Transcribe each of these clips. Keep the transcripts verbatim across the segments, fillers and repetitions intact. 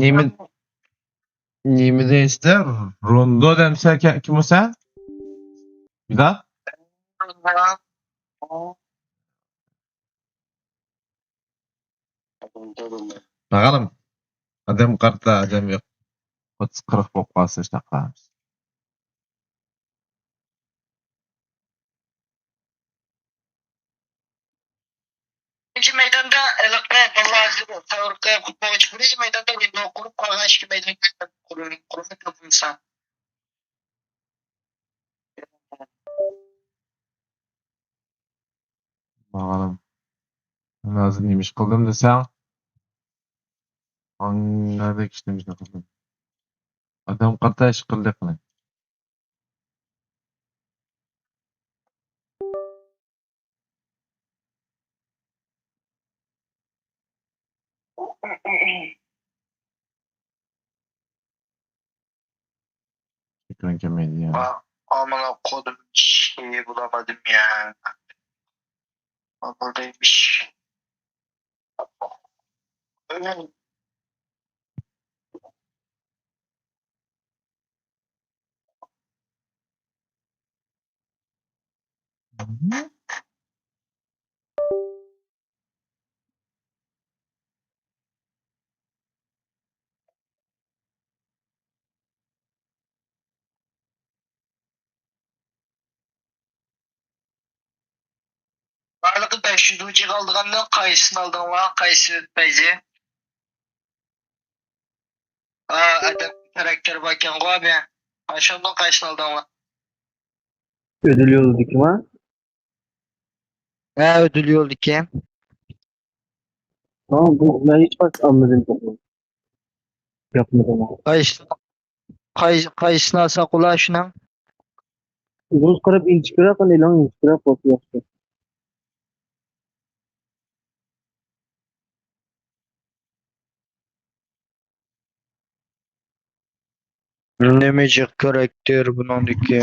نېمە، نېمە دەيسىلەر؟ روندو دەمسە كە-، كىم ئۇ سەن؟ بىدار؟ باغالىم، ئادەم قارتا، ئادەم يوق. ئوتتۇز قىرىق بولۇپ قالسا، شۇنداق قىلارمىز. بىرىنچى مەيداندا ھېلىقى باللا ھازىر تەۋر قىلىپ، بىرىنچى مەيداندا ۋىندو قۇرۇپ قالغان ئىككى مەيدان قۇرۇلما تاپمىسا. باغالىم، مەن ھازىر نېمە ئىش قىلدىم دېسەڭ، ئاڭلاردەك ئىش نېمە ئىشنى قىلدىم؟ ئادەم قارتا ئىش قىلدى قىلىڭ. ئېكران كەلمەيدۇ يا. ئا-، ئامىنا قولۇم ئىشى بولالمىدىم يا. ئامالدايمىش. بارلىقى بەش يۈز ئۈچ يىغىلدىغاندىن قايسىسىنى ئالدىڭلار؟ قايسى پەيزى؟ ئا، ئادەم خاراكتېرى باركەنغۇ ئابى. ئاشۇندىن قايسىنى ئالدىڭلار؟ ئۆدۈل يولىدىكىما؟ ھە، ئۆدۈل يولىدىكى. ھا، بۇ مەن ھېچقايسى ئالمىدىم. ياقمىدى ماڭا. قايسى، قاي-، قايسىسىنى ئالساق بولا شۇنىڭ؟ ئۇدۇل قاراپ ئىنچىكىرەك، قېنى ئېلىڭ ئىنچىكىرەك بولسا ياخشى. نېمە جىق خاراكتېر بۇنىڭدىكى؟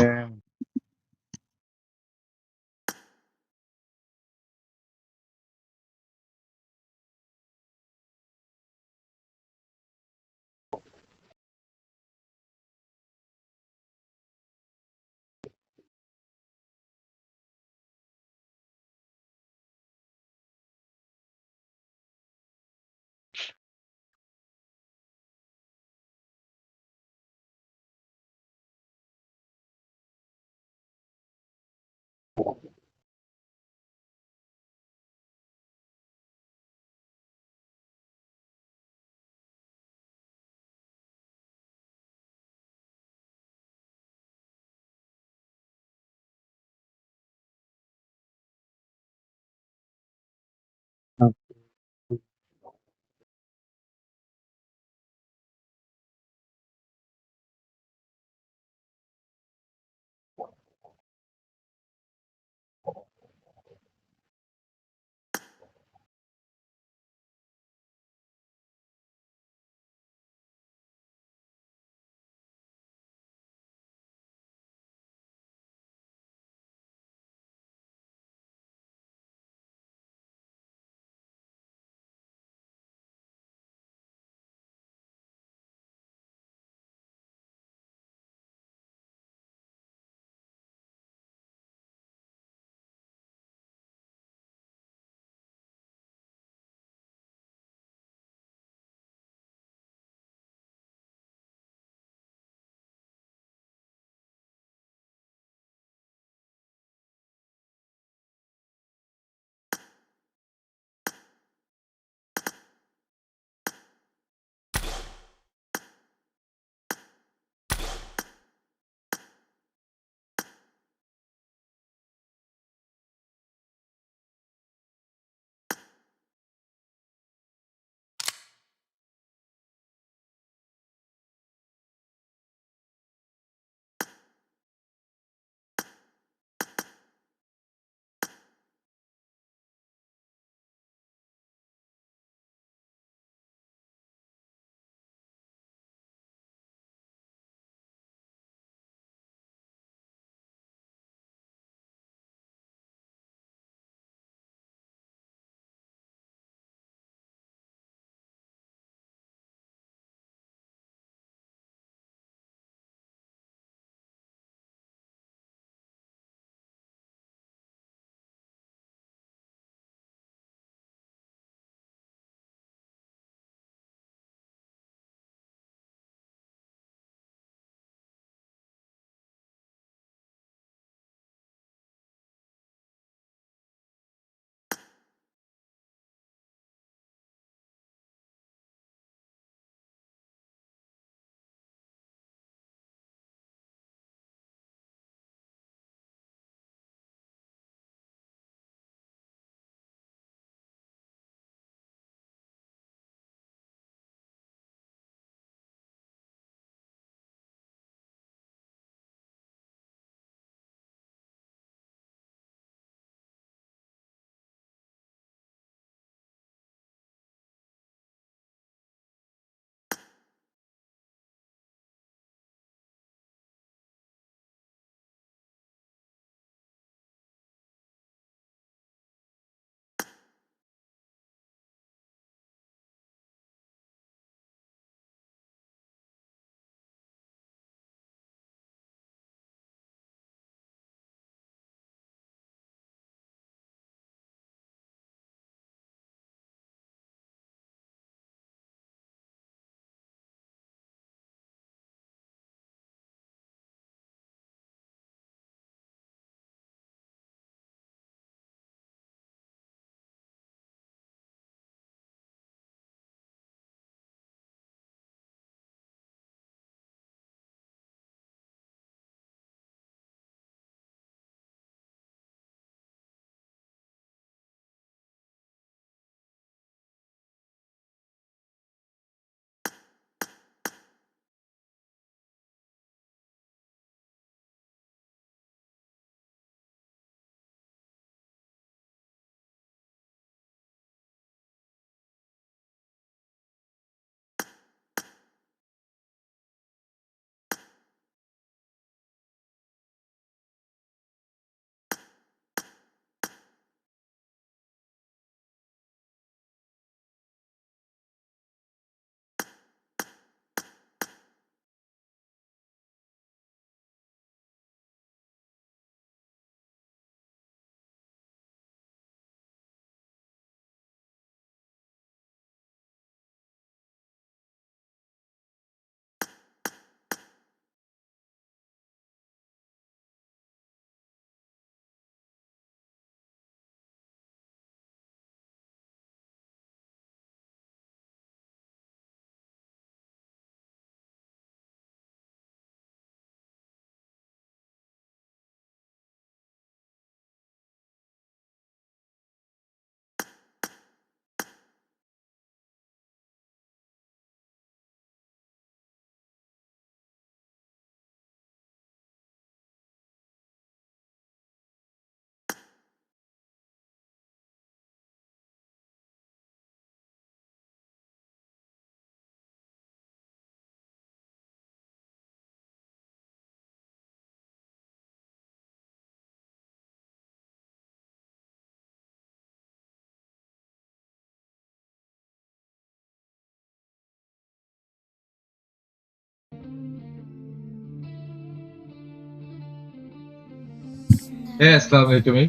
ئەي، ئەسسالامۇئەلەيكۇم، ئەي.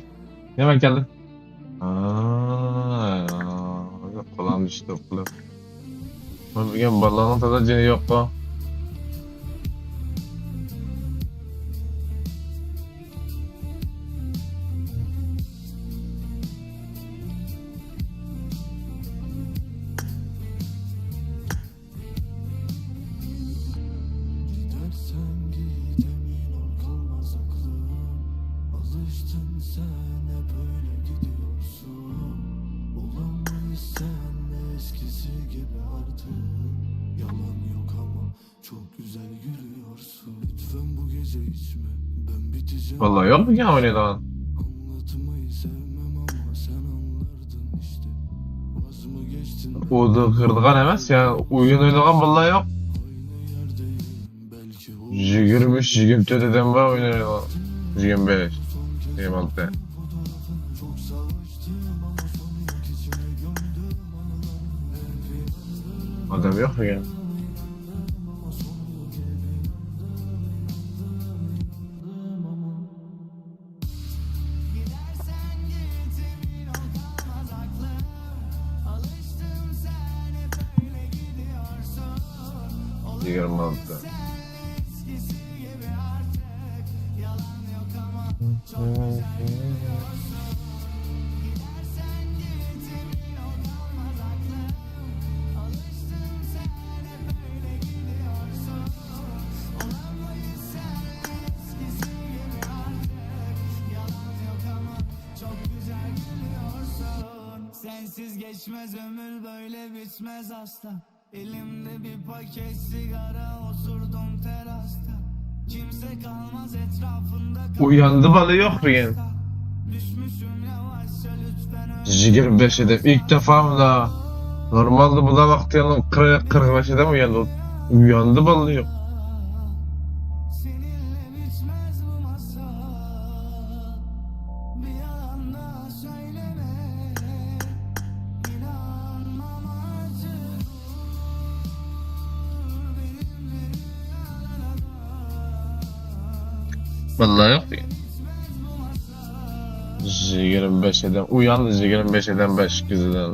نېمە كەلدىم؟ ئا، قولام چۈشتى قىلىپ. مەن بۈگۈن بالىلارنىڭ تازا جېنى يوققۇ. Gidersen git, emin ol, kalmaz aklım. Alıştın sen, hep öyle gidiyorsun. Olamayız senle eskisi gibi artık. Yalan yok ama çok güzel yürüyorsun. Lütfen bu gece içme, ben biteceğim. Vallahi yok mu ya oynayacağın? Anlatmayı sevmem ama sen anlardın işte. Vaz mı geçtin? Oda kırdıgan emas ya. Oyun oynagan vallahi yok. Aynı yerdeyim. Yigirma uch, yigirma to'rt odam bor o'ynaydigan. Yigirma besh, yigirma olti. Odam yo'q degan. Yigirma olti. Sensiz geçmez ömür, böyle bitmez asla. Elimde bir paket sigara, oturdum terasta. Kimse kalmaz etrafında. Uyandı, bala yok bugün. Düşmüşüm yavaşça, lütfen öyle. Yigirma beş edem. İlk defa mı daha? Normalde bu da vakti yanı kırk, kırk beş edem uyandı. Uyandı, bala yok. Seninle bitmez bu masal. Bir yalan daha söyleme. İnanmam artık. Vallahi yok. Yigirma beş edem. Uyandı yigirma beş edem beş güzel.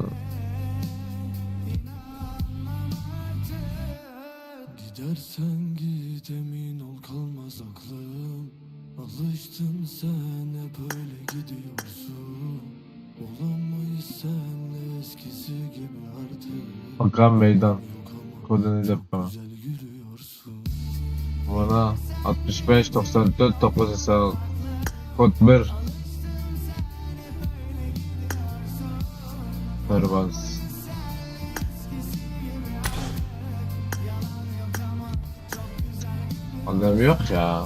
Gidersen git, emin ol, kalmaz aklım. Alıştın sen, hep öyle gidiyorsun. Olamayız senle eskisi gibi artık. Bakalım meydan. Yok ama kodunu da çok yapalım. Güzel yürüyorsun. Bana altmış beş, doksan dört, dokuz hesap. Kod bir. Pervaz. Adam yok ya.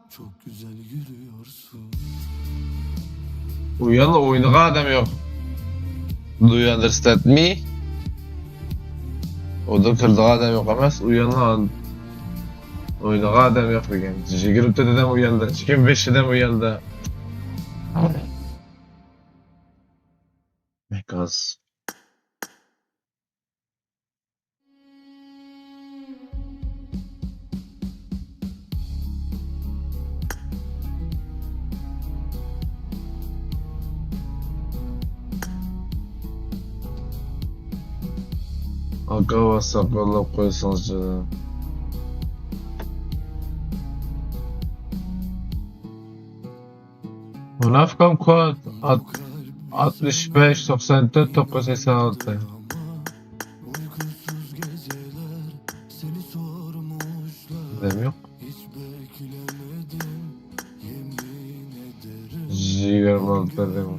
Çok güzel yürüyorsun. Uyan, oynagan adam yok. Do you understand me? Oda kirdigan adam yok emas. Uyan, oynagan adam yok degan. Yigirma to'rt odam u yerda, yigirma besh odam u yerda. Maykaz. ئاكا ۋاتساپقا يوللاپ قويسىڭىزچۇ. مۇنافىقام كود ئات-، ئاتمىش بەش، توقسان تۆت، توققۇز، سەكسەن ئالتە. ئادەم يوق. يىگىرمە ئالتە ئادەم.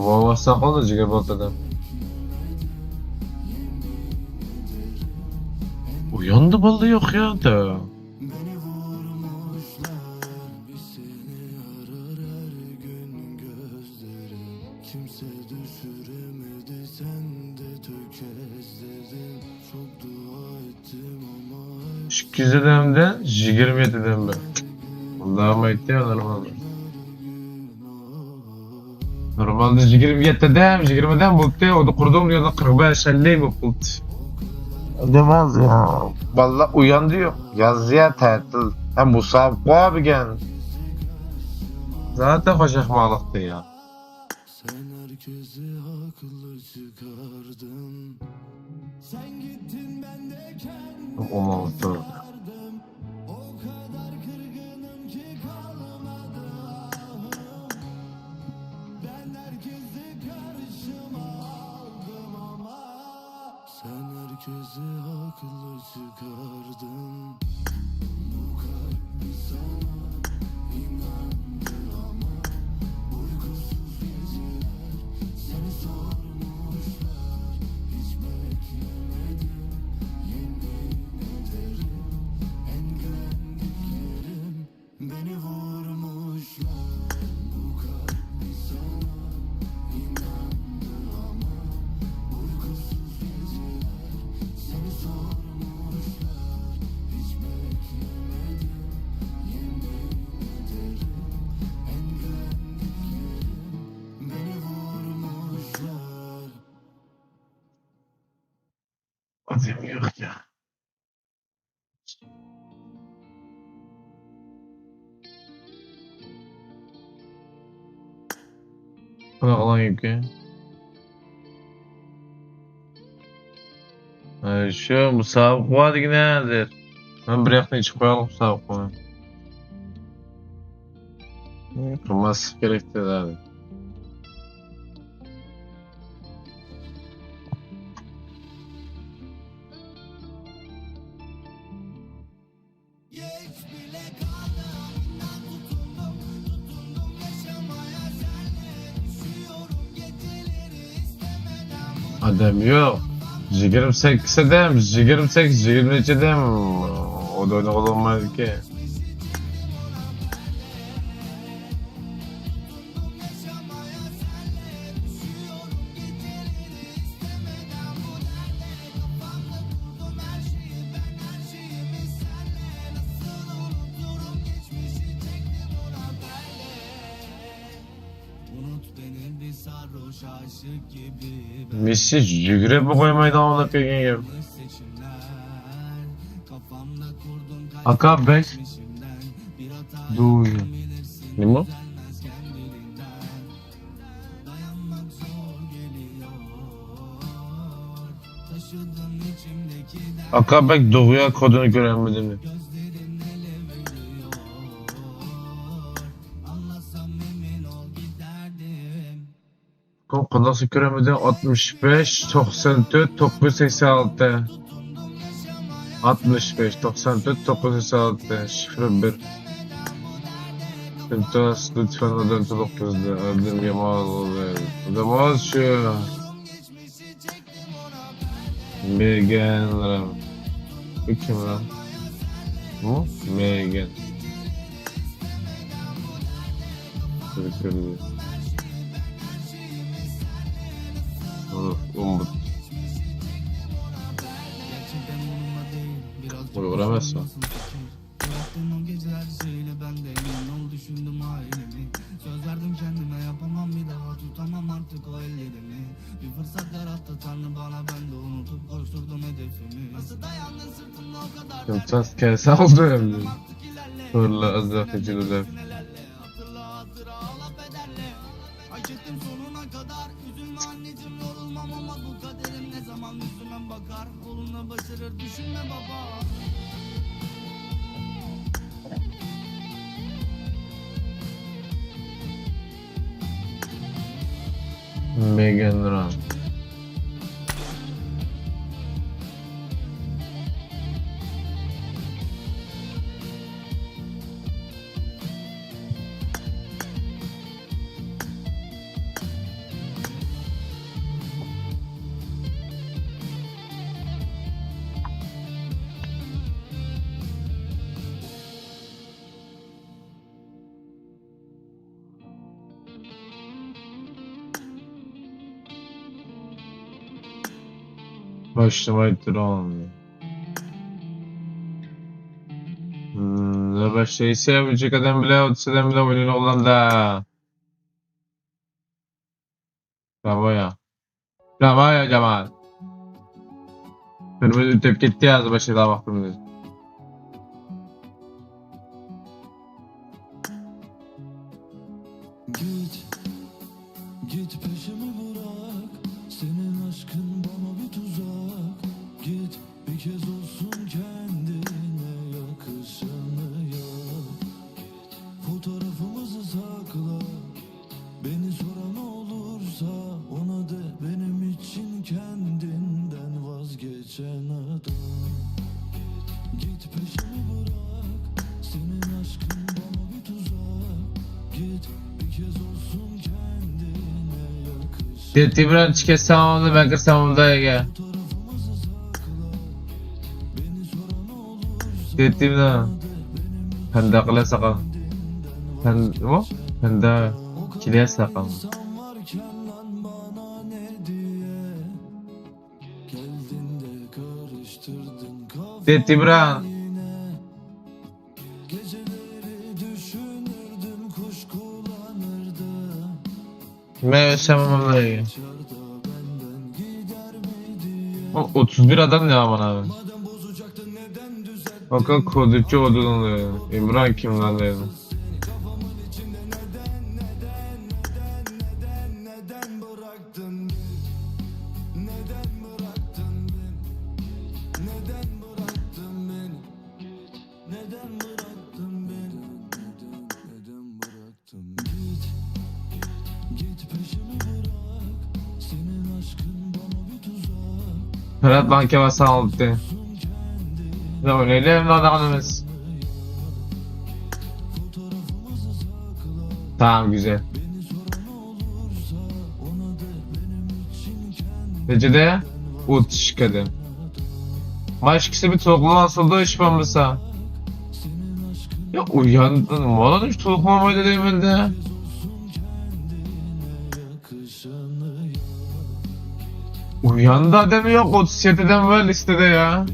ۋاۋا ساقالدا جىگەر بولۇپ دېدىم. ئۇياندا باللا يوق يا. ئىككى يۈز ئادەمدە يىگىرمە يەتتە ئادەم بار. ئاللاھۇم ئېيتتى، نورمال. نورمالدا يىگىرمە يەتتە ئادەم، يىگىرمە ئادەم بولۇپتۇ. ئۇدا قۇردۇم يەنە قىرىق بەش، ئەللىك بولۇپ قالدى. نېمە يا؟ بالىلار ئۇياندى يوق. يازى يا تەتىل. ھەم مۇسابىقە بار بۈگۈن. زاتەن خوش ئەخماقلىقتى يا. سەن ھەر كۆزى ھاقلىق چىقاردىڭ. سەن كەتتىڭ، مەن دە كەندىمنى ئوماق ئولتۇر. ساغدىم. ئۇ قەدەر قىرغىنىمكى قالمىدى ئاھىم. مەن ھەر كۆزى قارشىما ئالدىم ئاما. سەن ھەر كۆزى ھاقلىق چىقاردىڭ. بۇ قەلب ساڭا ئىناندى ئاما. ئۇيقۇسىز گېچىلەر، سەن سورمۇشلار. ھېچ بەكلىمىدىم، يېمىن ئېدىلىم، ئەنگەندىكلىرىم. مېنى ۋۇرمۇشلار، بۇ قەلب ساڭا ئىناندى ئاما. ئۇيقۇسىز گېچىلەر، سەنى سورمۇشلار. ھېچ بەكلىمىدىم، يېمىن ئېدىلىم، ئەنگەندىكلىرىم. مېنى ۋۇرمۇشلار. ئادەم يوق يا. قانداق قىلغان گەپكەن؟ ھە، شۇ مۇسابىقە بار دېگىنە ھازىر. مەن بىر ياقتىن ئېچىپ قويايلى مۇسابىقىنى. قىلماسلىق كېرەك دېدى. ئادەم يوق. يىگىرمە سەككىز ئادەم، يىگىرمە سەككىز، يىگىرمە نەچچە ئادەم. ئۇدا ئوينىغىلى بولمايدىكەن. مېسسى يۈگۈرۈپمۇ قويمايدىغان بولۇپ كەلگەن گەپ. ئاكا بەك دويا. نېمە؟ ئاكا بەك دوغيا كودىنى كۆرەلمىدىم. كود قانداقسى كۆرەلمىدىم؟ ئاتمىش بەش، توقسان تۆت، توققۇز يۈز سەكسەن ئالتە. ئاتمىش بەش، توقسان تۆت، توققۇز يۈز سەكسەن ئالتە، شىفىر بىر. ئىلتىماس، لۇتپەن ئادەم تولۇق تۈزدى. ئادەمگە ماۋزۇ، ئادەم ئاز شۇ. مېگەن رام. بۇ كىم رام؟ بۇ مېگەن. كىرگىلى. ئۇمۇت. ئۇيغۇر ئەمەسمۇ؟ Bıraktım o gece her şeyle ben de emin ol, düşündüm ailemi. Söz verdim kendime, yapamam bir daha, tutamam artık o ellerimi. Bir fırsat yarattı Tanrı bana, ben de unutup koşturdum hedefimi. Nasıl dayandın sırtımda o kadar dert? Yıltaz kese oldu hem de. Artık ilerle. Fırla, ızrak, içi de. Hatırla hatıra, ağla pederle. Hak ettim sonuna kadar. Üzülme anneciğim, yorulmam ama bu kaderim ne zaman yüzüme bakar. Koluna başarır düşünme baba. Megan Run. باشلىماي تۇرۇڭ. Hmm, ne başlaysa bu çıkadan bile otuz adam bile oynuyor Hollanda. Bravo ya. Bravo ya Cemal. Kırmızı tüp gitti yazdı başladı vaktimimiz. Git, git peşimi bırak. Senin aşkın bana bir tuzak. Git, bir kez olsun kendine yakışanı yap. Fotoğrafımızı sakla. Beni soran olursa ona de benim için kendinden vazgeçen adam. Git peşimi bırak, senin aşkın bana bir tuzak. Git bir kez olsun kendine yakışan. Dedim lan çıkasam oldu, ben kırsam oldu ya. Fotoğrafımızı sakla. Dedim lan. Panda kılasa kal. Sen o? Panda kilesa kal. Dedim lan. Meyve samamları. O, otuz bir adam ne aman abi? Bakın kodukçu odunları. İmran kimlerle? Fırat lan kebap sağ ol bitti. Ya öyle mi lan adamımız? Tamam, güzel. Necede? Otuz kadın. Başkası bir toklu asıldı iş bombası. Ya uyandım. Valla hiç toklu olmaydı değil bende. Uyandı adam yok. Otuz yediden var listede ya.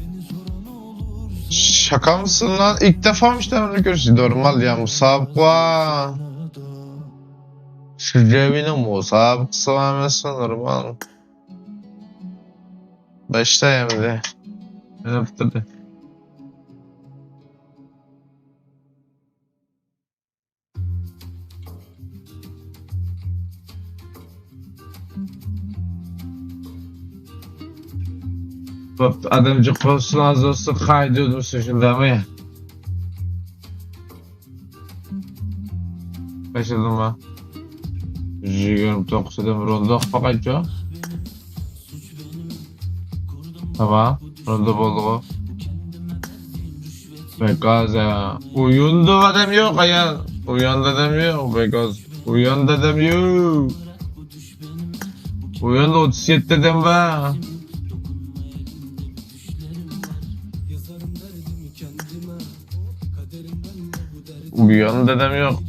Şaka mısın lan? İlk defa mı işte bunu görüyorsun? Normal ya, musabıqa. Şu Levi'nin musabıqası var mı? Normal. Başla hem de. Ne yaptırdı? Bak, adamcık olsun, az olsun, kaydırdım şundamı. Başladım ha. Yüz yigirmi dokuz adam ronda fakat çok. Tamam. Ronda boldu o. Bekaz ya. Uyandı adam yok ya. Uyandı adam yok. Bekaz. Uyandı adam yok. Uyandı otuz yedi adam var. Uyandı adam yok.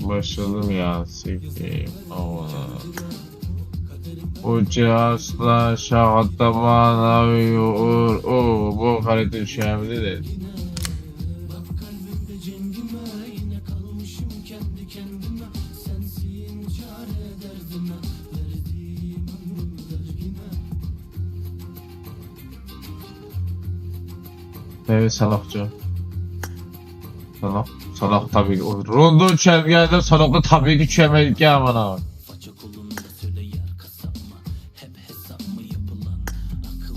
Başladım ya, sikeyim. Aman. Uçasla şahataman abi uğur. Oo, bu harita düşemedi de. Evet, salakçı. Salak, salak tabii ki. O Rondo çevirgende salaklı tabii ki çevirmek ya bana.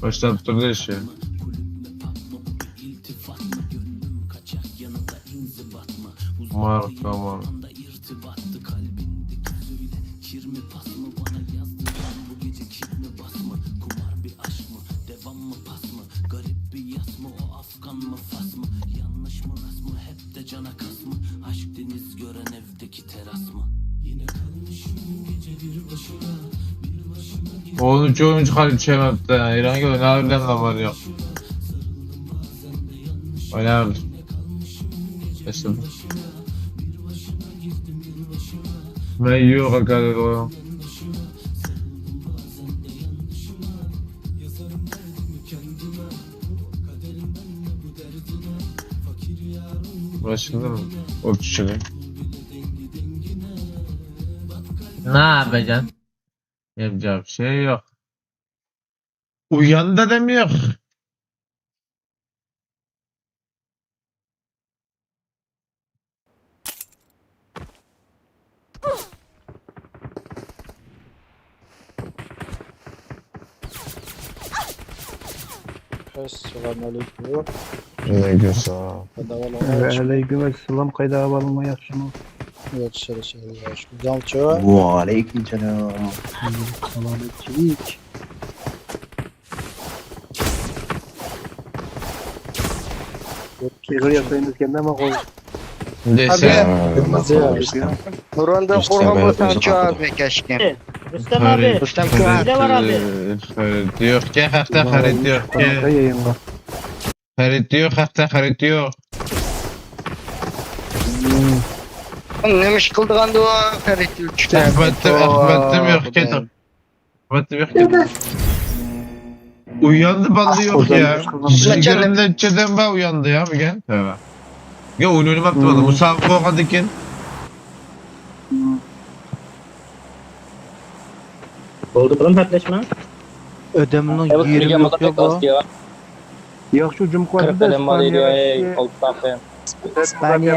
Başlattırdı işi. Marka, marka. Battı kalbindeki söyle. Kirmi pas mı bana yazdıran? Bugün ئونىنچى، ئونىنچى قايتا چۈشەمەپتۇ. ئېرەنگە ئويناۋېرىدىغان نامەر يوق. ئويناۋېرىدۇ. باشلىدىم. مەن يوق ئاكا دېدىغۇ. باشلىدىم. ئوت چۈشۈرۈپ. نابەجان. يەپ جاپ شەي يوق. ئۇيان دادام يوق. ئەسسالامۇئەلەيكۇم. ۋەئەلەيكۇم ئەسسالام. قايدا ئەھۋالىڭلار ياخشىمۇ؟ ۋەئەلەيكۇم ئەسسالام، قايدا ئەھۋالىڭلار ياخشىمۇ؟ ياخشى، ياخشى، ياخشى. جاڭچۇ. ۋەئەلەيكۇم ئەسسالام. سالامەتچىلىك. ئېغىر ياسايمىز ئىكەن-دە، ماقۇل. دېسە. نۇراندا قورغان بولساڭچۇ ئابى، كەشكىم. رۇستەم ئابى. رۇستەم ئابى. نېمە بار ئابى؟ خەرىت يوق ئىكەن، خەقتە خەرىت يوق ئىكەن. خەرىت يوق، خەقتە خەرىت يوق. نېمە ئىش قىلىدىغاندۇ خەرىت يوق ئىكەن؟ ئەخمەتتىن، ئەخمەتتىن يوق ئىكەن. ئەخمەتتىن يوق ئىكەن. ئۇياندى بالا يوق يا. يىگىرمە نەچچە ئادەم بار ئۇياندى يا بۈگۈن. تۆۋە. يا ئويۇن ئوينىماپتىمەن. مۇسابىقە بولغاندىن كېيىن. بولدى، بۇرۇن پەتلەشمە. ئادەمنىڭ يېرى يوق يا بۇ. ياخشى ھۇجۇم قىلىۋاتىدۇ ئىسپانىيە. ئىسپانىيە.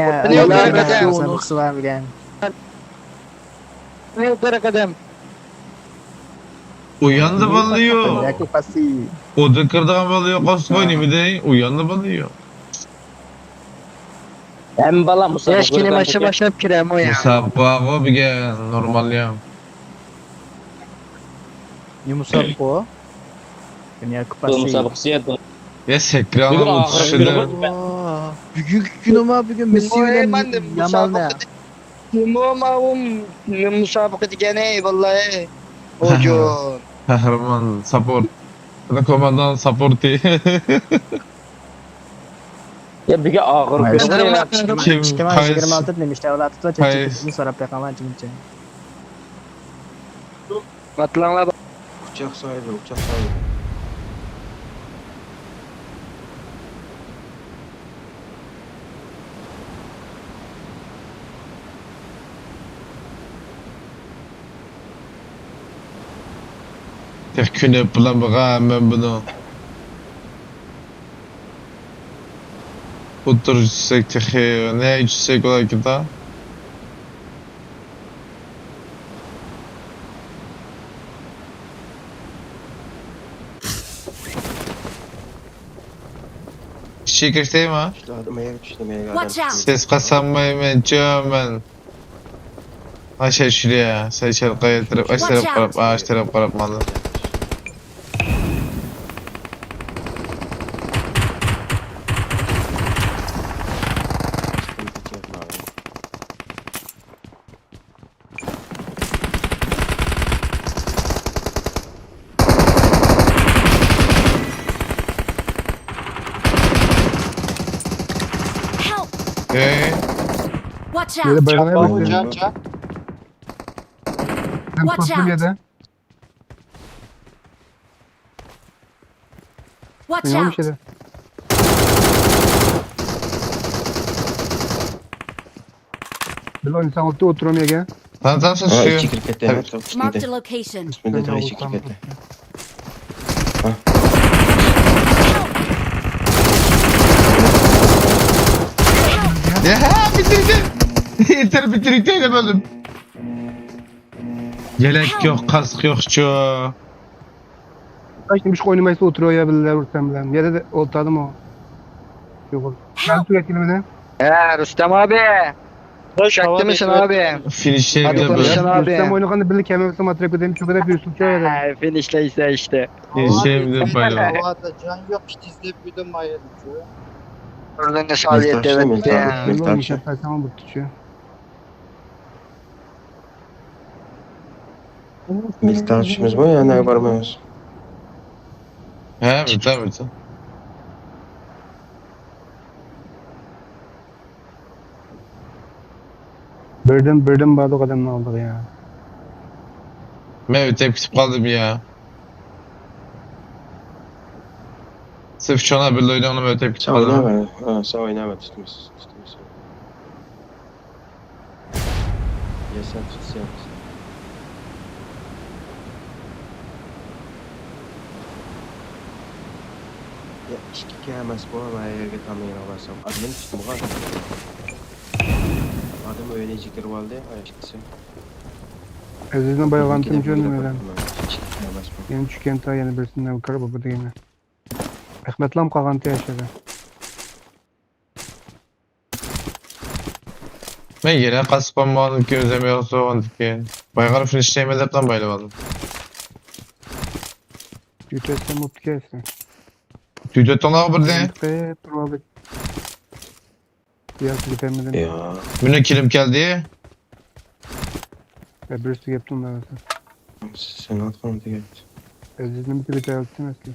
مۇسابىقىسى بار بۈگۈن. ئۇياندا بالا يوق. ئودا كىرىدىغان بالا يوق، قالسا نېمە دەي؟ ئۇياندا بالا يوق. ھەممە بالا مۇسابىقە. ياش كېلىم ئاشۇ باشلاپ كىرەمۇ يا؟ مۇسابىقە بار بۈگۈن، نورمال يا. نېمە مۇسابىقە ئۇ؟ دۇنيا كۇپاسى. مۇسابىقىسى يا. يا سەكران بۈگۈن ئاخىرقى كۈنى. بۈگۈنكى كۈنىما بۈگۈن مېسسى بىلەن يامالنى. كىمۇ ماۋۇ مۇسابىقە دېگەن، ئەي، ۋاللاھى. ئوجۇن. قەھرىمان ساپورت. كوماندانىڭ ساپورتى. يا، بىگە ئاغرىپ كەتتى. كىم، قايسى، يىگىرمە ئالتە نېمە ئىشتا ئۇلار تۇتۇۋەتتى، قايسى؟ سوراپ بېقىڭلار، جىمچە. ئاتلاڭلار. ئۇچاق سايىدۇ، ئۇچاق سايىدۇ. تېخى كۈنى بىلەن بولغان مەن بۇنىڭ. ئوتتۇرىغا چۈشسەك تېخى، نەگە چۈشسەك بولاركىن تا؟ ئىچىگە كىرسەيما؟ Watch out! سېس قاسالمايمەن، جان مەن. ئاشۇ شۇرىيا، سەي شەرققە تەرەپ، ئاش تەرەپ قاراپ، ئاش تەرەپ قاراپ ماڭدىم. Help! ئەي. Watch out! چاپاۋۇ، جان، جان. Watch out! Watch out! بىر ئوينىساڭ ئوتتۇ ئولتۇرۇم يەگە. تامام، تامام، سىز شۇ. ئىچى كىرىپ كەتتى. Marked a location. بىسمىللا، ئىچى كىرىپ كەتتى. يا، بىتىردى. يېتەر، بىتىردى دەپ ئالدىم. يەلەك يوق، قاسىق يوقچۇ. قاچ نېمىشقا ئوينىمايسىز، ئولتۇرۇۋېرە بىللە رۇستەم بىلەن. يەردە ئولتۇردىمۇ؟ يوق. مەن تۈگەتكىنىمدە. ھە، رۇستەم ئابى. چەكتىمىسەن ئابى؟ فىنىشلەيمدە بىر. رۇستەم ئابى. رۇستەم ئوينىغاندا بىللە كەلمەپسەن، ماترەپ دېدىم، چوقۇدا بىر سۇچا يەردە. ھە، فىنىشلەيسەن ئىشتە. فىنىشلەيمدە بايلار. ھاۋادا جان يوق، تېزلەپ يۈردۈم ما يەردىچۇ. ئورنىنى سالىيەتتە. مىلتاشنى، مىلتاشنى. مىلتاشنى. مىلتاشنى. مىلتان چۈشىمىزمۇ يا نەگە بارمايمىز؟ ھە، بىلدىم، بىلدىم. بىردىن، بىردىن باردۇق ئادەمنىڭ ئالدىغا يا. مەن ئۆتۈپ كېتىپ قالدىم يا. سىز ئۈچۈن بىللە ئوينىغىنىم ئۆتۈپ كېتىپ سەن قالدىم. ئويناۋەر، ھە، سەن ئويناۋەر، تۇتمىسا، تۇتمىسا. يا سەن تۇتسا يا بىز. يا ئىككى كە ئەمەس بۇ، مەن يەرگە تامىيىغا بارسام. ئادمىن تۇتمىغان. ئادەم ئۆينى ئىچىگە كىرىۋالدى، ئاياشكىسى. ئەزىزنى بايغانتىم جۆن مەن. ئىككى كە ئەمەس بۇ. يەنە چۈشكەنتا يەنە بىرسىنى كىرىپ بولدى يەنە. ئەخمەتلام قالغانتى ئاشۇ يەردە. مەن يەنە قاسىپ قالمىغاندىكىن ئۆزۈم يوقسۇغاندىكىن. بايغار فىنىش دەيمەن دەپلا بايلىۋالدىم. جۈتەتسەم بوپتىكەن سەن. جۈتەتتىڭلار بىردىن. چىقىپ تۇرۇۋالدى. ياق، جۈتەلمىدىم. يا. مېنىڭ كىلىم كەلدى. يا، بىرسى گەپتىن دەۋەرسە. سەن ئاتقان دېگەن. ئەزىزنىڭ بىتى بىتەلتىن ئەسلى.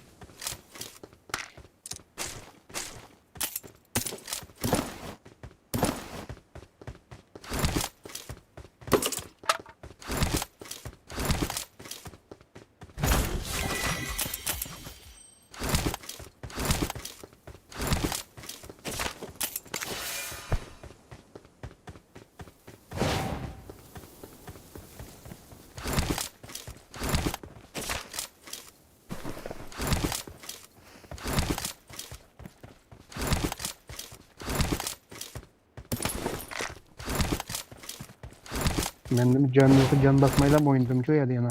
مەندىمۇ جان يوق، جان باسمايلا ئوينىدىمچۇ يەردە يەنە.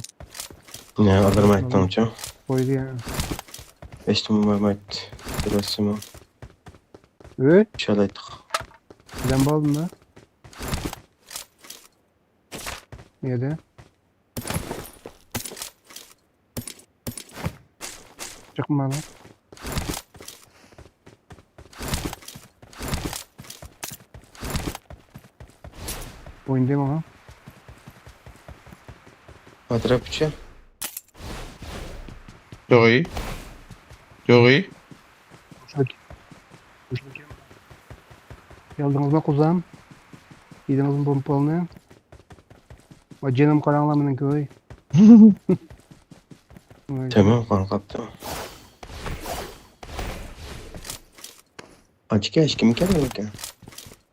نە، ئالدىرمايتتىڭچۇ؟ قويدى يا. ھېچنېمە بولمايتتى. بىرەرسىمۇ. ئۆي؟ شالايتتۇق. بىلەن بولدۇم دا. نەدە؟ چىقمالا. ئوينىدىم ئاڭا. ئەتراپ ئۈچى. جوغى. جوغى. يالدىڭىزمۇ قۇزام؟ يېدىڭىزمۇ پومپالنى؟ ۋاي جېنىم قاراڭلار مېنىڭكى ۋاي. ۋاي. تەمام قان قاپتۇ. ئاچىكەش كىم كەلگەنكەن؟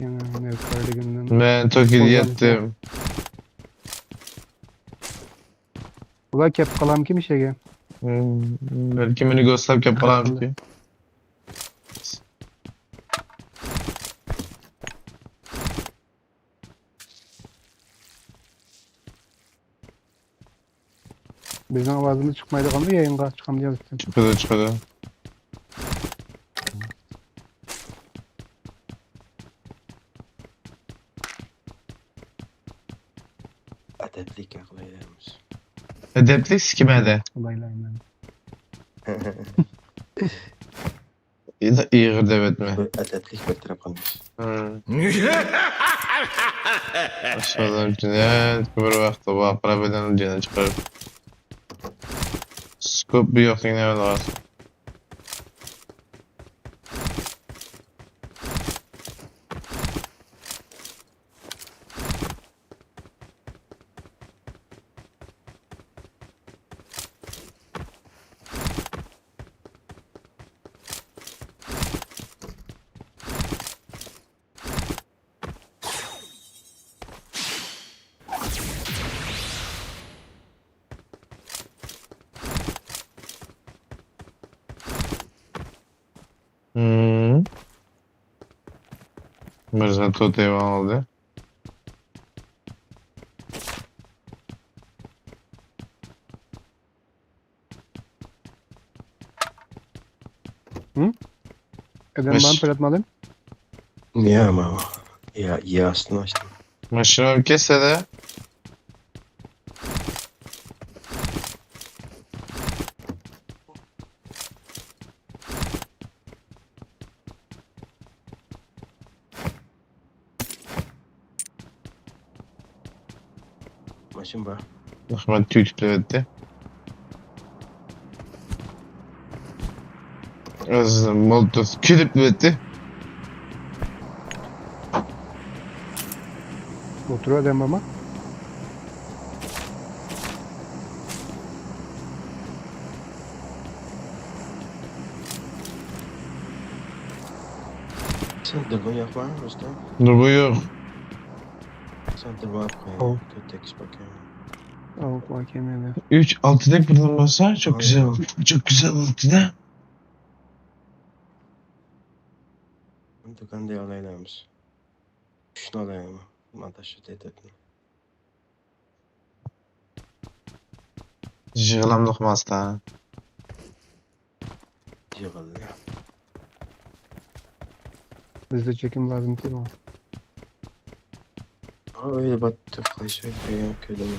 يەنە نەۋكار دېگەندىن مەن توكيودا قويغان يەتتىم. ئۇلار كەپ قالامكى مۇشۇ يەرگە؟ ھىم، بەلكى مېنى گوسلاپ كەپ قالامكى. بىزنىڭ ئاۋازىمىز چىقمايدىغانمۇ يايىنغا؟ چىقامدۇ يا؟ چىقىدۇ، چىقىدۇ. ئەدەپلىك قىلايلىمىز. ئەدەپلىك سىكىمەدە. قىلايلىمەن. ئېغىر دەۋەتمە. بىر ئەدەپلىك بىر تەرەپ قىلمىش. ماشاللا، جىنايەت بىر ۋاقىتتا ۋاقىرا بىلەن جېنى چىقىرىپ. سكوپ بۇ يوقلۇقنى ئەۋەل قارىسۇن. ھىم. مىرزا توتېم ئالدى. ھىم؟ ئادەم بارمۇ، پىلاتمالىم؟ يا، ماما. يا، يا، ئاستىن ئاچتىم. ماشىنام كەسەدە. ماشىنا بار. رەھمەت، تۈگىتىپ بېرىۋەتتى. ئۆزىنىڭ مولوتوف كۈلۈپ بېرىۋەتتى. ئولتۇرۇۋەرگەن بارمۇ؟ سەن دۇربۇن يوقمۇ، رۇستەم؟ دۇربۇن يوق. سەن دۇربۇن ئاپ قوياي. ئاۋۇ. تۆت ئېكس باكىڭ. ئاۋۇ، باكىڭ مەندە. ئۈچ ئالتىدەك بىلەن بولسا، چوك گۈزەل، چوك گۈزەل بولاتتى-دە. دۇكاندا ئالايلىمىز. ئۈچنى ئالايلى. مانا شۇ تېتەتنى. يىغىلامدۇق ماستا. يىغىلدى. بىزدە چېكىم لازىمكى بۇ. ھا، ئۆيدە باتتى، قايسى ئۆيدە كۆردۈم.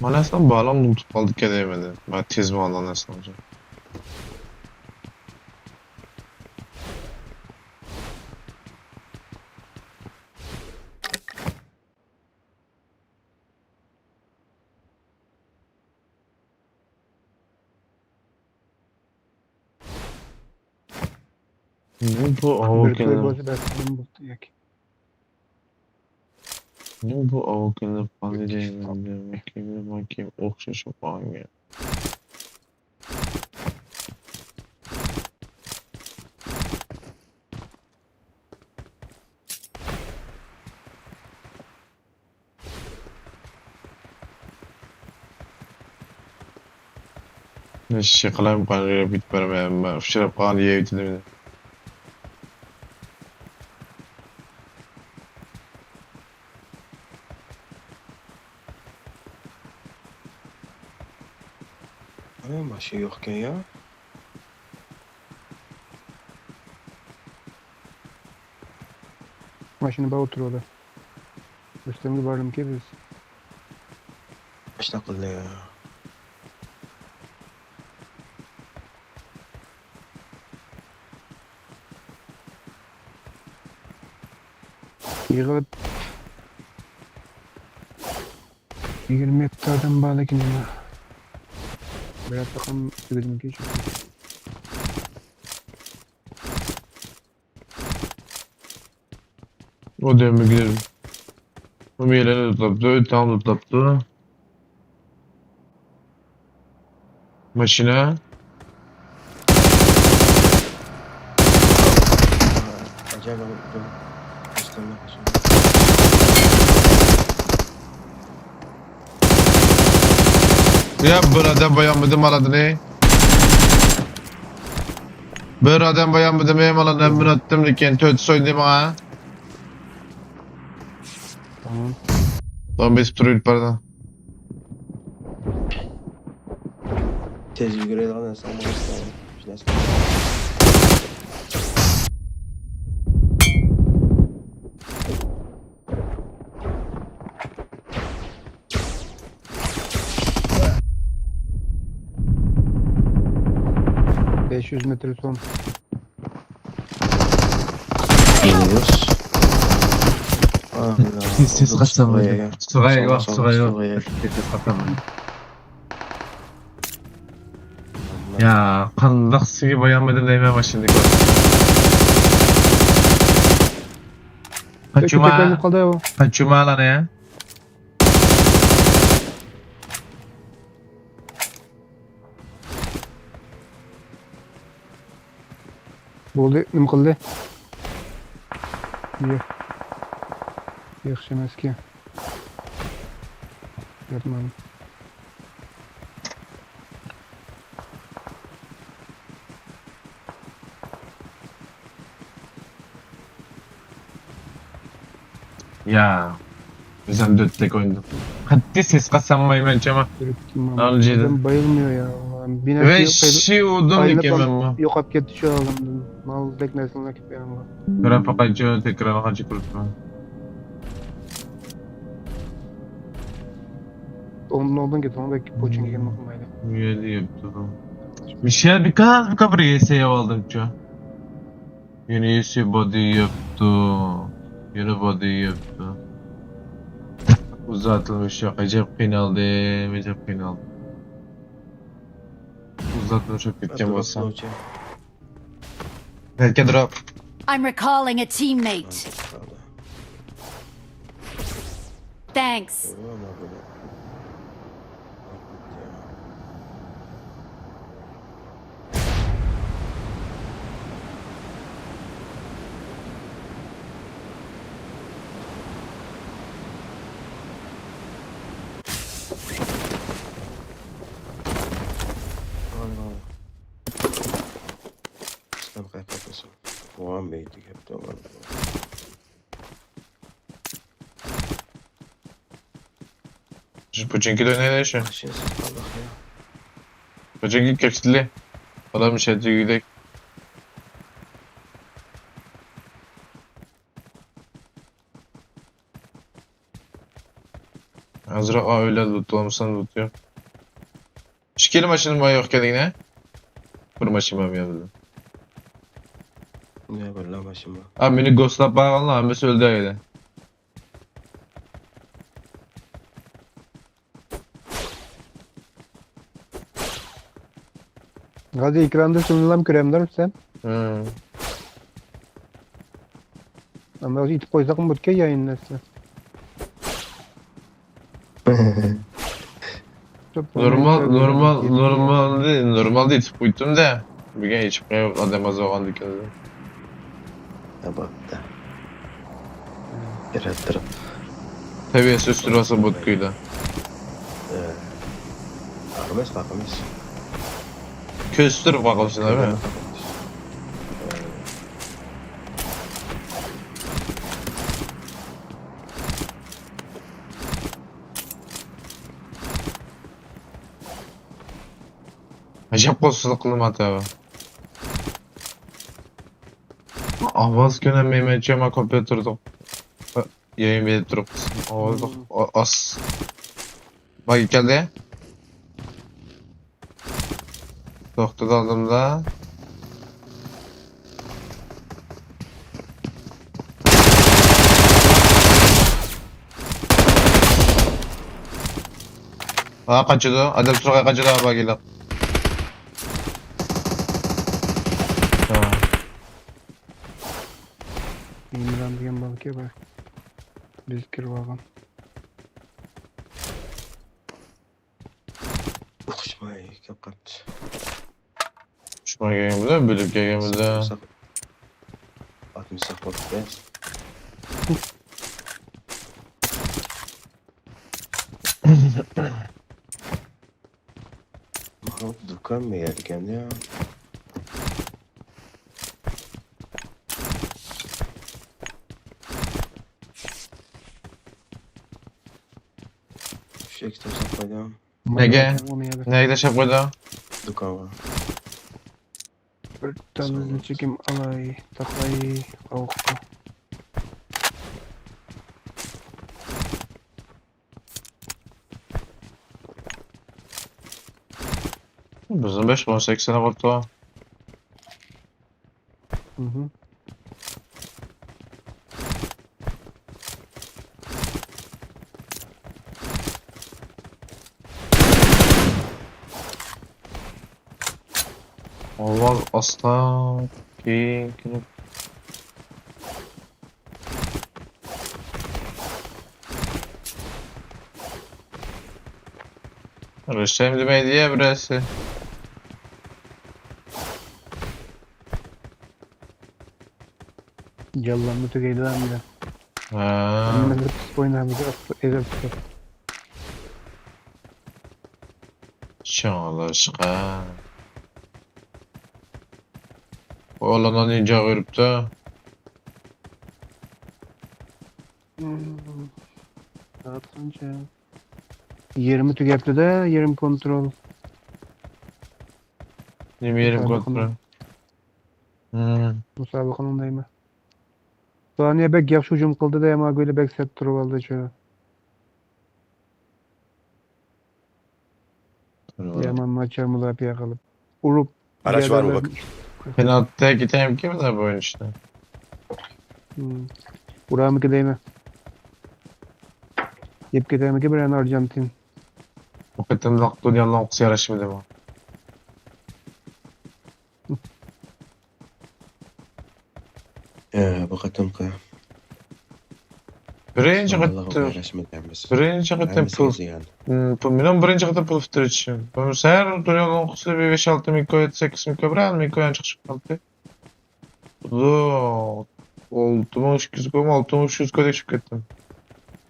مانا ئەسلان بالام ئۇنتۇپ قالدى كەلەيمىدى. مانا تېز ماڭىدىغان ئەسلان. نېمە بۇ بىر توي ئاۋۇكىنى؟ بولسا بەس قېلىن بوپتۇ ياكى. نېمە بۇ ئاۋۇكىنى قالدى دەيمەن، دېمەككى، ماكىم ئوخشىشىپ قالغان. نېشى قىلايمىقان، يۈرۈپ كېتىپ بارىمەن، ئۇچراپ قالغان يەر يۈتىدىم. ئاي، ماشىنا يوقكەن يا. ماشىنا بار ئولتۇرۇۋالدى. رۇستەمگە بارلىمىكى بىز؟ ئاشۇنداق قىلدى. يىغىلىپ يىگىرمە يەتتە ئادەم بار، لېكىن يەنە بىر ئاتاقىم تۈگىدىمىكىن شۇ. ئۇ دېمىگىن. ئۇ مېلىنى تۇتۇپتۇ، ئۆتەڭ تۇتۇپتۇ. ماشىنا. يا، بىر ئادەم بايانمىدىم ئالادىنى. بىر ئادەم بايانمىدىم، مانا نەممىنى ئاتتىم، لېكىن تۆت سويدى ماڭا. تامام. تامام، بېسىپ تۇرۇپ باردا. تېز يۈگۈرىدىغان ئىنسان بولسا، شۇ نەرسە. بەش يۈز مېتىر سول. يېنىمىز. سىز، سىز قاچسام بولىدۇ. سۇغايغا، سۇغايغا. سىز قاچسام بولىدۇ. يا، قانداق سىزگە بايانمىدىم دەيمەن ماشىنىدىكى. قاچۇما. قاچۇما لانە. بولدى، نېمە قىلدى؟ ياق. ياخشى ئەمەسكەن. ياتماڭ. يا، بىز ھەم دۆتتەك ئوينىدۇق. قەتئىي سېسقا سانمايمەن چاما. ئالجىدىن. ئادەم بايىلمىيور يا. بىناسى ۋەھشىي ئۇردۇم ئىكەن مەنمۇ. يوقاپ كەتتى شۇ ئادەمدىن. مال بەك نەرسىلەر كېتىپ يەنە. كۆرۈپ باقايچۇ، تەكرارلىغانچە كۆرۈپتۇ. ئوندىن ئالدىن كېتىڭ، بەك پوچىن كىيگەن مۇقىم مەيلى. بۇ يەردە يەپتۇ. مىشەل بىكار، بىكار بىر يېسە يەۋالدىمچۇ. يەنە يېسە بادى يەپتۇ. يەنە بادى يەپتۇ. ئۇزاتىلمىش يوق. ئەجەب قىينالدىم، ئەجەب قىينالدىم. ئۇزاتىلمىش بولۇپ كەتكەن بولسا. نەگە دروپ؟ I'm recalling a teammate. Thanks. Починки да не дальше? Починки кексли. Adam işe gidelim. ئازراق ئائىلە لوت بولمىسا لوت يوق. ئىككىلا ماشىنا بار يوق ئىكەنلىكىنى. بىر ماشىنا بار بۇ يەردە. نېمە بىرلا ماشىنا بار؟ ھا، مېنى گوستلاپ بارغانلار ھەممىسى ئۆلدى ئەيلى. ھازىر ئېكراندا شۇنىلام كۆرەمدۇ سەن؟ ھە. ئەمما ئۆزى ئېتىپ قويساقمۇ بولىدىكەن يايىننى ئەسلى. نورمال، نورمال، نورمالدا، نورمالدا ئېتىپ قويدۇم-دە. بۈگۈن ئېچىپ قويۇپ ئادەم ئاز بولغاندىكىن. ھە، بوپتۇ. ياراتتۇرۇپ. سەۋىيەسى ئۆستۈرۈۋالسا بوپتۇ. ھە. ئەمەس، ئەمەس. كۆستۈرۈپ باقىمسىز، ھە؟ ئەجەب قورسىلىق قىلدىم ئاتا. ئاۋاز كۆرەلمەيمەن، چېما كومپيۇتېردا يايىن بېرىپ تۇرۇپ. ئاۋاز ئاس. باگى كەلدى. توختىدى ئالدىمدا. ھا، قاچىدۇ. ئادەم سۇرغا قاچىدۇ، ھا، باگىلىق. ھا. ئىمران دېگەن بالىكى بار. بىز كىرىۋالغان. ئۇقۇشماي كەپ قاپتۇ. ئۇقۇشماي كەلگەن بىلەن، بىلىپ كەلگەن بىلەن. ئاتمىساق بولدى. دۇكان مۇ يەركەن يا؟ شۇ ئىككى تاشلاپ قويدۇم. نەگە؟ نەگە تاشلاپ قويدۇڭ؟ دۇكانغا. بىر تاللىنى چېكىم ئالاي، تاقاي، قاۋاققا. بىزنىڭ بەش ئون سەكسەن بولۇپتۇ. مھم. ئاۋۋال ئاستا، كېيىن كېلىپ. رۇسلان دېمەيدۇ يا بىرەرسى. جانلارمۇ تۈگەيدۇ ئەمدى. ھە. ھەممىمىز پىسىپ ئوينايمىز، ئېغىر پىسىپ. شۇڭلاشقا. ئۇ ئالاندا نىنجا قويۇپتۇ. سائەت قانچە؟ يېرىمى تۈگەپتۇ-دە، يېرىم كونترول. نېمە يېرىم كونترول؟ مۇسابىقىنىڭ دەيمەن. دانىيە بەك ياخشى ھۇجۇم قىلدى-دە، ئەمما گۆلى بەك سەت تۇرۇۋالدى شۇ. يامان ناچار مۇداپىئە قىلىپ. ئۇرۇپ. ئاراش بار بۇ. پېنالتى كېتەمكى بۇ ئويۇن ئىشتا. ئۇرامىكى دەيمەن. يەپ كېتەرمىكىن بىرەرنى ئارجانتىن؟ بۇ قېتىملىق دۇنيا لوڭقىسى ياراشمىدىمۇ؟ ئە، بۇ قېتىمقى بىرىنچى قېتىم، بىرىنچى قېتىم پۇل، پۇل، مېنىڭ بىرىنچى قېتىم پۇل پۈتتۈرۈشۈم. بولمىسا ھەر دۇنيا لوڭقىسى بىر بەش-ئالتە مىكرو، سەككىز مىكرو، بىر مىكرو يانچۇق چىقىپ قالدى. ئالتە مىڭ ئىككى يۈز كويمۇ، ئالتە مىڭ ئۈچ يۈز كويدەك چۈشۈپ كەتتىم.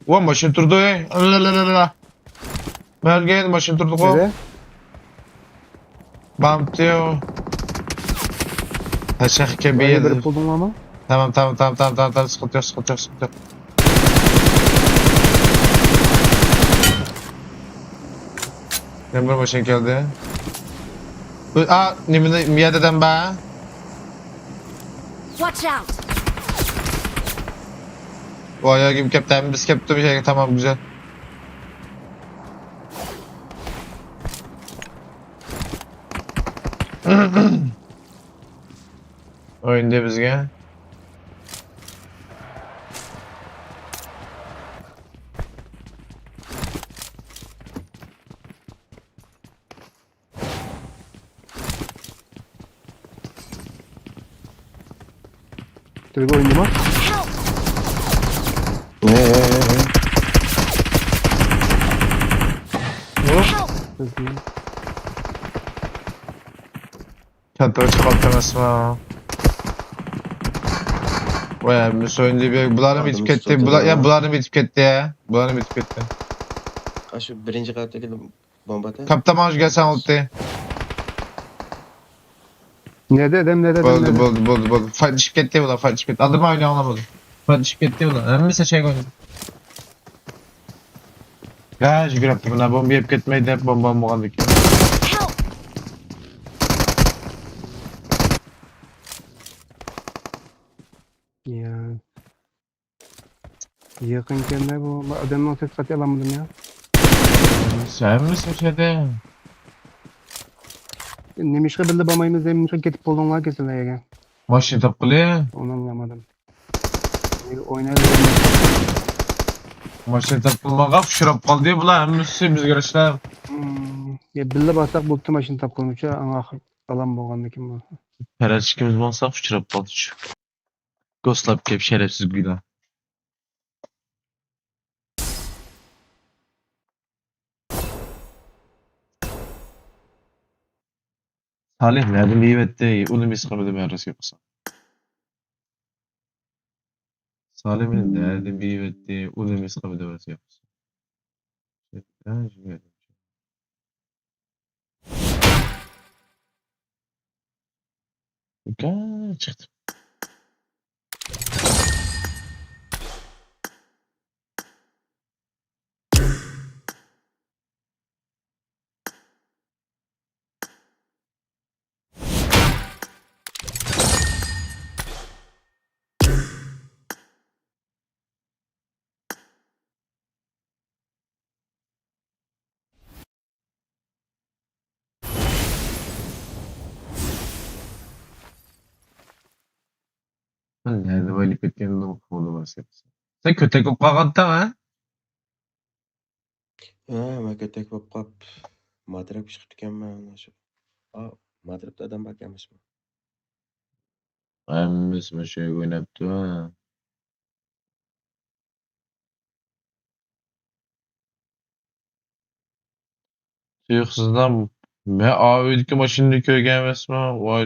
ۋا، ماشىنا تۇرىدۇ، ئەي. ئاللالاللا. مەلگەيدە ماشىنا تۇرىدىغۇ. نېرە؟ بامتىيو. تاشاق كەبى. بىرى بولدۇڭلارمۇ؟ تامام، تامام، تامام، تامام، تامام، تامام، سىقىنتى يوق، سىقىنتى يوق، سىقىنتى يوق. يەنە بىر ماشىنا كەلدى. بۇ، ئا، نېمىنى، مىيادەدەن بار. Watch out! ۋاي، ياگىم كەپتۇ، ھەممىسى كەپتۇ بۇ يەرگە، تامام، گۈزەل. ئوينىدى بىزگە. تۆگە ئوينىما؟ ھە، ھە، ھە، ھە. كاتتىغا چىقىپ قاپتۇ ئەمەسمۇ؟ ۋاي، مۇسۇ ئىندى بۇلارنى ئېتىپ كەتتى. بۇلار، يا، بۇلارنى ئېتىپ كەتتى، يا. بۇلارنى ئېتىپ كەتتى. ئاشۇ بىرىنچى قەۋەتتىكى بومبا ئاتە. كاپتا ماڭا گەلسەڭ ئۇتتى. نەدە ئادەم، نەدە ئادەم، بولدى، نەدە؟ بولدى، بولدى، بولدى. فايت چىقىپ كەتتى بۇلار، فايت چىقىپ كەتتى. ئادەم ئوينىيالمىدى. فايت چىقىپ كەتتى بۇلار. ھەممىسى شەيگە ئوينىدى. ھە، يۈگۈرۈپتۇ. مانا بومبا يەپ كەتمەي دەپ، بومبا بولغاندىكىن. Help! يا. يېقىنكەندە بۇ، بۇ ئادەمنىڭ سېسىنى قاچا ئالالمىدىم يا. ھەممىسى، ھەممىسى ئۆچەدە. نېمىشقا بىللە بارمايمىز دەپ، نېمىشقا كېتىپ بولدۇڭلار كېسىلەرگە؟ ماشىنا تاپقىلى. ئۇنى ئاڭلىمىدىم. نېگە ئوينايلى؟ ماشىنا تاپقىلىمىغان ئۇچراپ قالدى بۇلار ھەممىسى بىزگە ياراشلار. ھىم، يا بىللە بارساق بولۇپتۇ ماشىنا تاپقىلىمىچە، ئەڭ ئاخىر ئالام بولغاندىكىن بۇ. پەرەز ئىككىمىز بولساق ئۇچراپ قالدىچۇ. گوسلاپ كەپ شەرەپسىز گۇيلا. سالىھ نەدىن بېيىۋەتتى؟ ئۇنى مىس قىلمىدىم مەن راست گەپ قىلسام. سالىھ مېنى نەدىن بېيىۋەتتى؟ ئۇنى مىس قىلمىدىم راست گەپ قىلسام. ئۇكا، چىقتى. نەدە بايلىپ كەتكەندۇ، قولىغا سەپسە. سەن كۆتەك بولۇپ قالغانتىڭ، ھە؟ ھە، مەن كۆتەك بولۇپ قاپ، ماترەپكە چىقىپتىكەنمەن، ئاشۇ. ئا، ماترەپتە ئادەم باركەن ئەمەسمۇ؟ ھەممىسى مۇشۇ يەرگە ئويناپتۇ، ھە. تۇيۇقسىزلا مەن ئا ئۆيدىكى ماشىنىنى كۆرگەن ئەمەسمۇ؟ ۋاي،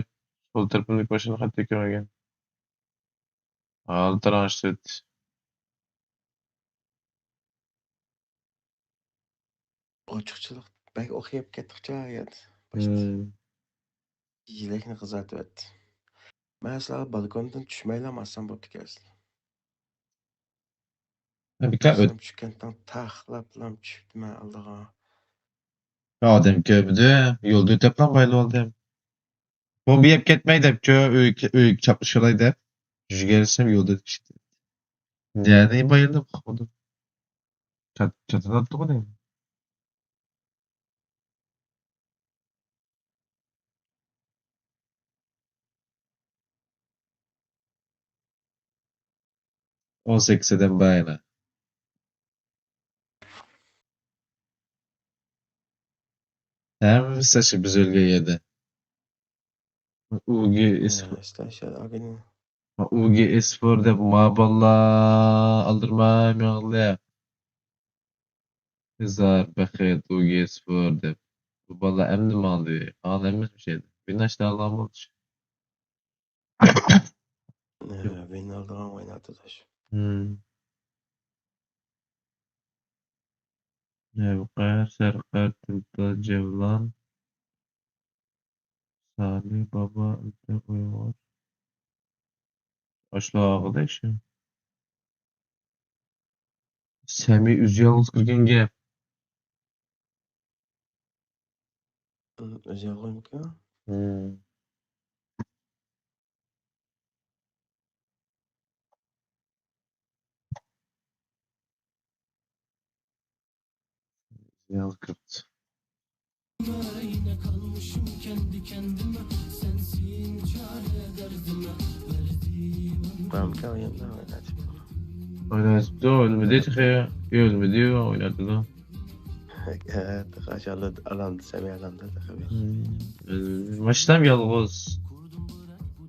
سول تەرىپىمدىكى ماشىنىنى قەتئىي كۆرمىگەن. ھالى تاراڭ ئىشلەت. ئوچۇقچىلىق بەك ئوخشاپ كەتتۇقچۇ ھايات. باشتا. ھىم. يىلەكنى قىزارتىۋەتتى. مەن ئەسلا بالكوندىن چۈشمەيلا ماڭسام بوپتىكەن ئەسلى. ھە، بىكار ئۆت- چۈشكەنتىڭ تاقلاپلام چۈشۈپتىمەن ئالدىغا. ئادەم كۆرمىدى، يولدا ئۆتۈپلا بايلىۋالدىم. بومبا يەپ كەتمەي دەپچۇ، ئۆي، ئۆيگە چاپلىشىۋالاي دەپ. يۈگۈرسەم يولدا كىشى. نەدە بايلىدىم، قاقمىدىم. چات-، چاتىلاتتىغۇ دەيمەن. ئون سەككىز ئادەم بار يەنە. ھەممىسى ئاشۇ بىز ئۆلگەن يەردە. ئۇگى ئېسفور. ئۇگى ئېسفور دەپ ما باللا ئالدىرماي مېڭىڭلار. ئىزار، بەخت، ئۇگى ئېسفور دەپ. بۇ باللا ئەمدى ماڭدى. ھال ئەمەس بىر شەيدە. بىناش دالغان بولدى. ۋىن ئالدىغان ئويناپتۇ داش. ھىم. لەۋقەر، سەرقەر، تىلتا، جەۋلان، سالى، بابا، ئۆتە، ئۇيغۇر. ئاشۇلار ئاغىدەك شۇ. سەمى ئۆزى يالغۇز كىرگەن گەپ. ئۆزى يالغۇزمىكىن؟ ھىم. يالغۇز كىرىپتۇ. قويامكەن ئويۇندا ئوينايتتى. ئوينايتتى، ئۆلمىدى تېخى. ئۆلمىدى، ئوينايتتى. ھە، تېخى ئاشۇ ئالامدا، سەمى ئالامدا تېخى. ماشتام يالغۇز.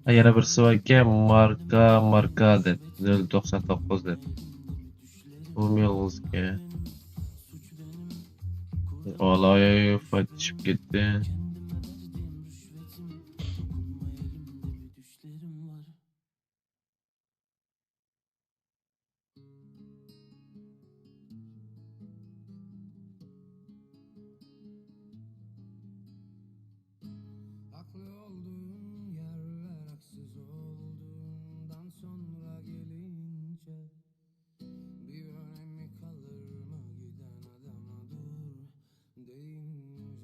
ھە، يەنە بىرسى باركەن، ماركا، ماركا دەپ، نۆل توقسان توققۇز دەپ. ئۇمۇ يالغۇزكەن. ئالايىف چۈشۈپ كەتتى. ھەقلىق ئولدۇم يارلار ھەقسىز ئولدۇمدان سونرا گېلىنچە بىر ئۆنەمى قالۇرمۇ گىدان ئاداما دۇر دېيىن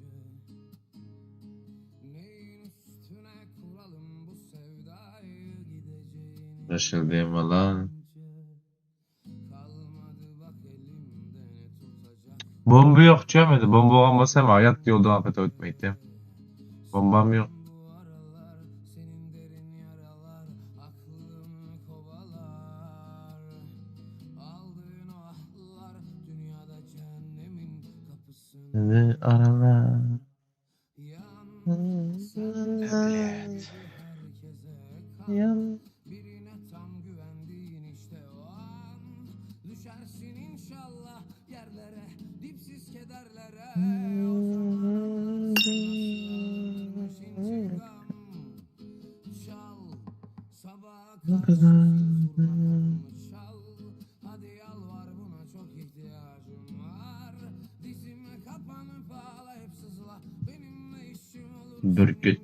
ئۆزى. نەينى ئۈستۈنە قۇرالىم بۇ سەۋدايى گىدەجەينى. باشلىدى مالا. بومبا يوق چۈشەمدى. بومبا بولغان بولسا ھەم ھايات يولدا ئاپەت ئۆتمەيتتى. بومبام يوق. سېنى ئارىلاپ. بۈركۈت.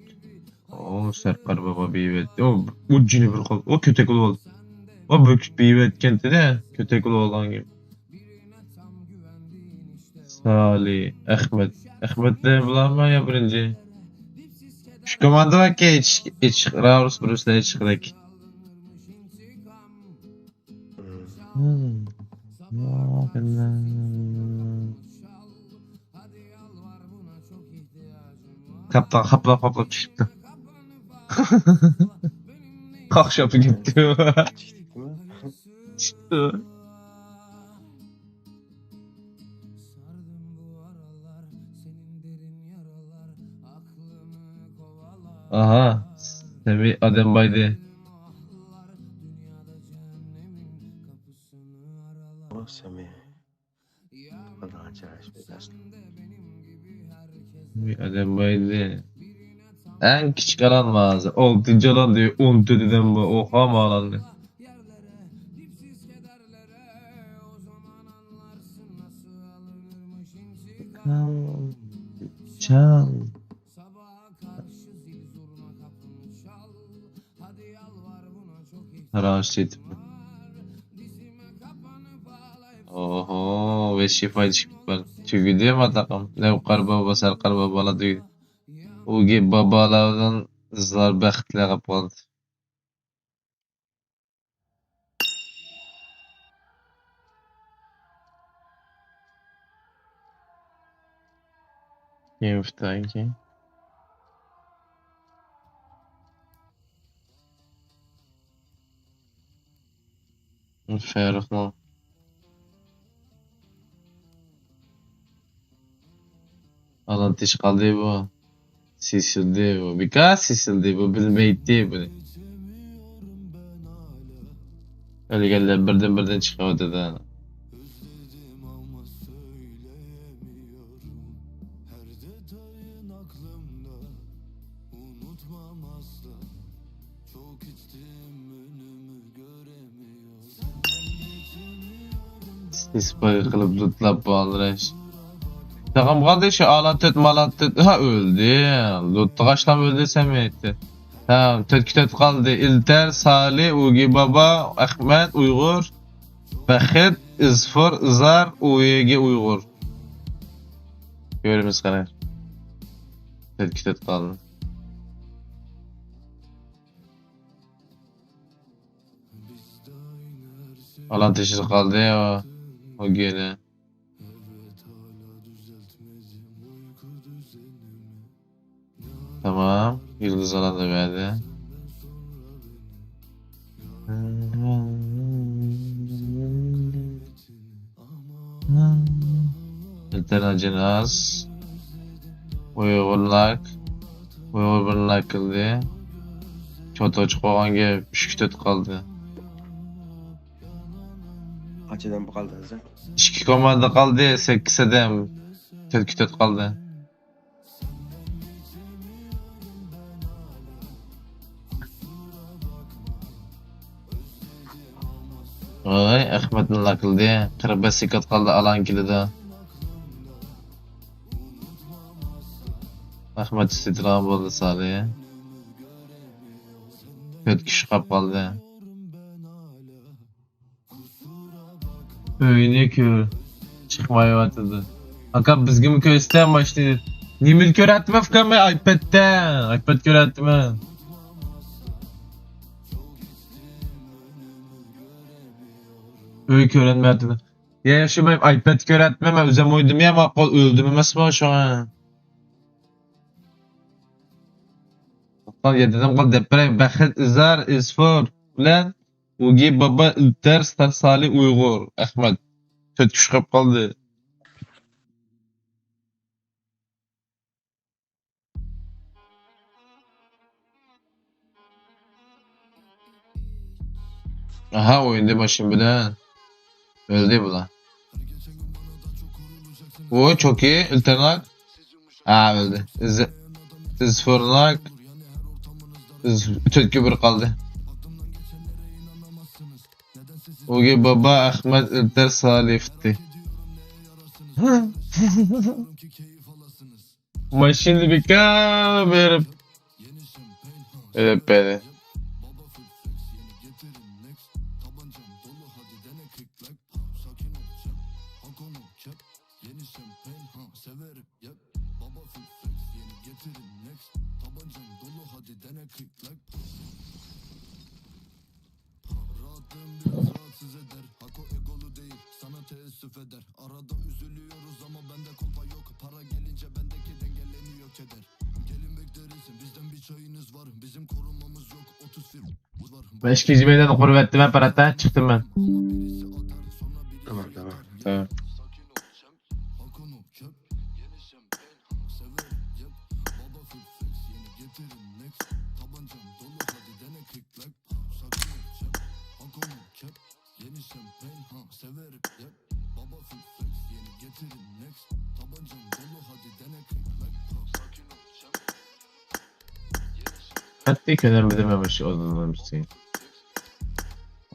ئو، سەرقار بابا بېيىۋەتتى. ئو، ئۇ جېنى بىر قالدى. ئو، كۆتەك بولۇۋالدى. ئو، بۈركۈت بېيىۋەتكەنتى-دە، كۆتەك بولۇۋالغان گەپ. سالى، ئەخمەت. ئەخمەتلەر بۇلارمۇ يا بىرىنچى؟ ئۈچ كوماندا باركەن، ئېچىق، ئېچىق، راۋۇس، بىرسىلەر ئېچىقدەك. قاپتان قاپلاپ قاپلاپ چۈشۈپتۇ. قاقشاپ كېتىپتۇ. چۈشۈپتۇ. ئاھا، سەمى ئادەم بايدى. ئۇ سەمى. ئادەم بايدى. ئەڭ كىچىك ئالان ھازىر. ئالتىنچى ئالاندى، ئون تۆت ئادەم بار. ئوخا مالاندى. چال. چال. قاراڭ ئىشلىتىپ. ئوھو، ۋەھشىي پايدا چىقىپ بار. تۈگىدى ماتاقىم. لەۋقەر بابا، سەرقەر بابالار تۈگىدى. ئۇگى بابالاردىن ئىزلار بەختلەر قاپ قالدى. كېيىن ئۇتتۇڭكى. فەرقمۇ؟ ئالان تېشى قالدى بۇ. سېسىلدى بۇ. بىكار سېسىلدى بۇ. بىلمەيتتى بۇنى. ئۆلگەنلەر بىردىن بىردىن چىقىۋاتىدۇ. سىسپاي قىلىپ لوتلاپ بالدىراش. تاغام قالدى شۇ ئالان تۆت مالان تۆت. ھا، ئۆلدى. لوتلىغاچلام ئۆلدى سەمەيتتى. ھا، تۆتكە تۆت قالدى. ئىلتەر، سالى، ئۇگى بابا، ئەخمەت، ئۇيغۇر، بەخت، ئىزفۇر، ئىزار، ئۇيېگى ئۇيغۇر. كۆرىمىز قېنى. تۆتكە تۆت قالدى. ئالان تېشىدا قالدى ئۇ، ئۇ گېنى. تامام، يۇلدۇز ئالان دەۋەردى. ئىلتەر ئاجىناس. ئۇيغۇرلار. ئۇيغۇر بىرلار كىردى. چوتۇچ قوغانگە ئۈچكە تۆت قالدى. قاچ ئادەم قالدى ھازىر؟ ئىككى كوماندا قالدى، سەككىز ئادەم. تۆتكە تۆت قالدى. ۋاي، ئەخمەتنى لاكلىدى. قىرىق بەش سېكۇنت قالدى، ئالان كېلىدۇ. ئەخمەت ئۈستىدىن بولدى سالى. تۆت كىشى قاپ قالدى. ئۆينى كۆر. چىقمايۋاتىدۇ. ئاكا، بىزگىمۇ كۆرسىتە ماشىنىنى. نېمىنى كۆرەتتىم ئۇكام، مەن ئايپەدتە. ئايپەد كۆرەتتىمەن. ئۆي كۆرۈنمەيۋاتىدۇ. يا، ياخشى، مەن ئايپەد كۆرەتتىمەن، مەن ئۆزۈم ئوينىدىم يا، ماقۇل ئۆلدۈم ئەمەسمۇ شۇڭا. يەتتىدىن قال دەپ بېرەي. بەخت، ئىزار، ئىزفۇر بىلەن ئۇگى بابا، ئىلتەر، سالى، ئۇيغۇر، ئەخمەت. تۆت كىشى قېلىپ قالدى. ئاھا، ئوينىدى ماشىنا بىلەن. ئۆلدى بۇلار. ۋوي، چوكى، ئىلتەرناك. ھا، ئۆلدى. ئىز-، ئىزفۇرناك. ئىز-، تۆتكە بىر قالدى. ئۇگى بابا، ئەخمەت، ئىلتەر، سالى پۈتتى. ماشىنا بىكار بېرىپ ئېلىپ بەردى. مەن ئىككىنچى مەيداننى قۇرۇۋەتتىم، ھە، پاراتتا چىقتىم مەن. تامام، تامام. تامام. قەتئىي كۆنەلمىدىم مەن مۇشۇ ئويۇننىڭ ئۈستىگە.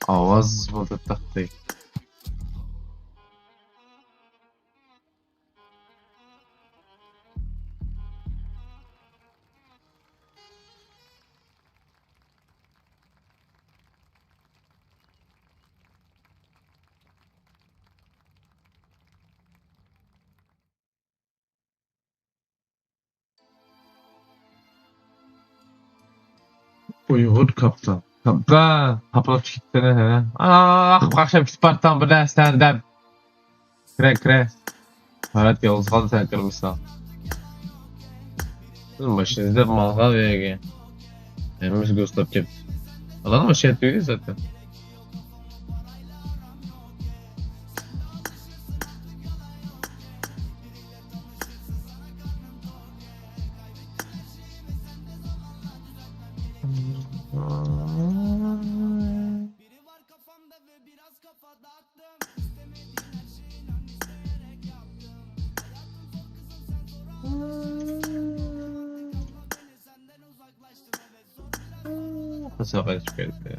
ئاۋاز بولدى تاختى. ئۇيغۇر كاپتان. كاپتان، قاپلاپ كېتىپتىنە سەن. ئاھ، قاقشاپ كېتىپ بارتاڭ بىر نەرسىلەرنى دەپ. كىرە، كىرە. ھايات يالغۇز قالدى، سەن كىرمىسەڭ. ماشىنا ئىزدەپ ماڭغان ئۆيگە. ھەممىسى گۇسلاپ كەپتۇ. ئالان ماشىنا تۈگىدى زاتەن. ساقايتىپ كەتتى.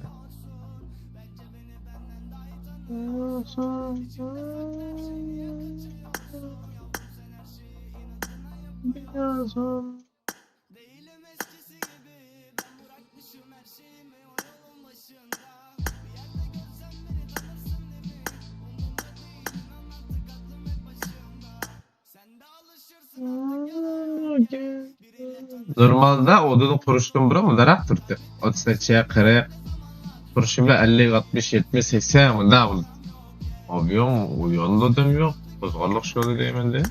نورمالدا ئۇدۇلنى قۇرۇشتىن بۇرۇن مۇنداقراق تۇرىدۇ. ئوتتۇز نەچچە، قىرىق، قۇرۇشى بىلەن ئەللىك، ئاتمىش، يەتمىش، سەكسەن مۇنداق بولىدۇ. ئوبيوم ئۇيانمىدىم يوق، قوزغاللىق شۇ دەيمەن دە.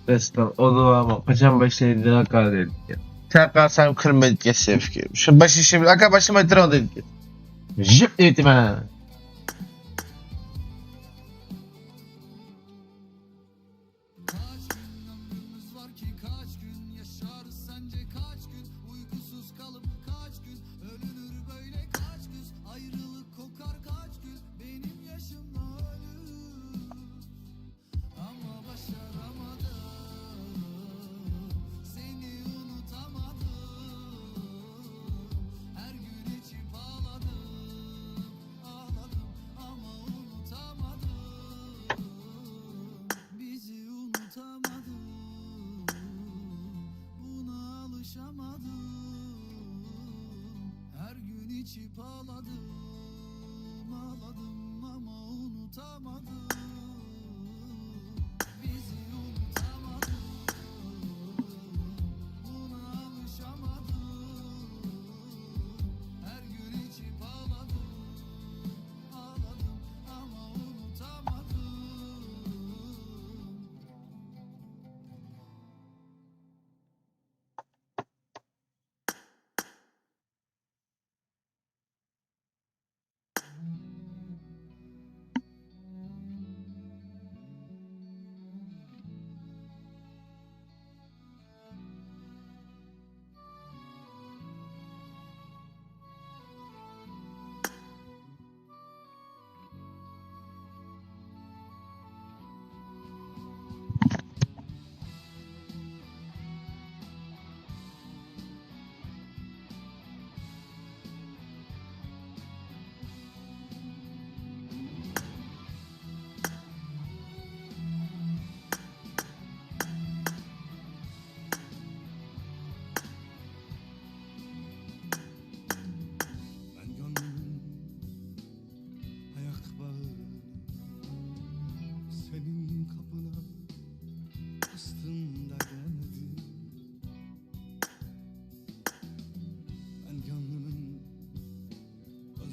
دەستان، ئۇنىۋامۇ قاچان باشلايدۇ ئاكا دەيدىكەن. سەن قالسام كىرمەيدىكەن سەپكە. شۇ باشلىشىم، ئاكا باشلىماي تۇرۇڭ دەيدىكەن. جىق ئېيتىمەن.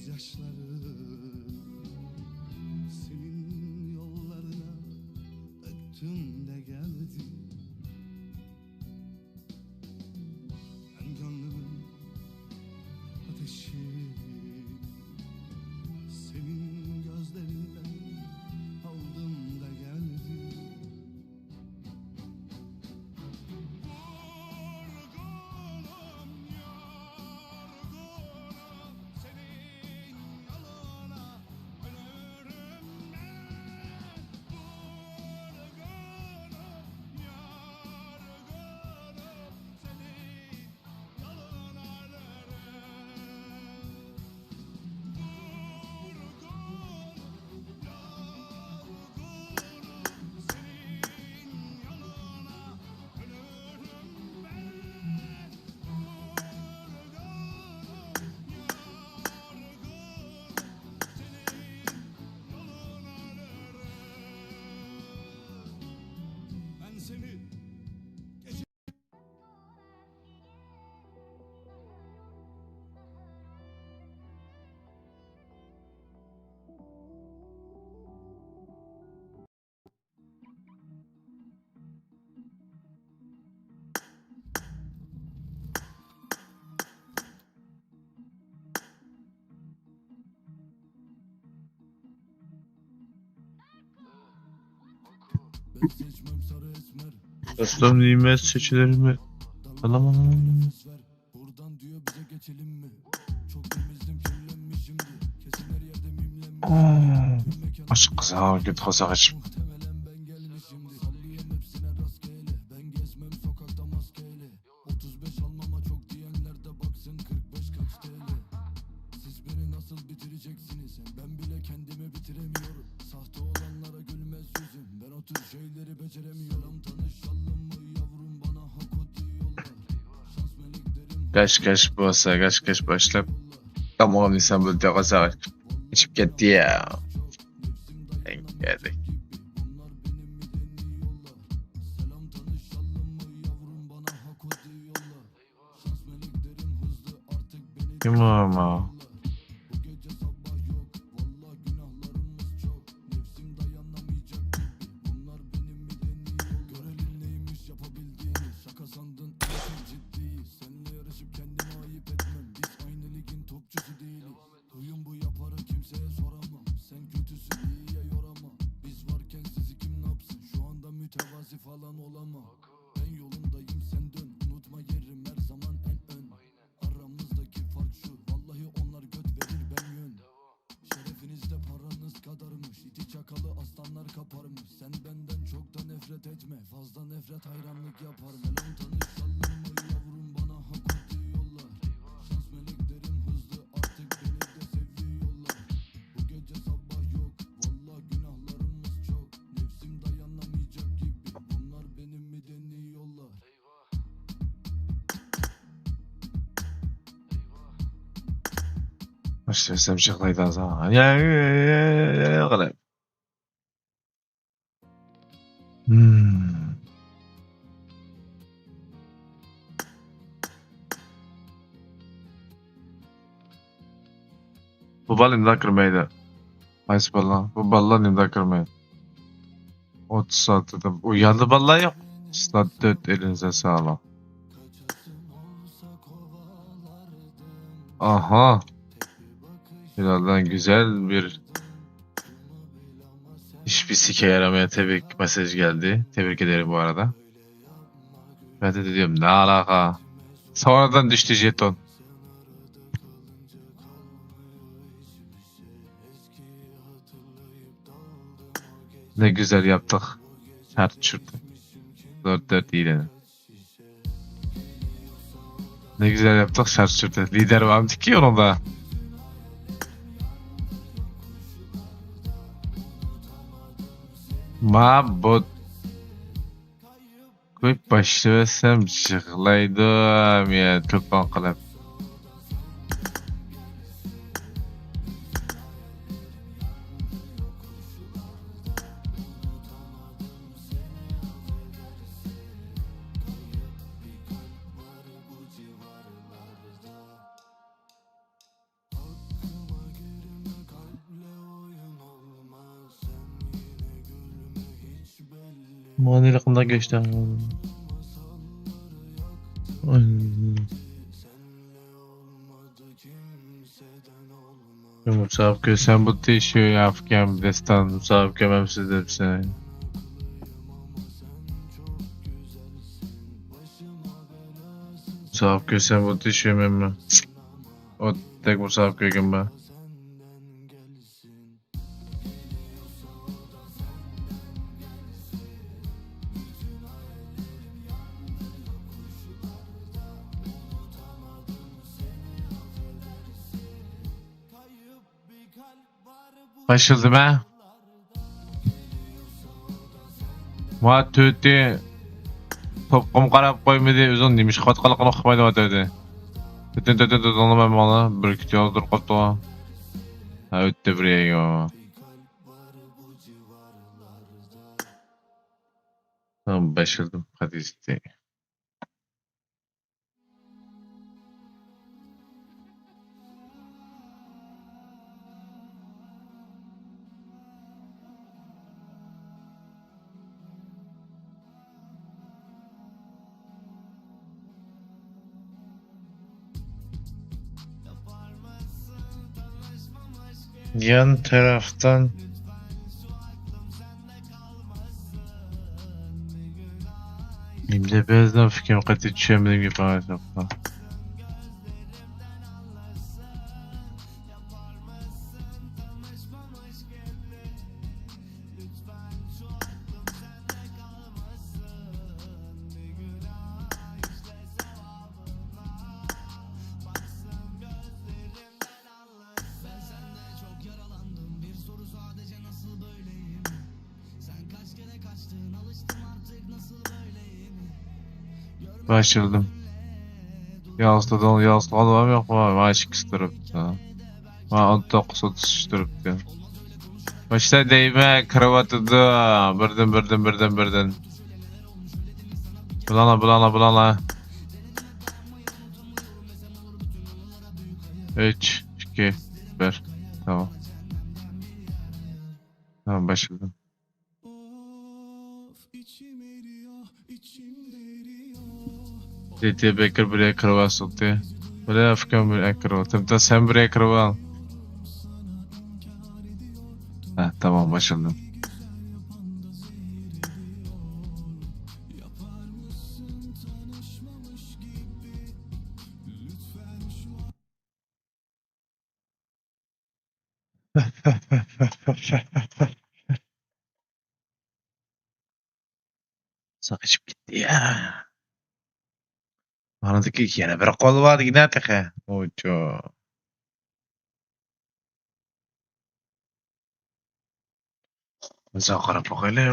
ياشلارنى سېنىڭ يوللارغا تۆكتۈم دېگەنىدى. مەن كۆڭلۈمنىڭ ئاتىشى سېنىڭ كۆزلىرىڭدىن ئالدىم دېگەنىدى. دوستلار، نېمە سۆچلىرىمنى ئالىمەن. ئاشقىزاق كۆت قازاق ئىچىپ. كاش كاش بولسا، كاش كاش باشلاپ، تامام دېسەم، بۇ دېگەن قازاق ئىچىپ كەتتى يا. ئەڭگەدەك. كىم ئۇ ئەمما؟ باشلىۋەتسەم يىغلايدۇ ھازىر. يا، يا، يا، يا، يا، يا، يا. Hmm. بۇ بالا نېمىدا كىرمەيدۇ؟ قايسى بالا؟ بۇ بالىلار نېمىدا كىرمەيدۇ؟ ئوتتۇز سائەتتە ئۇ يەردە بالىلار يوق. سائەت تۆت ئېلىنسا ساغلام. ئاھا. Bilal'dan güzel bir işbirliği yaramaya tebrik mesajı geldi. Tebrik ederim bu arada. Ben de diyorum, ne alaka? Sonradan düştü jeton. Ne güzel yaptık. Her çürtü. Dört dört iyi dedim. Ne güzel yaptık şarjörde. Lider varmış ki onun da. Ma bu. Koyup başlayasam yıglaydım ya, tılpan kılıp. مانا ھېلىقىنداق گەشتە. مۇسابىقە سەن بۇ تىشى يافكەم دەستان مۇسابىقە مەمسىز دەپسەن. مۇسابىقە سەن بۇ تىشى مەممە. ئوتتەك مۇسابىقە كۆرگەن بار. باشلىدىم ھە. ۋا تۆتى توپقىمۇ قاراپ قويمىدى، ئۆزىنىڭ نېمە ئىش قىلىۋاتقانلىقىنى ئۇقمايدۇ تۆتى. تۆتىن تۆتىن تۆتىن مانا بىر كۈچ يالدۇرۇپ قاپتۇ. ھە، ئۆتتى بىر يەرگە. تامام، باشلىدىم. قەدىستى. يان تەرەپتىن. نېمە دەپ يازدىم، پىكرىم قېتى چۈشەنمىدىم گېپىڭىزنى. باشلىدىم. يالسىدىن، يالسىغان بارمۇ يوقمۇ؟ مانا ئىككىسى تۇرۇپتۇ. مانا ئون توققۇز، ئوتتۇز ئۈچ تۇرۇپتۇ. باشتا دەيمەن، كىرىۋاتىدۇ. بىردىن، بىردىن، بىردىن، بىردىن. بۇلاڭلا، بۇلاڭلا، بۇلاڭلا. ئۈچ، ئىككى، بىر. تامام. تامام، باشلىدىم. دېدى بەكرى بىر يەرگە كىرىۋالسۇن دېدى. بىر يەر ئۇكام بىر يەرگە كىرىۋال. تىمتا سەن بىر يەرگە كىرىۋال. ھە، تامام، باشلىدىم. ساقىشىپ كەتتى يا. مانىدىكى يەنە بىر قول بار دېگىنە تېخى. ئوچۇ. بىزگە قاراپ باقايلى.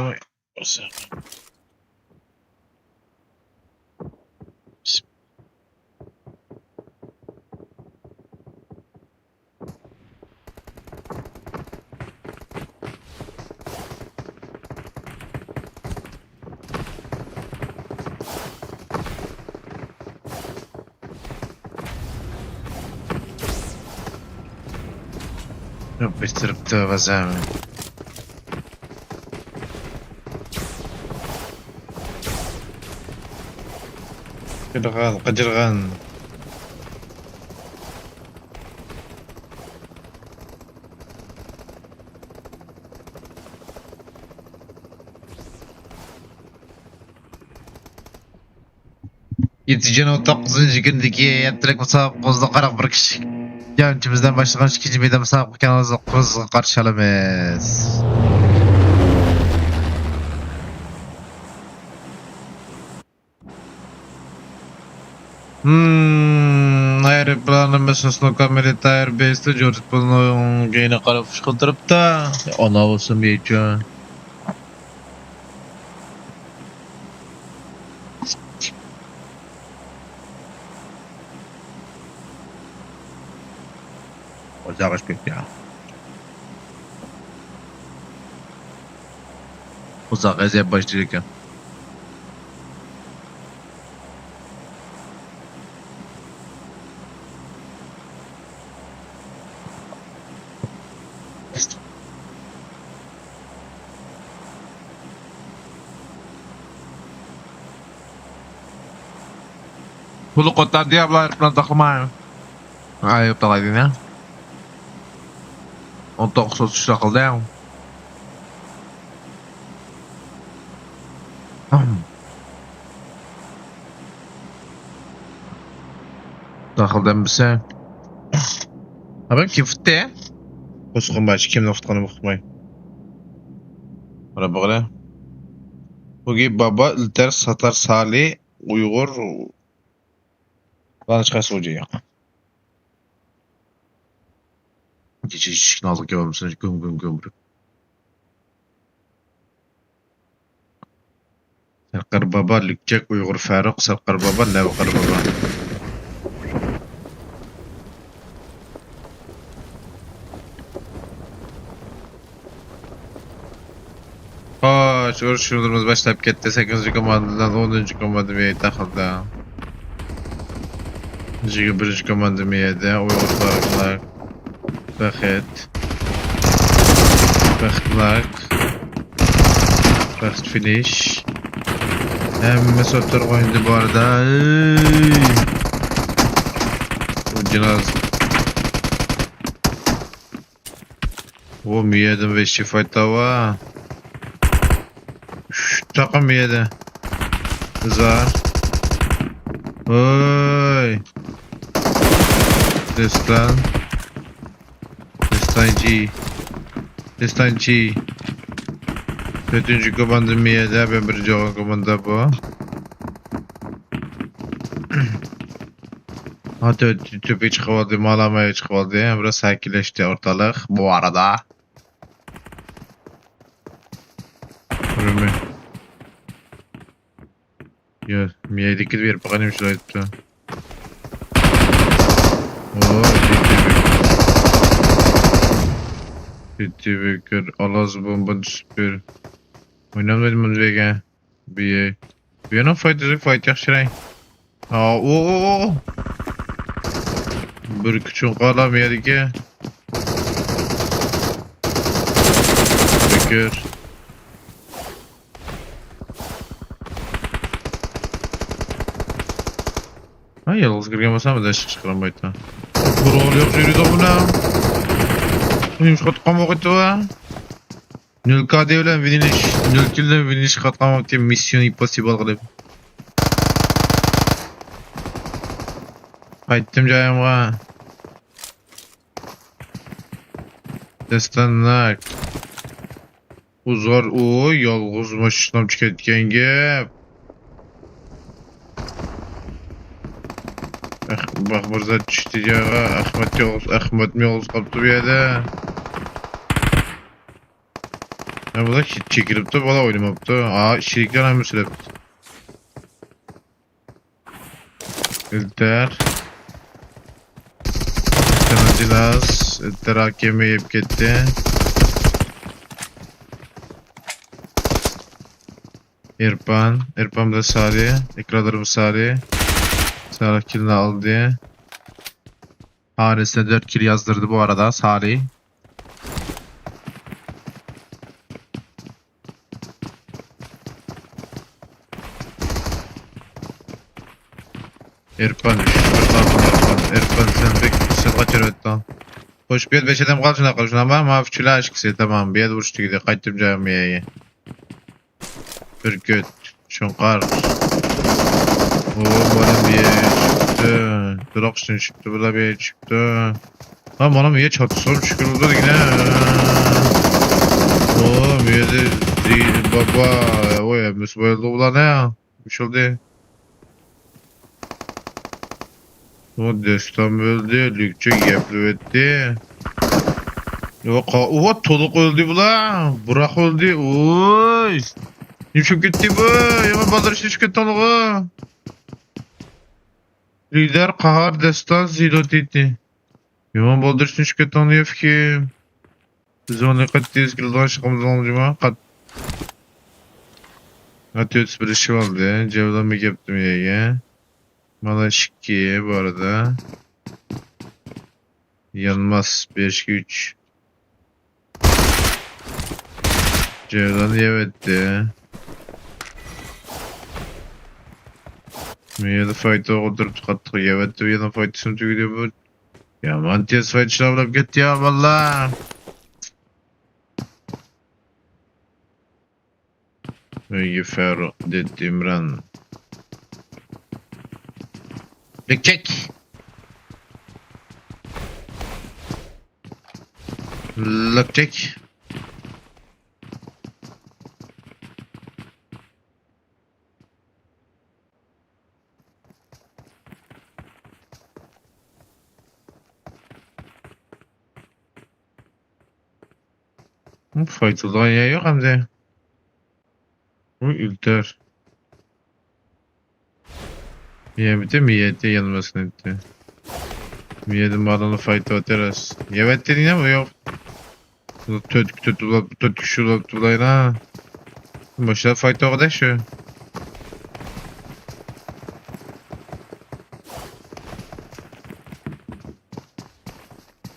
يوپۇشتۇرۇپتۇ بازارنى. قىجىرغان، قىجىرغان. يەتتىنچى ئاينىڭ توققۇزىنچى كۈنىدىكى ھەپتىلىك مۇسابىقىمىزدا قاراق بىر كىشىلىك جەڭچىمىزدىن باشلىغان ئىككىنچى مەيدان مۇسابىقىمىز قىزغىن قارشى ئالىمىز. ھىم، ئايروپىلانىمىز سوسنوكا مىلىتاير بېيستا جورج پولنىڭ كەينىگە قاراپ ئۇچقىلى تۇرۇپتۇ. ئانا بولسۇن بىچۇ. ئۇزاق ئىش كەتتى. ئۇزاق ئەزىيەت باشلىدى ئىكەن. پۇلى قوتار دېيە بۇلار ئېرىپلان تاقلىماي. ئايۇپ تالايدىنە. ئون توققۇز ئوتتۇز تاقلىدى. تاقلىدىم بىسە. ئابام كىم فۇتتى؟ قوسقۇن باشى كىمنى فۇتقىنى ئۇقماي. مانا بۇغىلى. بۇگى بابا ئىلتەر ساتار سالى ئۇيغۇر. بۇلارنى چىقارسا ئۇجى ياق. كېچە ئىشىكنى ئالدىغا كېلىۋالمىسۇن، گۈم، گۈم، گۈم. سەرقەر بابا، لۈكچەك ئۇيغۇر فەرۇق، سەرقەر بابا، لەۋقەر بابا. خوش، ئۇرۇشلىرىمىز باشلاپ كەتتى. سەككىزىنچى كوماندىدىن ئونىنچى كوماندىمۇ يەيدۇ تاقىلدا. يىگىرمە بىرىنچى كوماندىمۇ يەيدۇ. ئۇيغۇرلار بۇلار. بەخت. بەختلىك. بەخت فىنىش. ھەممىسى ئوتتۇرىغا ئوينىدى بۇ ئارىدا. ئەي. بۇ جىناز. ئۇ مىيەدىن ۋەھشىي فايت داۋا. ئۈچ تاقىم مىيەدە. زار. ۋوي. دېستان. دېستانچى. دېستانچى. تۆتىنچى كوماندا مىيەدە، بىر جاۋاب كوماندا بۇ. ھا، تۆ-، تۆ-، تۆپە چىقىۋالدى، مالامايا چىقىۋالدى. بىراز سەكىنلەشتى ئورتالىق بۇ ئارىدا. كۆرۈنمەي. يا، مىيەدىكى بېرىپ باقايلى، شۇنداق ئېيتىپتۇ. ئو، جىددىي بىر، جىددىي بىر كۆر، ئالاز بومبا سۈپۈر. ئوينامدىم بۇنى بەگە. بىيە. بىيەنىڭ فايت ئىزى فايت ياخشىراي. ھا، ئۇ، ئۇ، ئۇ. بىر كۈچۈڭ قالا مىيەدىكى. بىكىر. ھا، يالغۇز كىرگەن بولسام، بىردە ئىشىق چىقىرالمايتتى. بىر رول يوق، يۈرىدۇ بۇنىڭ. نېمىشقا تۇغقان بولۇپ كەتتى بۇ؟ نۆل كا دى بىلەن ۋىنىش، نۆل كىل بىلەن ۋىنىش قاتقان ۋاقتى مىسسىيون ئىمپوسسىبل قىلىپ. قايتتىم جايىمغا. دەستەننەك. ئۇزار ئۇ، يالغۇز ماشىنام چىقىۋەتكەن گەپ. ئەخ، باخمۇرزات چۈشتى جايغا. ئەخمەت يالغۇز، ئەخمەتمۇ يالغۇز قاپتۇ بۇ يەردە. ھە، بۇلار چېكىلىپتۇ، بالا ئوينىماپتۇ. ئا، ئىچىدىكىلەر ھەممىسى ئۆلۈپتۇ. ئىلتەر. ئىلتەر جىناز. ئىلتەر ئاكېمى يەپ كەتتى. ئېرپان. ئېرپان بىلەن سارى. ئېكرانلىرىمىز سارى. سارى كىلنى ئالدى. ھارىسنى دۆت كىل يازدۇردى بۇ ئارىدا سارى. ئېرپان، ئېرپان، ئېرپان، سەن بەك سىرتقا چىرىۋەتتىڭ. خوش، بۇ يەردە بەش ئادەم قالدى، شۇنداق قىلىپ، شۇنداقمۇ؟ مانا ئۈچىلا ئىككىسى، تامام. بۇ يەردە ئۇرۇش تۈگىدى، قايتتىم جايىمغا. بۈركۈت، شۇڭقار. ئۇ، مانا بۇ يەرگە چىقتى. تۇرۇقتىن چىقتى، بۇلار بۇ يەرگە چىقتى. ھا، مانا بۇ يەر چاتىسىغا چۈشۈرۈلدى دېگىنە. ئۇ، بۇ يەردە زى-، بابا، ئۇ ھەممىسى بويالدى بۇلارنى. ئۇچۇلدى. ئۇ دېستان ئۆلدى، لۈكچە يەپلىۋەتتى. ئۇ قا-، ئۇ تولۇق ئۆلدى بۇلار. بۇراق ئۆلدى. ئۇي. نېمىشىپ كەتتى بۇ؟ يامان بالدۇر ئىشلىشىپ كەتتىڭلىغۇ. لىدەر قاھار دېستان زىدو تىتى. يامان بالدۇر ئىشلىشىپ كەتتىڭلار يا پىكىم. بىز ئۇنى قەتئىي ئىزگىلىدىغان ئىش قىلمىدىڭ جۇما؟ قات-، قەتئىي ئۆتۈپ بېرىشىۋالدى. جەۋلانمۇ كەپتىمۇ يەرگە. مانا ئىككى بۇ ئارىدا. يانماس، بېرىشكە ئۈچ. جەۋلان يەۋەتتى. يەنە فايتوغا تۇرۇپ قاتتىق يەۋەتتى، يەنە فايتىسىنى تۈگىدى بۇ. يامان تېز فايت شىلاۋلاپ كەتتى يا باللا. ئۆيگە فەرۇق دېدى ئىمران. لىكچەك. لىكچەك. فايتىلىدىغان يەر يوق ئەمدى. بۇ ئۆلتۈر. يەمىتى مىيەتى يانماسكىنى ئېيتتى. مىيەتى مالىنى فايتىۋاتىرىز. يەۋەتتى دېگەن ئۇ يوق. تۆت، تۆت، تۆت، تۆت كىشى بولۇپتۇ بۇلايلا. مۇشۇلار فايت ئوغۇدەك شۇ.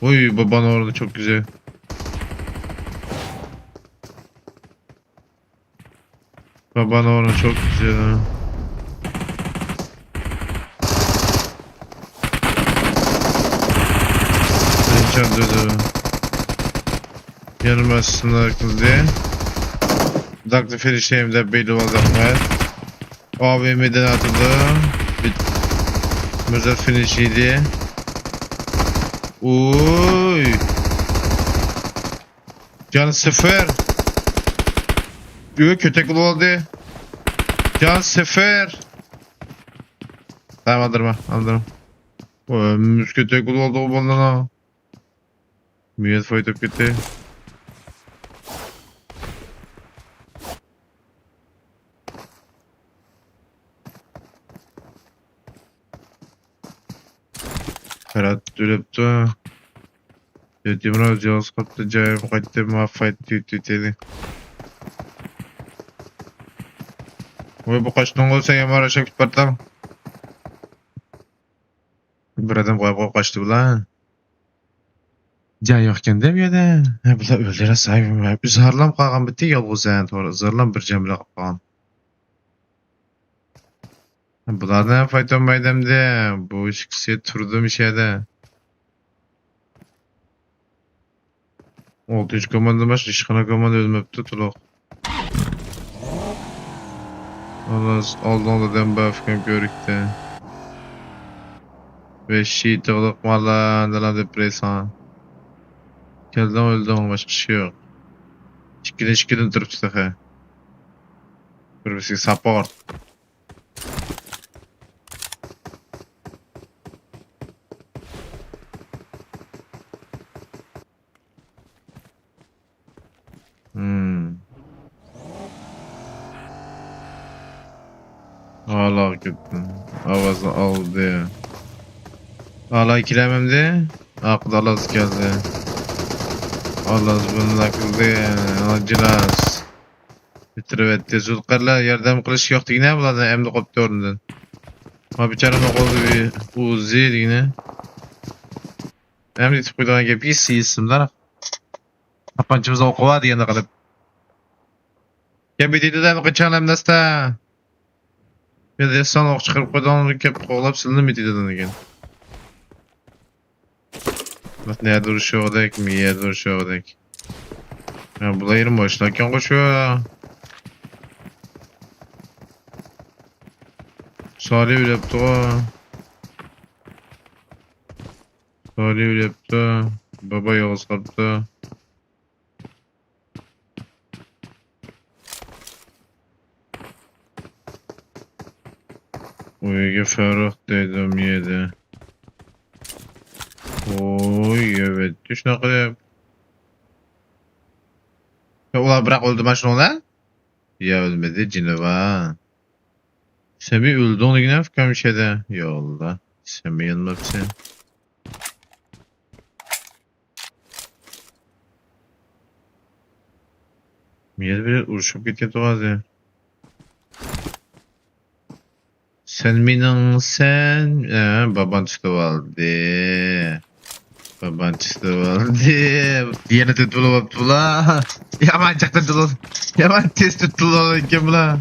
Uy, babanın orada çok güzel. Babanın orada çok güzel ha. Pençem dedi. Yanıma sınır kıldı. Daklı finish'teyim de belli olacak mı? A V M'den atıldı. Bir müzel finish yedi. Uy. Can sıfır. Diyor kötek oldu. Can sıfır. Tamam, aldırma, aldırma. O ömür kötek oldu o bundan ha. مېيىز فايتاپ كەتتى. پەرھات ئۆلۈپتۇ. يېتىمراز يالغۇز قاپتۇ، جايىم قايتتى، ما فايت تۈتۈتىلى. ۋاي، بۇ قاچتىڭغۇ سەن يامان رەشەك پارتلاڭ. بىر ئادەم قويۇپ قويۇپ قاچتى بۇلار. جاي يوقكەن دە بۇ يەردە. ھە، بۇلار ئۆلدۈرە سايىم. ئىزھارلام قالغان بىتى يالغۇز ھە، توغرا. ئىزھارلام بىر جەملە قالغان. بۇلارنى ھەم فايتالمايدۇ ئەمدى. بۇ ئىككىسى تۇردى مۇشۇ يەردە. ئالتىنچى كوماندا باشقا ھېچقانداق كوماندا ئۆلمەپتۇ تولۇق. ئالدىڭدا دەم بار ئۇكام كۆرۈكتە. ۋەھشىي تىغلىق مالا نېلام دەپ بېرەي ساڭا. كەلدىڭ ئۆلدۈڭ، باشقا ئىش يوق. ئىككىدىن ئىككىدىن تۇرۇپسىز تېخى. بىر بىرسىگە ساپورت. ھىم. ئالاغا كەتتىم. ئاۋازنى ئالدى. ئالاغا كېلەمەمدى؟ ئارقىدا ئالاز كەلدى. ئالاز بۇنداق قىلدى. ئاجىناس. بىتىرىۋەتتى. زۇلقەرلەر ياردەم قىلىش يوق دېگىنە بۇلاردىن ئەمدى قوپتى ئورنىدىن. ما بىچارىنىڭ قولىدا بىر ئۇزى دېگىنە. ئەمدى يېتىپ قويىدىغان گەپ يېسىمدار. تاپانچىمىزنى ئوقۇۋا دېگەندە قىلىپ. يا بىدىدىدە قاچان ئەمدىستا. يا دېسان ئوق چىقىرىپ قويدۇڭ كەپ قوغلاپ سىلىنىپ بىدىدىدىن دېگەن. بۇ نەدە ئۇرۇشۇۋاتىدۇ، مىيەدە ئۇرۇشۇۋاتىدۇ. يا بۇلار يېرىم باشلاكەن قوشۇ. سالى ئۆلۈپتۇ. سالى ئۆلۈپتۇ. بابا يالغۇز قاپتۇ. ئۆيگە فەرۇق دەيدۇ مىيەدە. ئوي، يەۋەتتى شۇنداق قىلىپ. يا ئۇلار بىراق ئۆلدى ماشۇنىڭدا؟ يا ئۆلمىدى، جېنى بار. سەن بىر ئۆلدۈڭ دېگىنە ئۇكام شەدە. يا ئاللا، سەن بىر يانماپسەن. مىيەدە بىر ئۇرۇشۇپ كەتكەن تۇغازى. سەن مېنىڭ، سەن، ئە، بابان تۇتۇۋالدى. بابان تۇتۇۋالدى. يەنە تۇتۇۋاپتۇ بۇلار. يامان جىق تۇتۇۋال-، يامان تېز تۇتۇۋالغان ئىكەن بۇلار.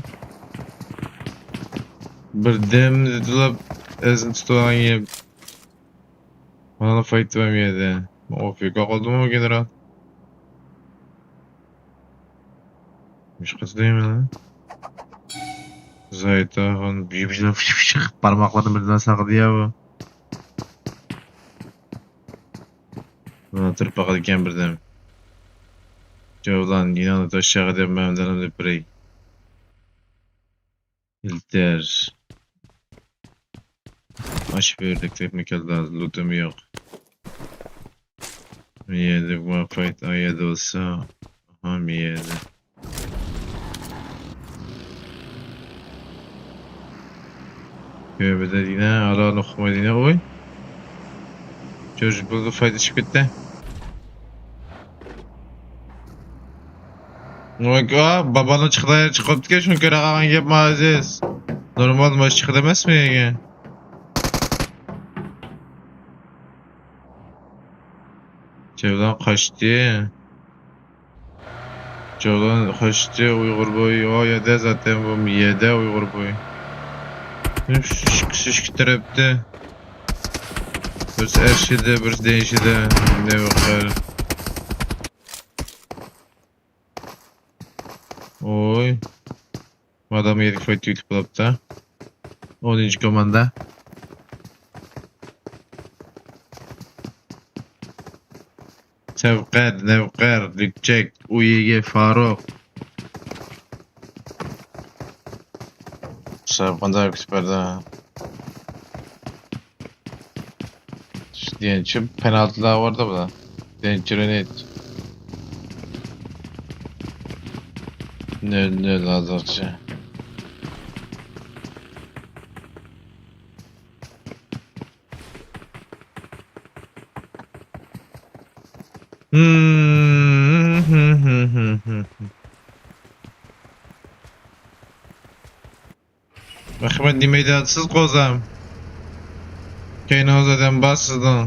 بىردەم زىتلاپ ئەزىم تۇتۇۋالغان گەپ. مانا فايت بار بۇ يەردە. ئوفىكا قالدىمۇ گېنېرال؟ مۇشۇ قىز دەيمەن. زايتاخان بارماقلىرىنى بىردىن ساقىدى يا بۇ. مانا تۇرۇپ باقىدىكەن بىردەم. جاۋلان يېنىڭدا تاششاغا دەپ مەمدەننى دەپ بېرەي. ئىلتەر. ئاش بۆرەك تېپىپ كەلدى، لوتۇم يوق. مىيەدە ما فايت ئايەدە بولسا. ئاھا، مىيەدە. كۆبىدە دېگىنە، ئارا نۇقما دېگىنە، ئوي. جورج بولدى، فايت ئىچىپ كەتتى. ۋاي، بابانىڭ چىقىدىغان يېرى چىقىپ قاپتىكەن، شۇنى كۆرۈپ قالغان گەپمۇ ئەزىز. نورمال ماش چىقىدۇ ئەمەسمۇ يەرگە؟ جەۋلان قاچتى. جەۋلان قاچتى، ئۇيغۇر بوي. ئۇ يەردە زاتەن بۇ يەردە ئۇيغۇر بوي. ئىككىسى ئىككى تەرەپتە. بىرسى ئەرشىدە، بىرسى دېيىشىدە. نەۋقەر. ئوي. ئادام يەرگە فايت يۈتۈپ قاپتۇ. ئونىنچى كوماندا. سەۋقەر، نەۋقەر، لۈكچەك، ئۇيىگە فاروق. سەۋقەندە كۈتۈپ بەردى. دېنچى پېنالتىلار باردا بۇلار. دېنچى رېنېت. نۆل نۆل ھازىرچە. ئەخمەت، نېمە دەيسىز قوزام؟ كەينىڭىزدە ئادەم بار سىزنىڭ.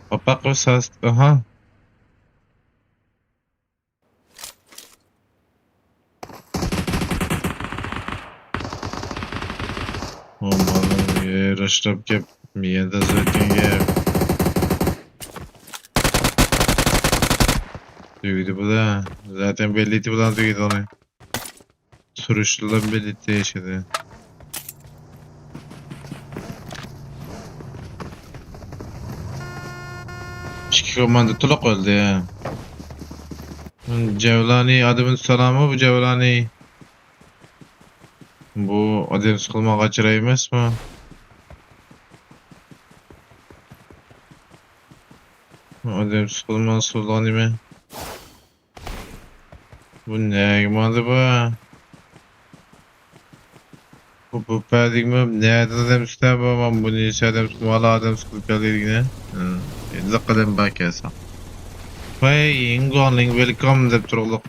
ئاپاق ساست، ئاھا. ئۇ مانا يېرىشلاپ كەپ، مىيەدە سۆكۈنگەن. تۈگىدى بۇلار. زاتەن بېلىتى بىلەن تۈگىدى ئۇنى. سۈرۈشتىلا بېلىتى ياشىدى. ئىككى كوماندا تولۇق ئۆلدى. جەۋلانى ئادىمىز سالامى بۇ جەۋلانى؟ بۇ ئادەم سىقىلماغان چىراي ئەمەسمۇ؟ ئادەم سىقىلما سۇلغان نېمە؟ بۇ نەگە ماڭدى بۇ؟ بۇ، بۇ پەدىگىمۇ نەدىن ئادەم سۈتە بۇ؟ مانا بۇنى ئادەم سۈتمە، ئادەم سۈتۈپ كەلدى دېگىنى. ھە، لىق ئادەم بار كەلسە. ۋاي، يىڭگۇاڭ لىڭ ۋېلكام دەپ تۇرۇقلۇق.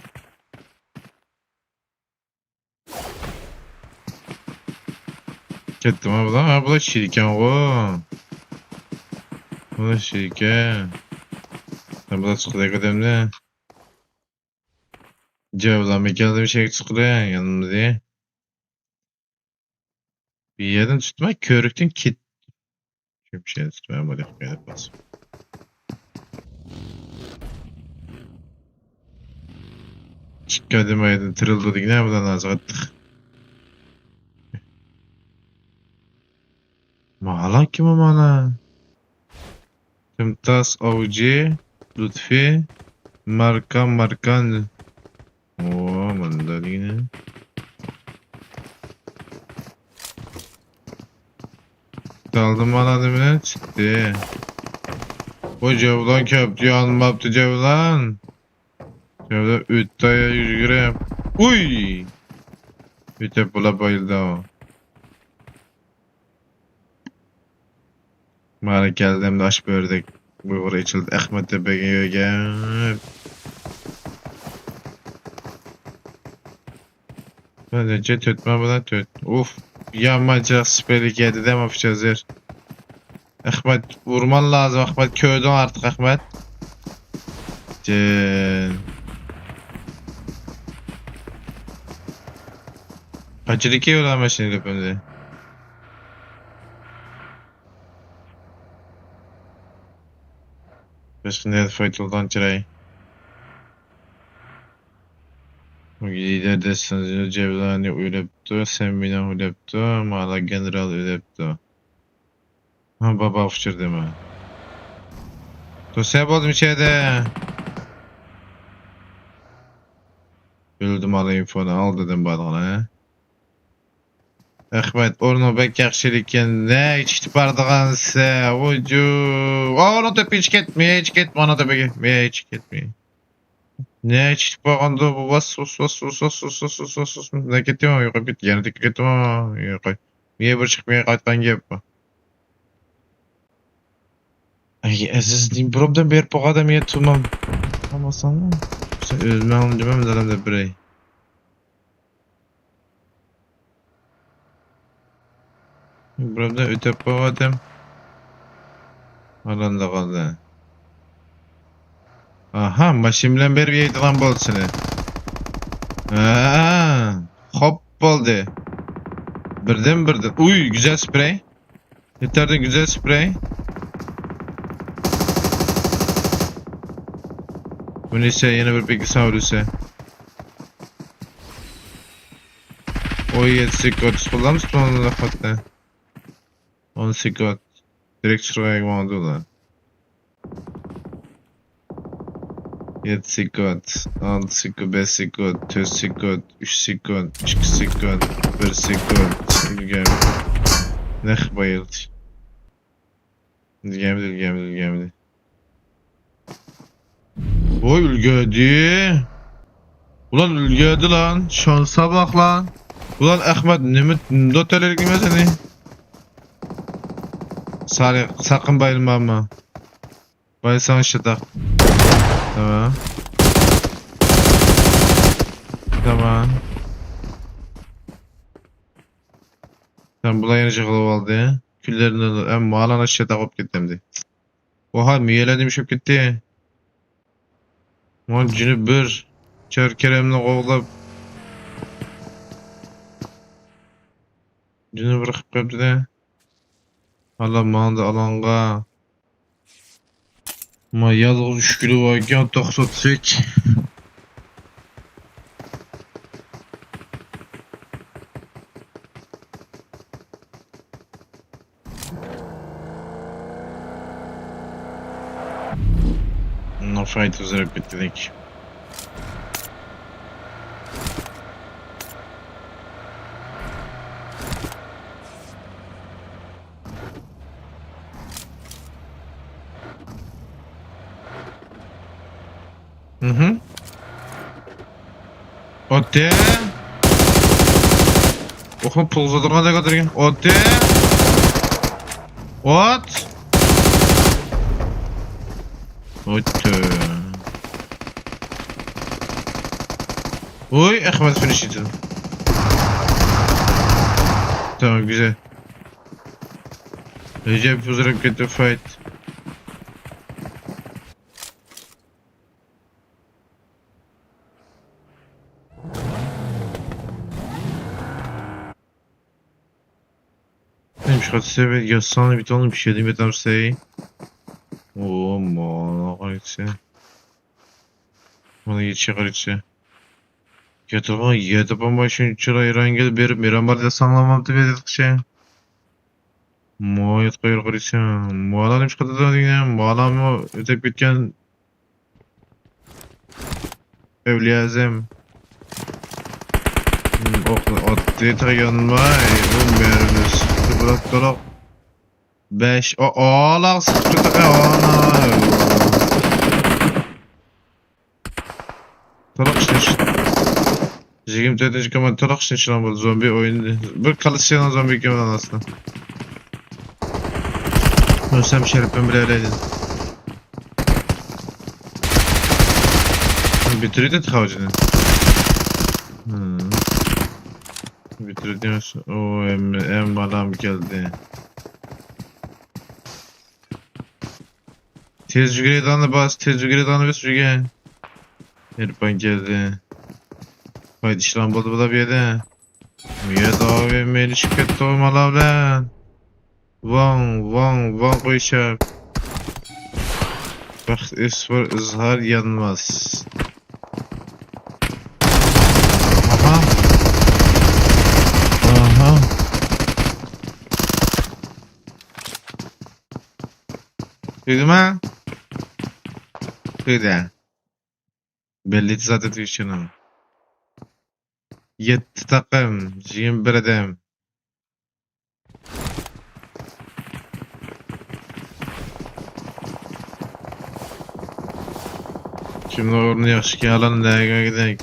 كەتتىما بۇلار؟ ھە، بۇلار شىركەنغۇ. بۇلار شىركەن. ھە، بۇلار چىقىدۇ ئادەمنى. جاۋلانمىكەن دېمىشەك چىقىدۇ، يانمىدى. بۇ يەردىن تۇتماي كۆرۈكتىن كېت. شۇ بىر شەينى تۇتۇپ مەن بۇنى قويۇپ باسىمەن. ئىككى ئادەم ئايدىن تىرىلدى دېگىنە بۇلار ھازىر قاتتىق. مالا كىم مالا؟ تىمتاس، ئاۋجى، لۇتپى، ماركا، ماركان. ئو، ماندا دېگىنى. دالدىم ئالادىمىنى چىقتى. ۋاي، جەۋلان كەپتۇ، يانماپتۇ جەۋلان. جەۋلان ئۆتتى يۈگۈرۈپ. ئۇي! ئۆتۈپ بولا بايىلدى ئۇ. مانا كەلدى ئەمدى ئاش بۆرىدەك ئۇيغۇر ئېچىلدى. ئەخمەت تەپەگە يۆگەپ. نەچچە؟ تۆت ما بۇلار؟ تۆت. ئۇف. يامان جىق سىپەيلىك يەردىدە ماپىچ ھازىر. ئەخمەت، ئۇرمان لازىم، ئەخمەت. كۆردۈڭ ئارتۇق، ئەخمەت. جىن. قاچىدىكى ئۇلار ماشىنا دەپ ئەمدى. باشقا نەدە فايت قىلغان چىراي. لىدەر دەستىسى جەۋلانى ئۆلۈپتۇ، سەممىنى ئۆلۈپتۇ، مالا گېنېرال ئۆلۈپتۇ. ھا، بابا ئۇچۇردىمۇ؟ توسا بولدۇم ئىچەردە. بىلدىم، ئالا ئىنفونى ئال دېدىم بارغىنى. ئەخمەت، ئورنۇڭ بەك ياخشى ئىكەن. نە ئىچىپ بارىدىغانسە، ۋۇجۇ. ئا، ئۇنىڭ تۆپىگە ئىچىپ كەتمە، ئىچىپ كەتمە، ئۇنىڭ تۆپىگە. مە ئىچىپ كەتمە. نە ئىچىپ بارغاندۇ بۇ؟ ۋاس، ۋۇس، ۋاس، ۋۇس، ۋاس، ۋۇس، ۋاس، ۋۇس، ۋاس، ۋۇس. نە كېتىمۇ؟ يوقاپ كېتىپ، يەنە تېكىپ كېتىمۇ؟ يوقاي. مىيە بىر چىقىپ، مىيە قايتقان گەپ بۇ. ئەي، ئەزىز، نېمە بىر ئوبدان بېرىپ بولغان ئادەم يە تۇرمام. ئالماساڭمۇ؟ سەن ئۆزۈمنىڭ نېمەم دەلەم دەپ بېرەي. بىر ئوبدان ئۆتۈپ بولغان ئادەم. ئالاندا قالدى. ئاھا، ماشىنا بىلەن بېرىپ يەيدىغان بولدى سېنى. ھە، خوپ بولدى. بىردىن، بىردىن. ئۇي، گۈزەل سپرەي. يېتەردىن گۈزەل سپرەي. بۇنى سەن يەنە بىر بېكىسەن ئۆلىسە. ئون يەتتە سېكۇنت. قوللامسىز بۇنى؟ ئون سېكۇنت. دىرېكت چىقىرغان ماڭدۇ ئۇلار. يەتتە سېكۇنت، ئالتە سېكۇنت، بەش سېكۇنت، تۆت سېكۇنت، ئۈچ سېكۇنت، ئىككى سېكۇنت، بىر سېكۇنت. ئۈلگەم. نەق بايىلدى. ئۈلگەمدى، ئۈلگەمدى، ئۈلگەمدى. ۋوي، ئۈلگەردى. ئۇلان ئۈلگەردى لان. شانسا باق لان. ئۇلان ئەخمەت، نېمە، نېمە دوتەلەرگە نېمە سېنى؟ سارى، ساقىن بايلىما ئەمما. بايساڭ شىتاق. تامام. تامام. سەن بۇلار يەنە يىغىلىۋالدى. كۈنلەرنى ئەم مالان ئاشۇ شىتاق بولۇپ كەتتى ئەمدى. ئوھا، مېيەلەر نېمە ئىش بولۇپ كەتتى؟ مانا جۈنۈپ بىر چار كېرەمنى قوغلاپ، جۈنۈپ بىر قىپ قويۇپتۇ-دە. ئالا ماڭدى ئالاڭغا. ما يالغۇز ئۈچ كىلو باركەن، توختاتساق. نو فايت ئۇزىراپ كەتكۈدەك. مهم. ئوتتى. ئوخۇم پۇل ئۇزىتىدىغاندەك ئاتىدىكەن. ئوتتى. ئوت. ئوتتى. ۋوي، ئەخمەت فىنىش ئېتىدۇ. تامام، گۈزەل. رەجەپ ئۇزىراپ كەتتى، فايت. نېمىشقا سېۋىپ ياتساڭ، بىتىڭنى پىشىردىم ياتامسەي. ئو، مانا قارىسا. مانا يېتىشى قارىسا. ياتىدىغان يەر تاپالماي شۇنچىلا ئېرانگە بېرىپ مىرانبار دەپ ساڭلامامتى بېرىدىغىچە. مايىت قايرىغا دېسەم، مالا نېمىش قىلىدۇ دېگەن، مالامۇ ئۆتۈپ كەتكەن. ئەۋلىيا ئەزەم. ئوقنى ئاتتى، تېخى يانماي. ئۇ مەرمىسى بۇلاپ تۇرۇق. بەش، ئا-، ئالاغ سىقىپ تۇرۇق، ئانا. تولۇق ئىشلەش. يىگىرمە تۆتىنچى كوماندا تولۇق ئىشلەش بولدى. زومبى ئوينىدى. بىر كالىسىيانىڭ زومبى ئىكەن ئاناسىنىڭ. ئۆلسەم شەرىپىم بىلەن ئەلەيدىن. بىتىردى تاۋجىنى. بىتىردى. ئۇ ئەم، ئەم بالام كەلدى. تېز يۈگۈرىدىغاننى باس، تېز يۈگۈرىدىغاننى بېسىپ يۈرگەن. ئېرپان كەلدى. ۋاي، ئىشلام بولدى بۇلار بۇ يەردە. يەر داۋا مېلىشىپ كەتتى مالا بىلەن. ۋاڭ، ۋاڭ، ۋاڭ قويۇشۇپ. بەخت ئۆسمۈر ئىزھار يانماس. ئاھا. ئاھا. تۈگىدىما؟ تۈگىدى. بەللىدى زادى تۈگىشىنى. يەتتە تاقىم، يىگىرمە بىر ئادەم. كىمنىڭ ئورنى ياخشىكەن، ئالان نەگە بەرگىدەك؟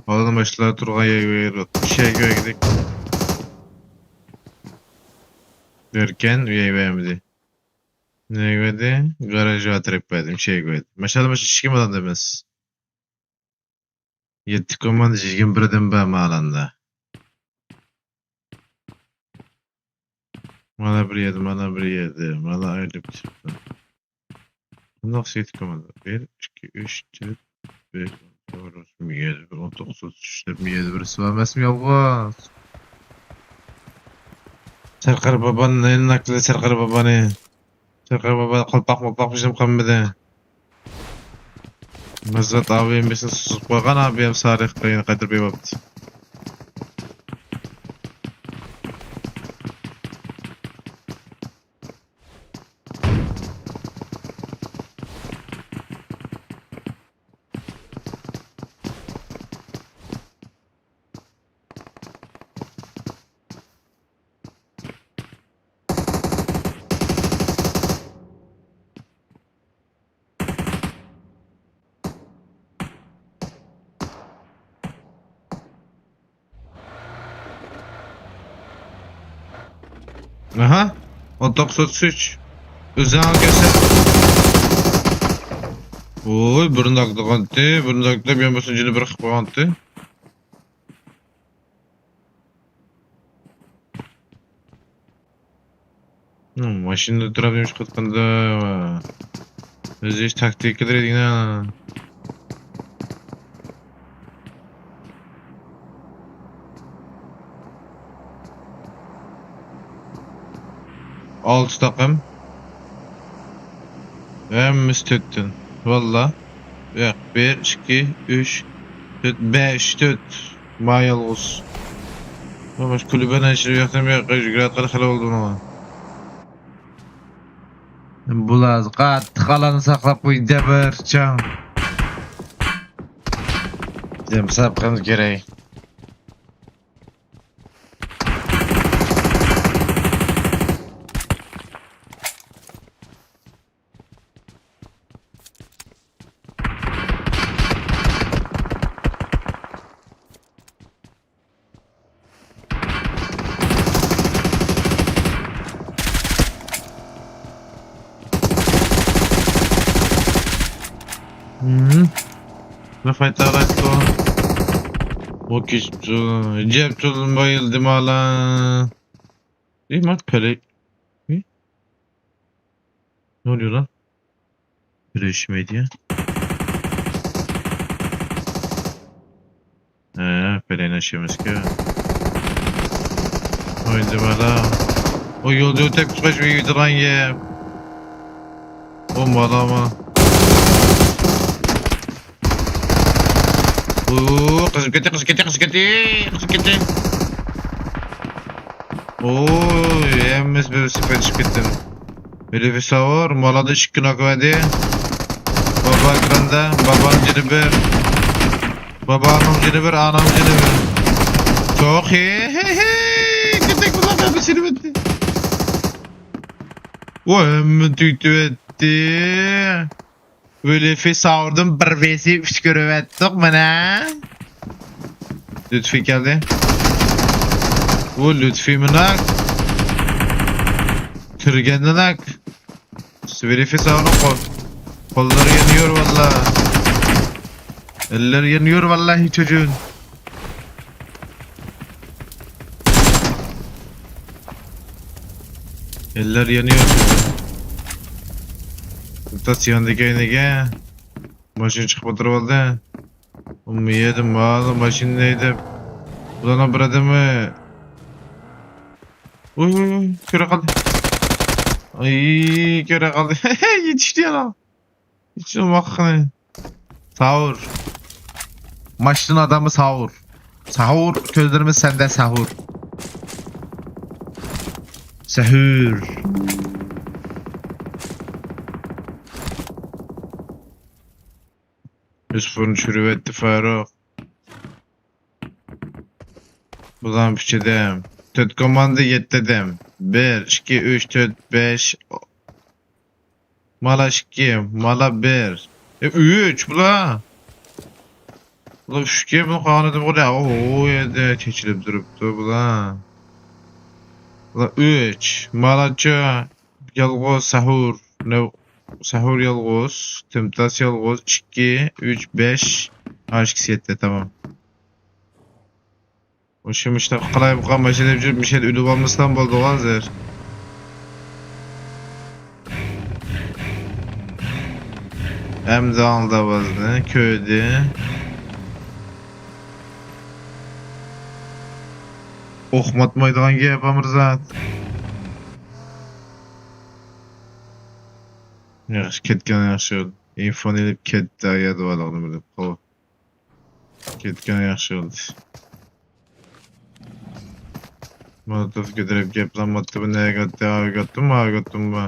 ئالان باشلار تۇرغان يەرگە بەرگىدەك. ئىش يەرگە بەرگىدەك. دەركەن، ئۇ يەرگە بەرمىدى. نەگە بەردى؟ گاراژ ئەتراپ بەردى، ئىش يەرگە بەردى. ماشىنا، ماشىنا ئىشىكى مالاندىمىز. يەتتە كوماندا يىگىرمە بىر ئادەم بار مالاندا. مانا بىر يەردە، مانا بىر يەردە، مانا ئايرىلىپ چىقتى. بۇنداق يەتتە كوماندا. بىر، ئىككى، ئۈچ، تۆت، بەش، ئون توققۇز، ئون توققۇز، ئۈچ دەپ يەردە بىرسى بار ئەمەسمۇ يالغۇز؟ سەرقەر بابانى ناكلى، سەرقەر بابانى. سەرقەر بابا قالپاق مالپاق بېشىم قانمىدى. مەززەت ئابىيىم بېشىنى سۇزۇپ قويغان، ئابىيەم سارىخقا يەنە قايتۇرۇپ بېرىۋاپتۇ. ئاھا. ئون توققۇز ئوتتۇز ئۈچ. ئۆزۈڭ كەلسە. ۋوي، بىر ناكلىغانتى، بىر ناكلاپ يەنە بىرسىنى جېنى بىر قىلىپ قويغانتى. ماشىنىدا تۇرۇپ نېمە ئىش قىلىۋاتقاندا؟ ئۆزى ھېچ تاكتىكىلىرى دېگىنە. ئالتە تاقىم. ھەممىسى تۆتتىن. ۋاللا. ياق، بىر، ئىككى، ئۈچ، تۆت، بەش، تۆت. ما يالغۇز. ماش كۇلۇبەن ئەشرىف ياقتىن بۇ ياققا يۈگۈرۈۋاتقان خېلى بولدى بۇنىڭغا. بۇلار قاتتىق ئالاننى ساقلاپ قويدى بىر چاڭ. دەم ساپ قىلىمىز كېرەك. ھىم. بىر فايت ئالايتتۇ. ئۇ كېچىپتۇ. جەپتۇل بايىلدىم ئالا. ئى، مات پەلەي. ئى؟ Ne oluyor lan? Fresh Media. ھە، پەلەينى ئاشىمىزكى. ئوينىدىم ئالا. ئۇ يولدا ئۆتەپ چىقىش ۋىدىغان گەپ. ئۇ مالاما. ئۇ قىزىپ كەتتى، قىزىپ كەتتى، قىزىپ كەتتى، قىزىپ كەتتى. ئوي، ھەممىسى بىر سېپەت چىقىپ كەتتىم. بىرى ساۋۇر، مالادا ئىككى ناك بەردى. بابا ئېكراندا، بابانىڭ جېنى بىر. بابانىڭ جېنى بىر، ئانام جېنى بىر. چوخ، ھې، ھې، ھې، كېتەك بۇلار ھەممە سېلىۋەتتى. ۋاي، ھەممە تۈگىتىۋەتتى. ۋىلىفى ساۋۇردىن بىر ۋېسى ئۈچ كۆرۈۋەتتۇق مانا. لۇتفى كەلدى. بۇ لۇتفى مىناك. كىرگەندە ناك. ۋىلىفى ساۋۇرنىڭ قول-، قوللىرى يېنىيور ۋاللا. ئەللىرى يېنىيور ۋاللاھى چوجۇن. ئەللەر يېنىيور. تاس ياندىكى ئەينىگە. ماشىنا چىقىپ ئولتۇرۇۋالدى. ئۇمۇ يەردە ماۋۇ ماشىنىنى ھەيدەپ. بۇلارنىڭ بىر ئادىمى. ئۇي، ئۇي، ئۇي، كۆرە قالدى. ئاي، كۆرە قالدى. يېتىشتى يەنە. يېتىشتى ۋاققىنى. ساھۇر. ماشىنا ئادامى ساھۇر. ساھۇر، كۆزلىرىمىز سەندە ساھۇر. سەھۇر. يۈسۈپنى چۈشۈرۈۋەتتى فاروق. بۇلار ئۈچ ئادەم. تۆت كوماندا، يەتتە ئادەم. بىر، ئىككى، ئۈچ، تۆت، بەش. مالا ئىككى، مالا بىر. ئە، ئۈچ بۇلار. بۇلار ئۈچكە، بۇنىڭ قالغان ئادەم بار يا. ئۇ يەردە چېچىلىپ تۇرۇپتۇ بۇلار. بۇلار ئۈچ. مالاچا يالغۇز، سەھۇر. نەۋ-، سەھۇر يالغۇز، تىمتاس يالغۇز، ئىككى، ئۈچ، بەش. ھە، ئىككىسى يەتتە، تامام. مۇشۇ مۇشۇنداق قىلاي، بۇقا ماشىنا يۈرۈپ، مۇشۇ يەردە ئۆلۈپ ئالمىسام بولدىغۇ ھازىر. ئەمدى ئاڭلىدى ئاۋازنى، كۆردى. ئوقماتمايدىغان گەپ، ئامىرزات. ياخشى، كەتكەن ياخشى بولدى. ئىنفونى ئېلىپ كەتتى، يەردە بارلىقىنى بىلىپ. خوپ. كەتكەن ياخشى بولدى. مولوتوف كۆتۈرۈپ گەپلەممەپتۇ، بۇ نەگە ئاتتى، ئاۋۇ ئاتتىمۇ، ماۋۇ ئاتتىمۇ؟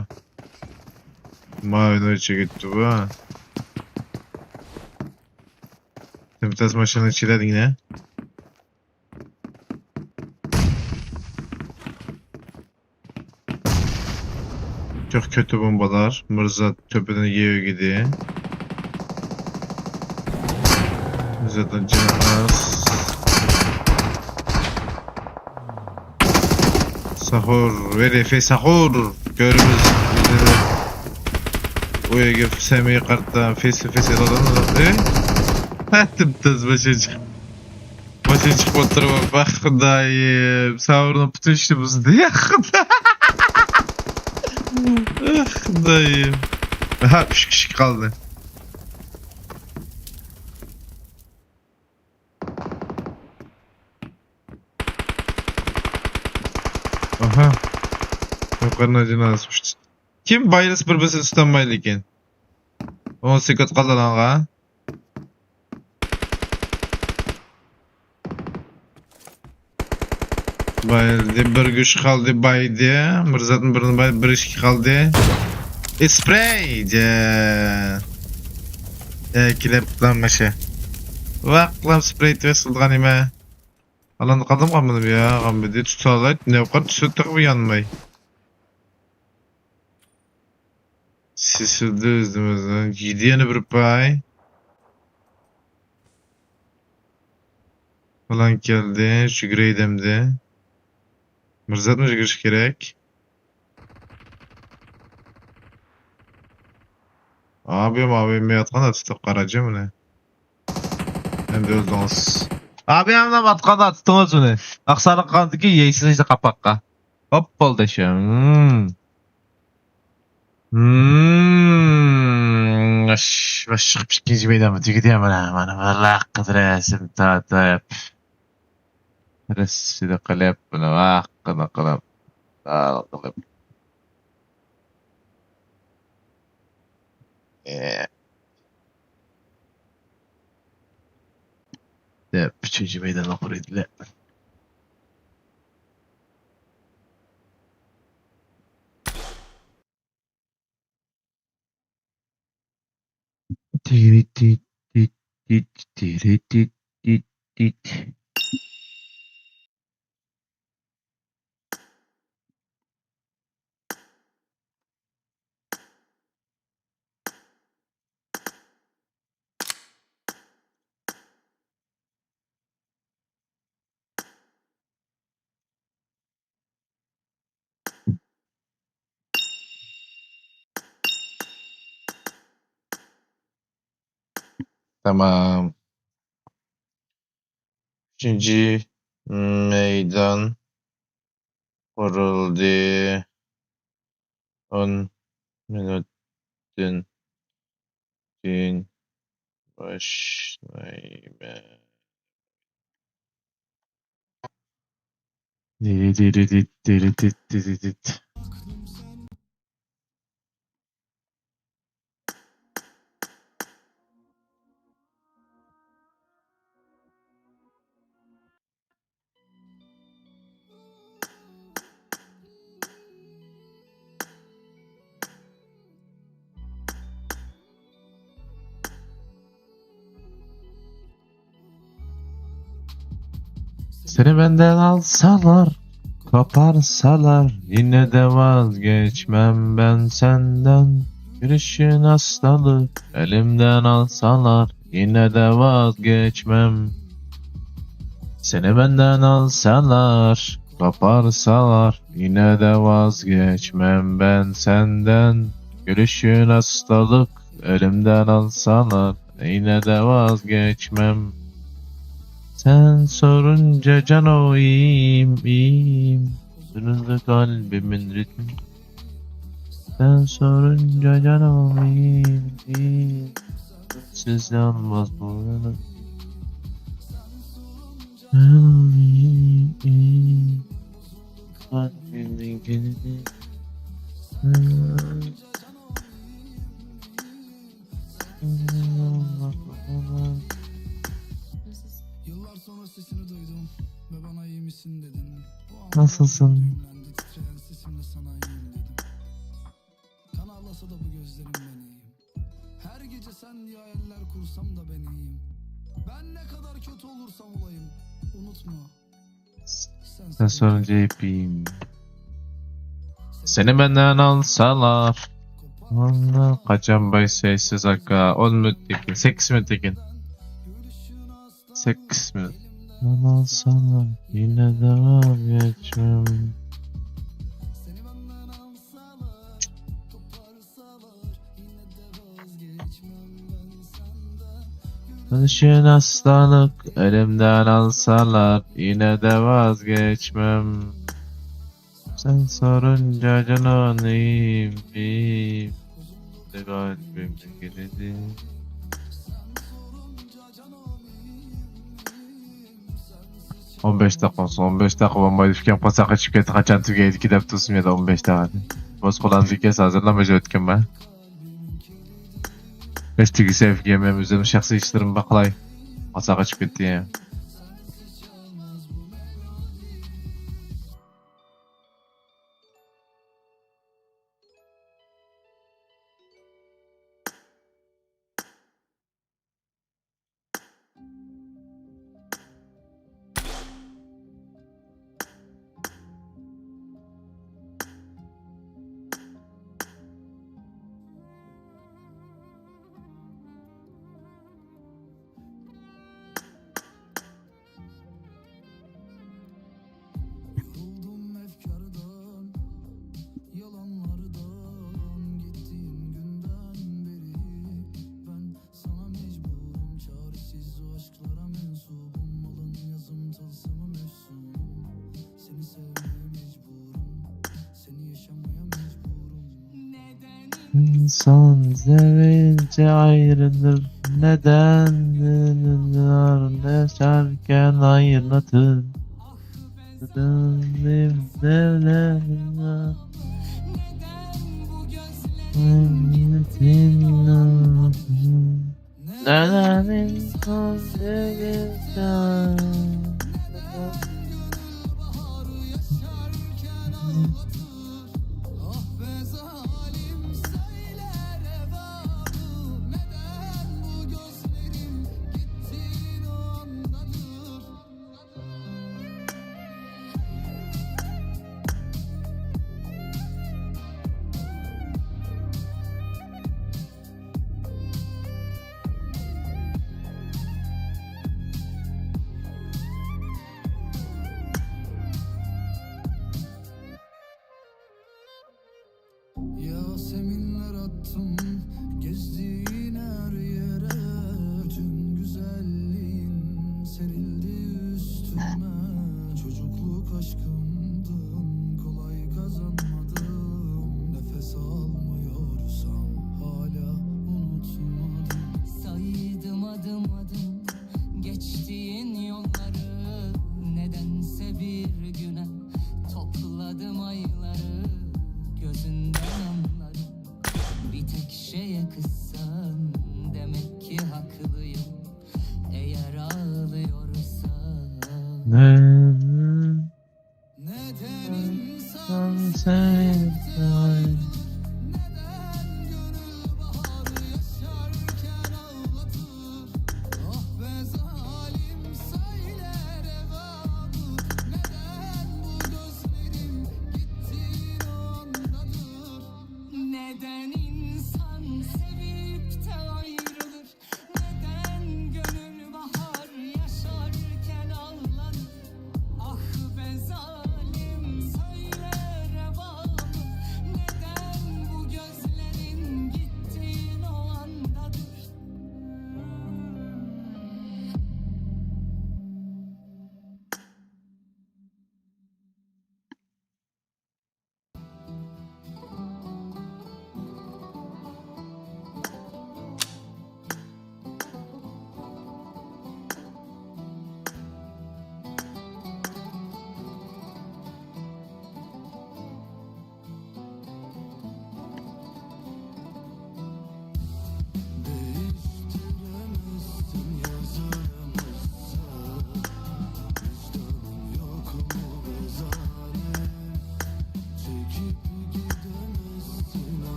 ماۋۇنىڭ ئىچىگە ئاتتى بۇ. تىمتاس ماشىنىنىڭ ئىچىدە دېگىنە. چوخ كۆتى بومبىلار. مىرزات تۆپىدىن يېۋىگىدى. مىرزاتنىڭ جېنى ئاز. ساھۇر، ۋېرى فېي ساھۇر. كۆرىمىز. ئۇ يەرگە سەمىگە قارىتا فېيس تۇ فېيس ئېلىۋالىدۇ. ھە، تىمتاس باشا چىقىپ. ماشىنا چىقىپ ئولتۇرۇپ، ۋاھ خۇدايىم، ساۋۇرنىڭ پۈتۈن ئىشىنى بۇزدى، يا خۇدا. ئاھ، خۇدايىم. ھە، ئۈچ كىشى قالدى. ئاھا. يۇقىرىنىڭ جىنازىسى ئۈچ. كىم بايرىسى بىر-بىرسىنى تۇتالمايدىكەن؟ ئون سېكۇنت قالدى ئۇلارغا. بايدى، بىر گۈچ قالدى، بايدى. مىرزاتمۇ بىرنى بايدى، بىر ئىككى قالدى. ئىسپرەي! جە. ئەكىلىپ لاممىشى. ۋاقلام سپرەي تېۋەس قىلىدىغان نېمە؟ ئالاندا قالدىم، قالمىدىم يا، قالمىدى. تۇتالاي، نەۋقەت تۈسۈپ تېخىمۇ يانماي. سېسىلدى ئۆزىمىزنىڭ. يېدى يەنە بىر پاي. پالان كەلدى، يۈگۈرەي دەمدى. مىرزاتمۇ يۈگۈرۈش كېرەك. ئابىم، ئابىم، مېڭىۋاتقان ئاتۇتۇپ قاراجى مۇنى. ئەمدى ئۆلدىڭىز. ئابىم، ئاتقاندا ئاتتىڭىز ئۇنى. ئاقسارلىق قاندىكى يەيسىز قاپاققا. ھوپ، بولدى شۇ. ھىم. ھىم. باش-، باشلىق ئىككىنچى مەيدانمۇ تۈگىدى، مانا، مانا، بىر لەققىدە رەسىم تارتىپ. رەسىدە قىلىپ، بۇنى ۋاققىنى قىلىپ، دال قىلىپ. ئە. دەپ، ئۈچىنچى مەيداننى قۇرۇيدىلە. تىرىتىت، تىت، تىت، تىرىتىت، تىت، تىت. تامام. ئۈچىنچى مەيدان قۇرۇلدى. ئون مىنۇتتىن كېيىن باشلايمەن. دىرىدىرىدىت، دىرىدىت، دىرىدىت. سېنى مەندىن ئالسالار، قوپارسالار، يەنە دە ۋازگەچمەم مەن سەندىن. گۈلشۇناسلىق ئېلىمدىن ئالسالار، يەنە دە ۋازگەچمەم. سېنى مەندىن ئالسالار، قوپارسالار، يەنە دە ۋازگەچمەم مەن سەندىن. گۈلشۇناسلىق ئېلىمدىن ئالسالار، يەنە دە ۋازگەچمەم. سەن سورۇنجا جانىيىم، ئىيىم، سورۇنجا قەلبىمنىڭ رىتمى. سەن سورۇنجا جانىيىم، ئىيىم، سىز يالماز بولۇڭ. قەلبىمنىڭ كېلىدى. Yıllar sonra sesini duydum ve bana iyi misin dedin. O an Nasılsın? Düğümlendi titreyen sesimle sana iyiyim dedim. Kan ağlasa da bu gözlerim ben iyiyim. Her gece sen diye hayaller kursam da ben iyiyim. Ben ne kadar kötü olursam olayım, unutma. Sen Sen sorunca yapayım. Seni benden alsalar. Vallahi kaçan bay şeysiz aka. On minut tekin, sekiz minut tekin. Sekiz minut. Benden alsalar, yine de vazgeçmem. Gülüşün hastalık elimden alsalar, yine de vazgeçmem. Sen sorunca cananım, kalbim gidedi. ئون بەش دەقىقە بولسۇن، ئون بەش دەقىقە بولمايدۇ ئىكەن، قورساق ئېچىپ كەتتى، قاچان تۈگەيدىكى دەپ تۇرسۇم يەنە ئون بەش دەقىقە. بولسا قولامدىكى ھازىرلا مەجبۇر ئۆتكەنمەن. ھېچ تۈگىسە ئۆتكەنمەن، ئۆزۈم شەخسىي ئىشلىرىمنى باقالاي. قورساق ئېچىپ كەتتى. Yoruldum efkardan, yalanlardan, gittiğin günden beri ben sana mecburum. Çaresiz o aşklara mensubum, alın yazım tılsımım efsunum. Seni sevmeye mecburum, seni yaşamaya mecburum. İnsan sevince ayrılır. Neden yaşarken ayrılır? Döndüm devlerine. Neden insan sevince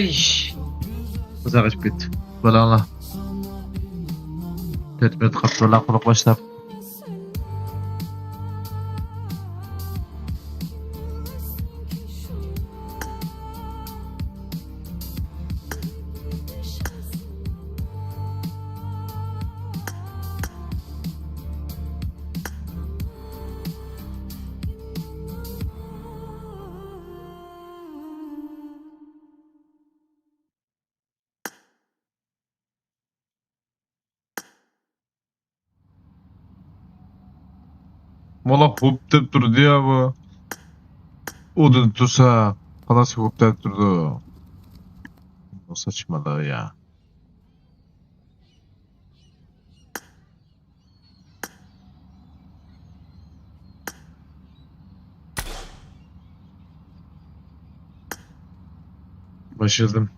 ئىش. ئۇزاق ئىچىپ كەتتى. بالاڭلار. تۆت مىنۇت قاپتۇ، قۇلۇق باشلاپ. مانا خوپ دەپ تۇردى يا بۇ. ئۇدۇل تۇرسا، خالاس خوپ دەپ تۇرىدۇ. بۇ ساچمىلىق يا. باشلىدىم.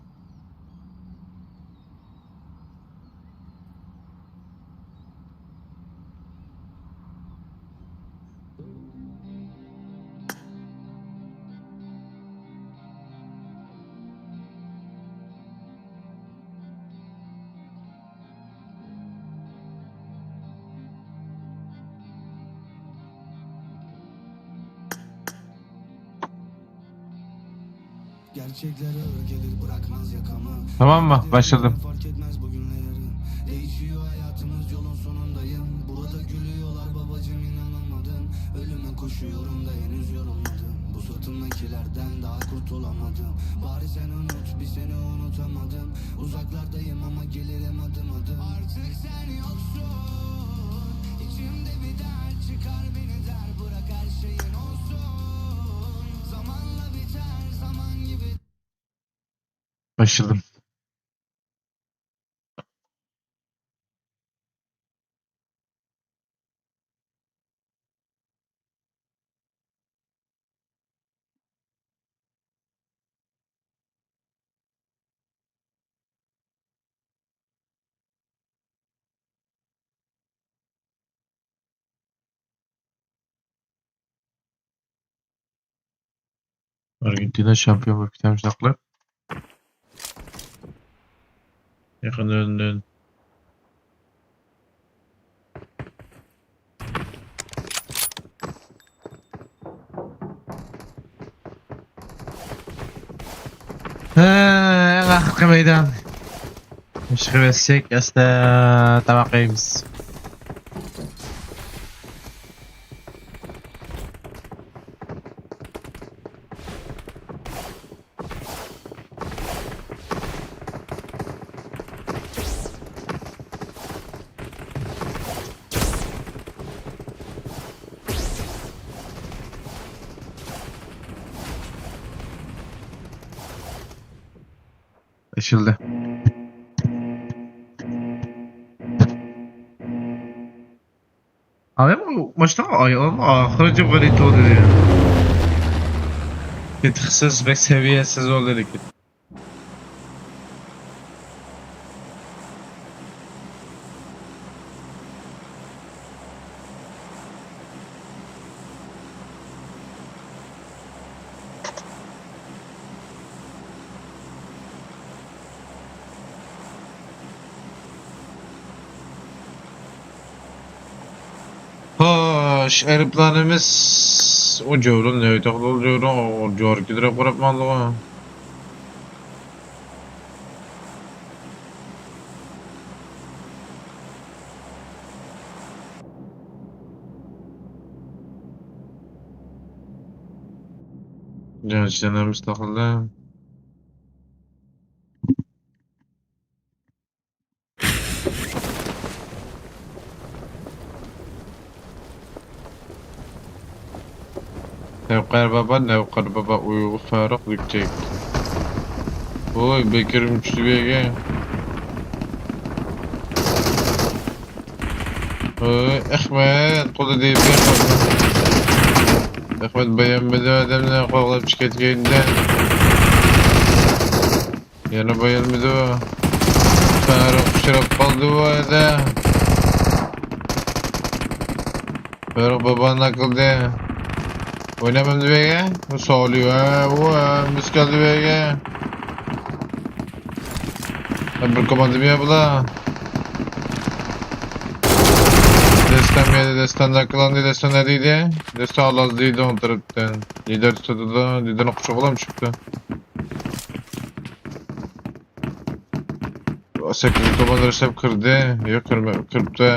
تاماممۇ؟ باشلىدىم. باشلىدىم. ئارگېنتىنا شامپىيون بولۇپ كېتەمىز شۇنداقلا. يېقىندىن. ھە، ئەڭ ئاخىرقى مەيدان. ئىشقا بەسسەك، ئەسلى تاماق يەيمىز. ئېچىلدى. ئادەم ماشىنىغا ئايلانما ئاخىرىچە بىر ئېتىۋاتىدۇ. تېتىقسىز، بەك سەۋىيەسىز بولدى لېكىن. خوش، ئايروپىلانىمىز ئۇ جورۇن نۆۋەتتە جورۇن جوركىدىرەپ قاراپ ماڭدىغۇ. جەڭچىلەرنىڭ مۇستەقىللىق. نەۋقەر بابا، نەۋقەر بابا، ئۇيغۇر فاروق لۈكچەك. ۋوي، بېكىرىم چۈشتى بۇ يەرگە. ۋوي، ئەخمەت، قولى دېيىپ بېرىپ. ئەخمەت بايانمىدى ئادەمنى قوغلاپ چىقىپ كەتكەندە. يەنە بايانمىدى. فاروق ئۇچراپ قالدى بۇ يەردە. فاروق بابانى قىلدى. ئوينايمەن دېۋەگە. بۇ سولى ۋە ئۇ مىس كەلدى بۇ يەرگە. بىر كوماندىمۇ يا بۇلار. دەستان بۇ يەردە، دەستان ناكلاندى، دەستان نە دەيدۇ؟ دەستان ئالاز دەيدۇ ئوڭ تەرەپتىن. لىدەر تۇتىدۇ، لىدەرنى قۇچىقىغىلا چىقتى. سەككىزىنچى كوماندىر ئىشلەپ كىردى. ياق، كىرمە-، كىرىپتۇ.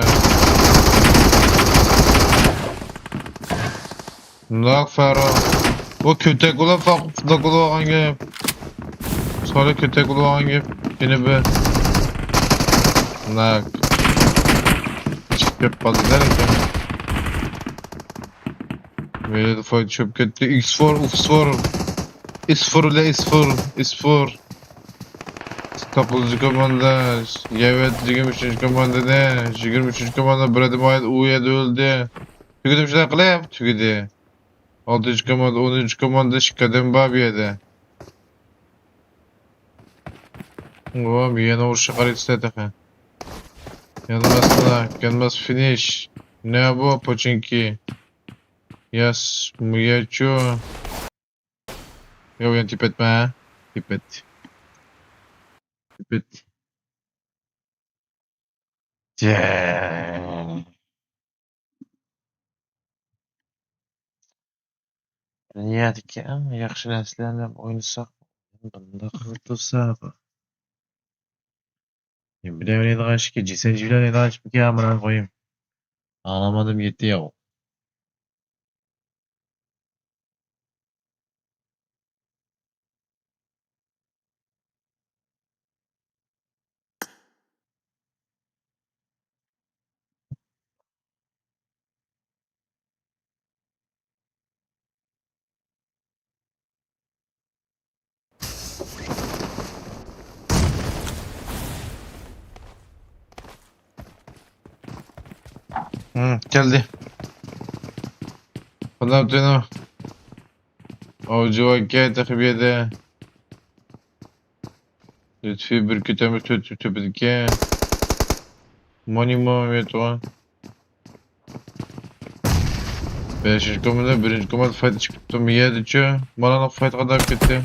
ناق فەرا. بۇ كۆتەك بولۇپ، پۇنداق بولۇۋالغان گەپ. سالى كۆتەك بولۇۋالغان گەپ. يەنە بىر. ناق. چىقىپ كەپ قالدى دەركەن. مەيلى، فايت چۈشۈپ كەتتى. ئىكس فور، ئىكس فور. ئىس فور بىلەن ئىس فور، ئىس فور. توققۇزىنچى كوماندا، يەۋەت يىگىرمە ئۈچىنچى كوماندىنى، يىگىرمە ئۈچىنچى كوماندا بىر ئادەم ئايەت ئۇ يەردە ئۆلدى. تۈگىدىم شۇنداق قىلىپ، تۈگىدى. ئالتىنچى كوماندا، ئونىنچى كوماندا ئىككى ئادەم بار بۇ يەردە. ۋا، يەنە ئۇرۇشقا قارىيسىلەر تېخى. يەنە مەسىلە، كەلمەس فىنىش. نە بۇ، پوچىنكى؟ ياس، مۇيەچۇ. ياۋ، يەنە تېپەتمە. تېپەت. تېپەت. جە. دۇنيادىكى ئەڭ ياخشى نەرسىلەرنى ئوينىساق، بۇنداق قىلىپ تۇرسا بۇ. بىلەن ئوينايدىغان ئىشكى، جېسەن بىلەن ئوينايدىغان ئىشكى، ئامراق قويۇم. ئاڭلىمىدىم، يەتتى ياۋ. ھىم، كەلدى. قانداق تۇيۇنۇ؟ ئاۋجىۋاكە تېخى بۇ يەردە. لۇتپى بىر كۆتەرمە تۆت تۆپىدىكەن. مانىمۇ يەتتىغۇ. بەشىنچى كوماندا، بىرىنچى كوماندا فايت چىقىپتۇ. مىيەدىچۇ؟ مانا فايت قانداق كەتتى؟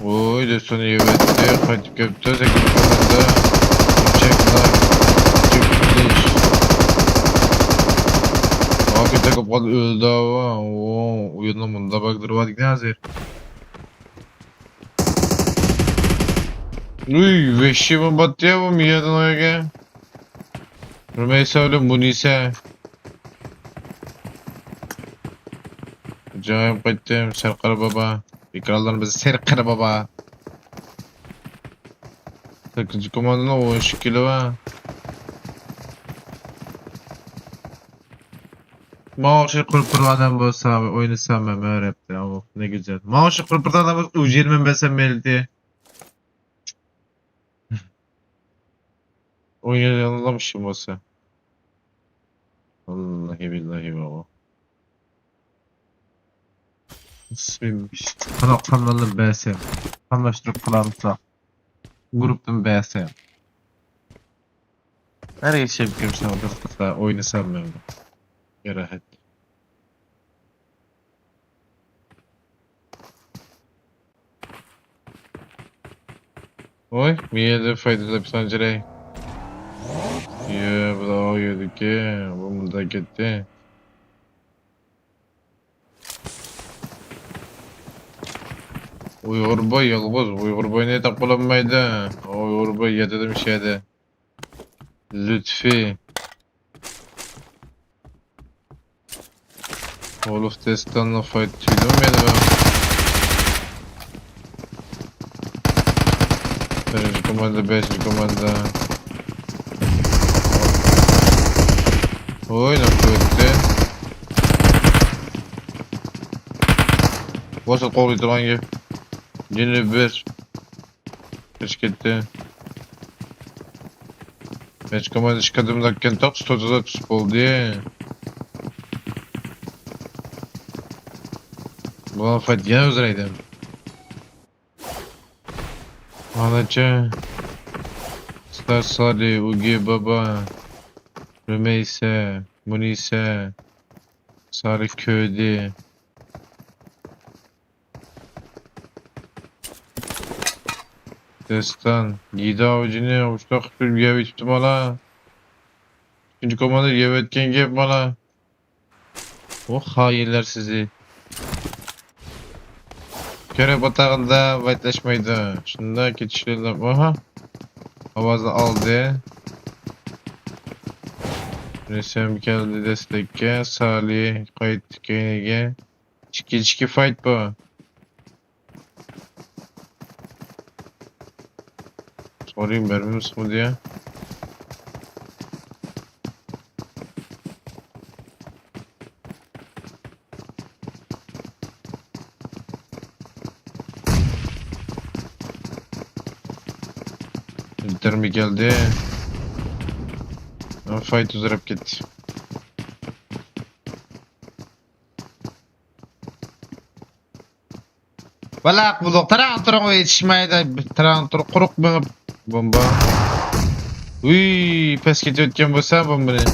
ۋوي، دوستۇم يېۋەتتى، قايتىپ كەپتۇ. سەككىزىنچى كوماندا. چەكلەر. چېكىش. ئاكى تېقىپ قالدى، ئۆلدى ئاۋۇ. ئوو، ئويۇننىڭ مۇندا باگلىرى بار ئىكەن ھازىر. ئۇي، ۋەھشىي بولۇپ باتتى يا بۇ مىيادىن ئۆيگە. رۇمەيسە بىلەن مۇنىسە. جايىم قايتتىم، سەرقەر بابا. ئېكرانلىرىمىز سەرقەر بابا. سەككىزىنچى كوماندىنىڭ ئون ئىككى كىلى بار. ماڭا ئوخشاش قۇرۇپ تۇرغان ئادەم بولسا، ئوينىسام مەن مەرەپتە. ئۇ نە گۈزەل. ماڭا ئوخشاش قۇرۇپ تۇرغان ئادەم بولسا، ئۇ يىگىرمە بەرسەم مەيلىتى. ئوينىغانلام ئىشىم بولسا. ۋاللاھى بىللاھى بابا. ئىسمىم قانداق قانالنى بەرسەم، قاملاشتۇرۇپ قىلامسا، گۇرۇپتىن بەرسەم. ھەر ھېچ شەبكەم شۇنىڭ بىر قىسا ئوينىسام مەن. يا راھەت. ۋوي، مىيەدە فايدا دەپ سانجىراي. يە، بۇ يەردىكى، بۇ مۇندا كەتتى. ئۇيغۇر باي يالغۇز، ئۇيغۇر باينى تاپقىلى بولمايدۇ. ئۇيغۇر باي ياتىدۇ مۇشۇ يەردە. لۇتفى. ۋولف دېستاننىڭ فايتى تۈگىدىمۇ مەيلى بار. بىرىنچى كوماندا، بەشىنچى كوماندا. ۋوي، نەق قويۇپتى. بولسا قوغلايدىغان گەپ. يەنە بىر. قېچىپ كەتتى. ھېچ كوماندا ئىككى ئادەمدە كەنتاق تۇتۇۋاتىدۇ، تۇتۇپ بولدى. بۇلار فايت يەنە ئۆزرەيدۇ. ماناچە. ئۇستاز سالى، ئۇگى بابا، رۇمەيسە، مۇنىسە، سالى كۆدى. دەستان، يېدى ئاۋجىنى ئۇشتاق قىلىپ يەۋېتىپتۇ بالا. ئىككىنچى كوماندا يەۋەتكەن گەپ بالا. ئۇ خائىنلار سىزى. كۆرۈپ ئاتاغىنىدا ۋايتلاشمايدۇ. شۇنداق كېتىشلىرىنى، ئاھا. ئاۋازنى ئالدى. رەسەم كەلدى دەستەككە. سالى قايتتى كەينىگە. ئىككى ئىككى فايت بۇ. سورىيىم بەرمىمىز خۇدىيە. ئىنتېرمى كەلدى. فايت ئۇزىراپ كەتتى. بالاق بولۇق، تىراڭ تۇرۇڭ، يېتىشمەيدۇ. تىراڭ تۇرۇق، قۇرۇق مېڭىپ. بومبا. ئۇي، پەس كېتىۋەتكەن بولسا بومبىنى.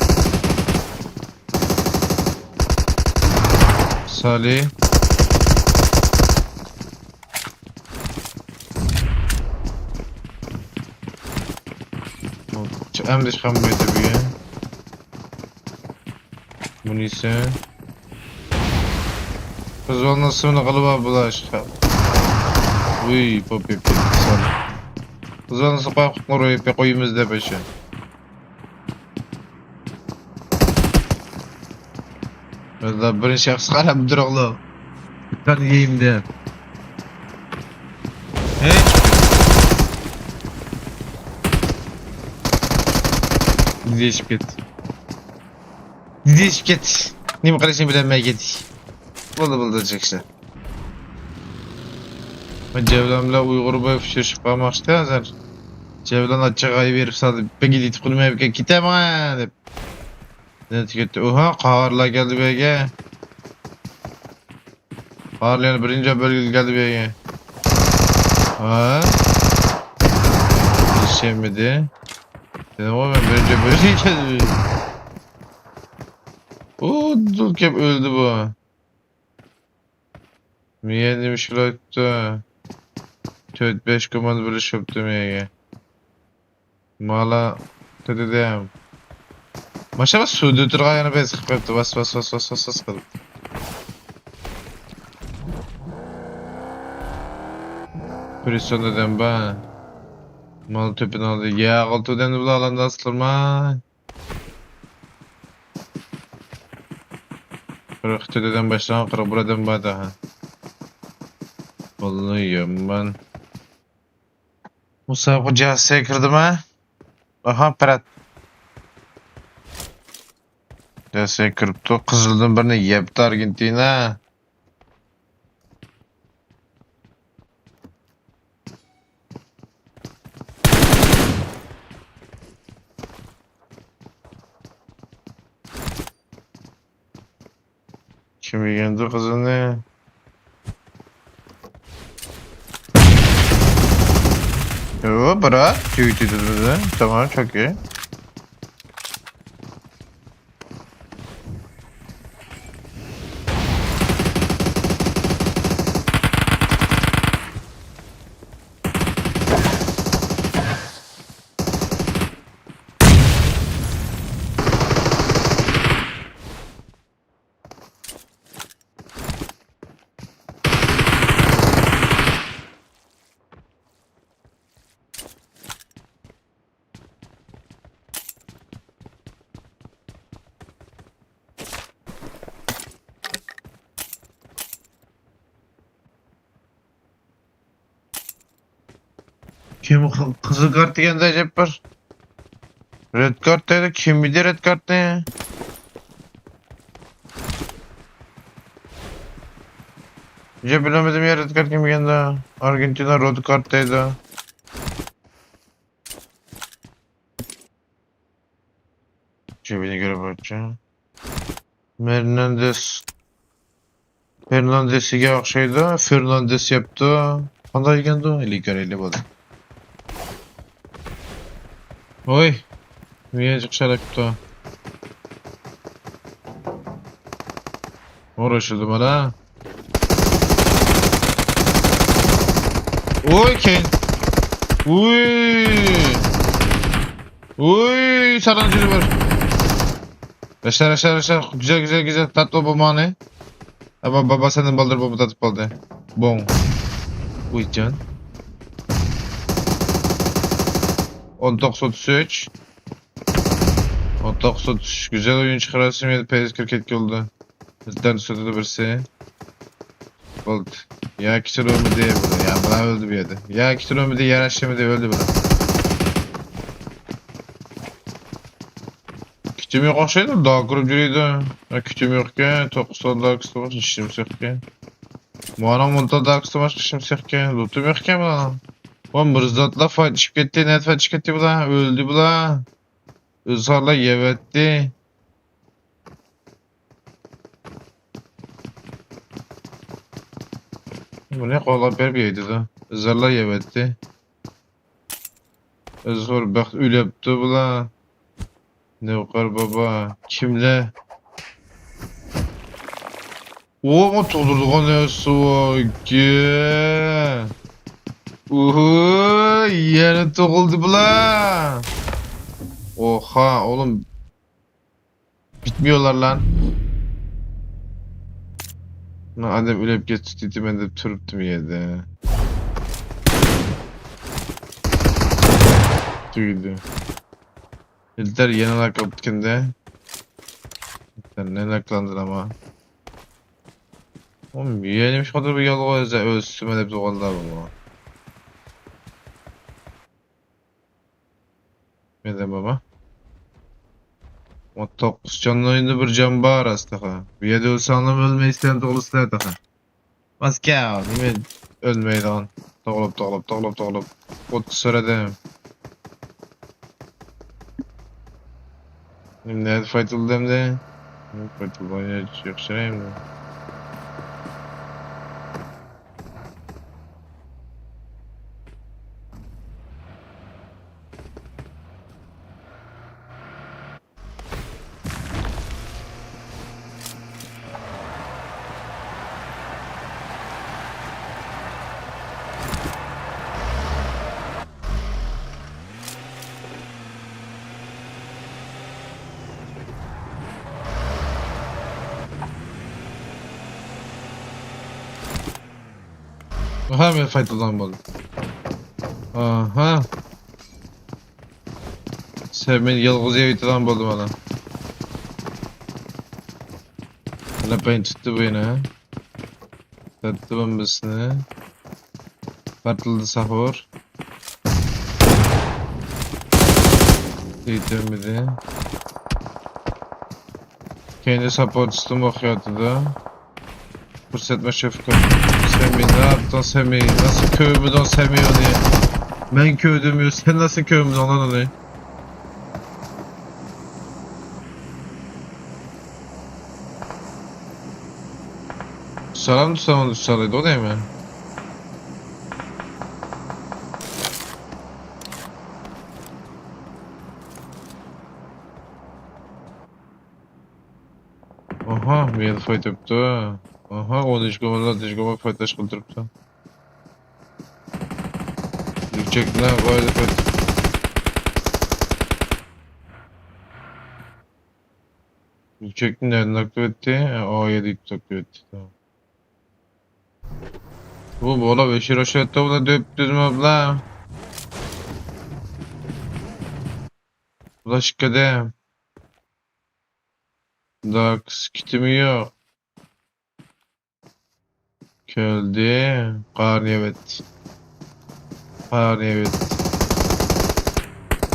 سالى. ئەمدى چىقالمايدۇ بۈگۈن. بۇنىسى. قىز بالىنىڭ ئىسمىنى قىلىپ بۇلار ئىشقا. ۋۇي، پوپ، پوپ، پوپ، سان. قىز بالىنىڭ ئىسمىنى قويۇپ قويىمىز دەپ ئاشۇ. بىرىنچى شەخس قاراپ تۇرۇڭلۇ. قان يەيمدە. ھېي. دېيىشىپ كەت. دېيىشىپ كەت. نېمە قىلىشنى بىلەلمەي كەت. بولدى، بولدى، چىقىشتى. جەۋلان بىلەن ئۇيغۇر بوي ئۇچرىشىپ قالماقچى ھازىر. جەۋلان ئاچچىق ئاي بېرىپ سالدى. بەك يېتىپ قالماي كېتەمەن دەپ. نەتىجە كەتتى. ئوھا، قاھارلار كەلدى بۇ يەرگە. قاھارلار يەنە بىرىنچى بۆلگىگە كەلدى بۇ يەرگە. ھە؟ يېتىشەلمىدى. دېدىمغۇ مەن بىرىنچى بۆلگىگە كەلدى. ئۇدۇل كەپ ئۆلدى بۇ. مىيە نېمە ئىش قىلايتتى؟ تۆت بەش كوماندا بىرلىشىپ كەپتۇ مىيەگە. مالا دېدىم. ماشالا سۇدا تۇرغان يەنە بەس قىلىپ قويۇپتۇ. باس، باس، باس، باس، باس، باس قىلىپ. پرىسون دېدىم با. مال تۆپىنى ئالدى. يا، غالتۇ دەمدى بۇلار ئالامدا ئاسلىما. قىرىق ئىككى دېدىم باشلىغان، قىرىق بىر دېدىم بار داھا. والله يامان. مۇسابىقە جەسسىگە كىردىمۇ؟ ئاھا، پەرەت. جەسسىگە كىرىپتۇ. قىزىلدىن بىرنى يەپتۇ ئارگېنتىنا. كىم يېگەندۇ قىزىلنى؟ يو، برات، تۈگىتىدۇ بىزنى. تامام، چوكى. كىم قى-، قىزىل كارت دېگەندە ئەجەب بىر. رېد كارت دەيدۇ، كىم يېدى رېد كارتنى؟ ئەجەب بىلمىدىم يا، رېد كارت كىم يېگەندە. ئارگېنتىنا رېد كارت دەيدۇ. شۇ بىلەن كۆرۈپ ئۆتچى. مېرناندېس. فېرناندېسىگە ئوخشايدۇ. فېرناندېس يەپتۇ. قانداق يېگەندۇ؟ ئېلى كۆرەيلى بولدى. ۋوي. مېنى چىقىشالاپتۇ. ئۇرۇشىدۇ مانا. ۋوي، كەينى. ۋۇي! ۋۇي! ساراڭ جىنى بار. ياشار، ياشار، ياشار. گۈزەل، گۈزەل، گۈزەل. تارتىۋال بولماڭنى. ھە، با-، بابا سەندىن بالدۇر بولما تارتىپ قالدى. بوڭ. ۋۇي جان. ئون توققۇز ئوتتۇز ئۈچ. ئون توققۇز ئوتتۇز ئۈچ. گۈزەل ئويۇن چىقىراسىز، مېنى پەيز كىرىپ كەتكەن بولدى. بىردەم سۆتىدە بىرسى. بولدى. يا كىشى ئۆلمىدى، يا بۇلار ئۆلدى بۇ يەردە. يا كىشى ئۆلمىدى، يا رەشلىمىدى، ئۆلدى بۇلار. كۈچۈم يوق ئوخشايدۇ، داكۇرۇپ يۈرىدۇ. يا كۈچۈم يوقكەن، توققۇز سان داكىسى بار، ھېچنېمىسى يوقكەن. مانا مۇنتا داكىسى باشقا ھېچنېمىسى يوقكەن، لوتۇم يوقكەن مانا. ۋا مىرزاتلار فايت ئىشىپ كەتتى، نەدە فايت ئىشىپ كەتتى بۇلار؟ ئۆلدى بۇلار. ئۆزى خارلار يەۋەتتى. بۇنى قوغلاپ بېرىپ يەيدۇ. ئۆزلەرلا يەۋەتتى. ئۆزى بەخت ئۆلۈپتۇ بۇلار. نەۋقەر بابا. كىملەر؟ ئۇ تۇغدۇرىدىغان نەرسە ئۇكا. ئۇھۇ، يەنە تۇغۇلدى بۇلار. ئوخا، ئوغلۇم. بىتمىيولار لان. مەن ئادەم ئۆلۈپ كەتتى دېدىم، مەن دەپ تۇرۇپتۇم يەردە. تۈگىدى. ئىلتەر يەنە ناكلاپتىكەندە. ئىلتەر نەنە ناكلاندىلار ما؟ ئۇ يەنە شۇ قەدەر بىر يالغۇز ئۆلسىمە دەپ تۇرغانلار بۇ. مەندە بابا. ئون توققۇز جاننىڭ ئۆيىدە بىر جان بار ئاستىغا. بۇ يەردە ئۆلسەڭلار ئۆلمەيسىلەر، توغرىسىلەر تېخى. ماسكاۋ، نېمە ئۆلمەيدىغان؟ توغرۇلۇپ، توغرۇلۇپ، توغرۇلۇپ، توغرۇلۇپ. ئوتتۇز سۆرەدىم. نېمە، نەدە فايت قىلدى ئەمدى؟ فايت قىلدى، ياخشى ئەمدى. ئاھا، مەن فايت قىلىدىغان بولدۇم. ئاھا. سەن مېنى يالغۇز يەۋېتىدىغان بولدۇم ئانا. لەپەينى تۇتتى بۇ يەنە. تەتتى بومبىسىنى. پارتلىدى ساھۇر. يېتەلمىدى. كەينىدە ساپورتىستىمۇ ئوقۇياتىدۇ. پۇرسەت مەشرەپ كۆر. سەمى، نە ياپتىڭ سەمى؟ ناسىل كۆرمىدىڭ سەمى ئۇنى؟ مەن كۆردۈم يۇ، سەن ناسىل كۆرمىدىڭ لان ئۇنى؟ سالام تۇتسام ئۇنى تۇتسالايدۇ دەيمەن. ئاھا، مېنى فايت ئەپتۇ. ئاھا، ئون ئۈچ گوماندا، ئون ئۈچ گومان فايتلاش قىلدۇرۇپتۇ. يۈكچەكنى قويدى، فايت. يۈكچەكنى نەدىن ئاكتىۋ ئەتتى؟ ئا، يەدە ئاكتىۋ ئەتتى. تامام. بۇ بالا بېشى روشەتتە بۇلا دۆپ دۈزمە بۇلا. بۇلا ئىككىدە. داكس كىتىمى يوق. كەلدى. قارنى يەۋەتتى. قارنى يەۋەتتى.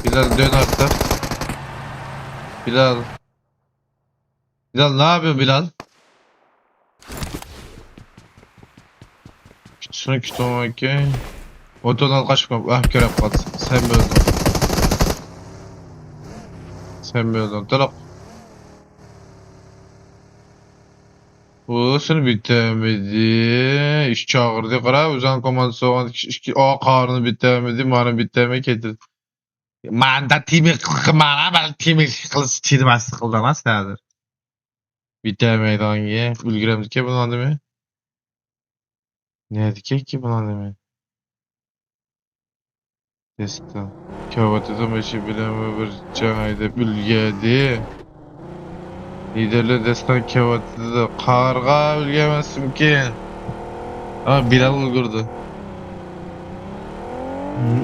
بىلال، دۆن ئارتۇق. بىلال. بىلال، نە ياپىسەن، بىلال؟ كۈتسىنى كۈتۈڭ، ئاكا. ئوتۇنلار قاچىپ، ئاھ، كىرىپ قالدى. سەن ئۆلدۈڭ. سەن ئۆلدۈڭ. تۇرۇق. ئۇ سېنى بىتەمىدى. ئىش چاغىردى. قارا، ئۆزۈڭ كوماندىسى بولغان كىشى ئىككى، ئا، قارنى بىتەمىدى، مانا بىتەمىدى، كەتتى. ماندا تېمىق قىلغان، مانا، مانا تېمىق قىلىش چىدىماسلىق قىلدىڭ سەن ھازىر. بىتەمەيدىغان گەپ. ئۈلگۈرەمدىكەن بۇنىڭ نېمە؟ نەدىكەنكى بۇنىڭ نېمە؟ دەستان. كەۋاتىدۇ ماشىنا بىلەن بىر جاڭ ھەيدەپ ئۈلگەردى. لىدەرلەر دەستان كەۋاتىدۇ. قارغا ئۈلگەرمەسمىكىن؟ ھا، بىلال ئۈلگۈردى.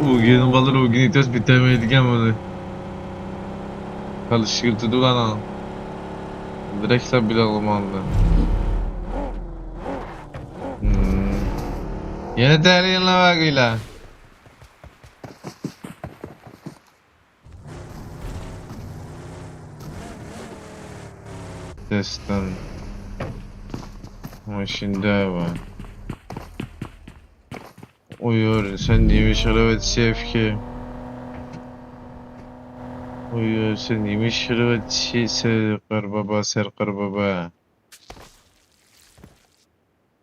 ئۇگىنىڭ بالىلىرى ئۇگىنى تەس بىتەلمەيدىكەن بۇنى. كالىشى يۈرتىدۇ ئۇلارنىڭ. دىرەكلا بىلالغا ماڭدى. يەنە تەلىيىڭلار بارگۇيلا. دەستان. ماشىنىدا بار. ئۇيۇر، سەن نېمە ئىش قىلىۋاتىسەن؟ ئۇيۇر، سەن نېمە ئىش قىلىۋاتىسەن، سەرقار بابا، سەرقار بابا؟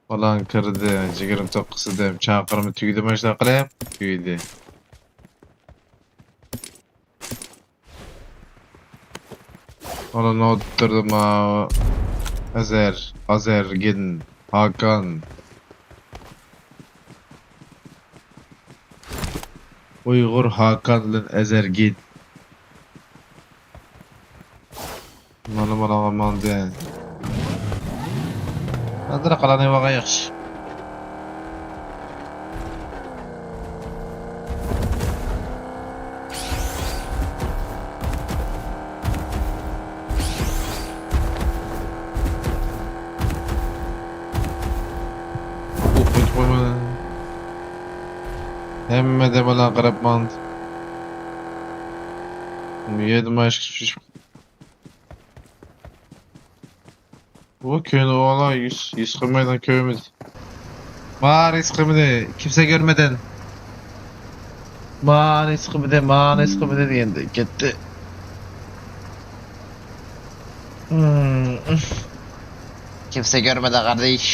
بالام كىردى، يىگىرمە توققۇز ئادەم، چاقىرما تۈگىدى، ماشىنا قىلىپ تۈگىدى. ئانا نوتتۇردىما ئەزەر، ئازەرگىن، ھاكان. ئۇيغۇر ھاكان بىلەن ئەزەرگىن. مانا، مانا، مانا دە. ھازىر قالانى بولغان ياخشى. ئوقۇپ قويماڭ. ھەممە دەمالار قاراپ ماڭدى. يەردە ماش بۇ كۆيۈنۈۋالار، يۈز، يۈز قىلمايدىغان كۆيمىدى. مانا ھېس قىلمىدى، كىمسە كۆرمىدىن. مانا ھېس قىلمىدى، مانا ھېس قىلمىدى دېگەندە كەتتى. كىمسە كۆرمىدى، قارداش.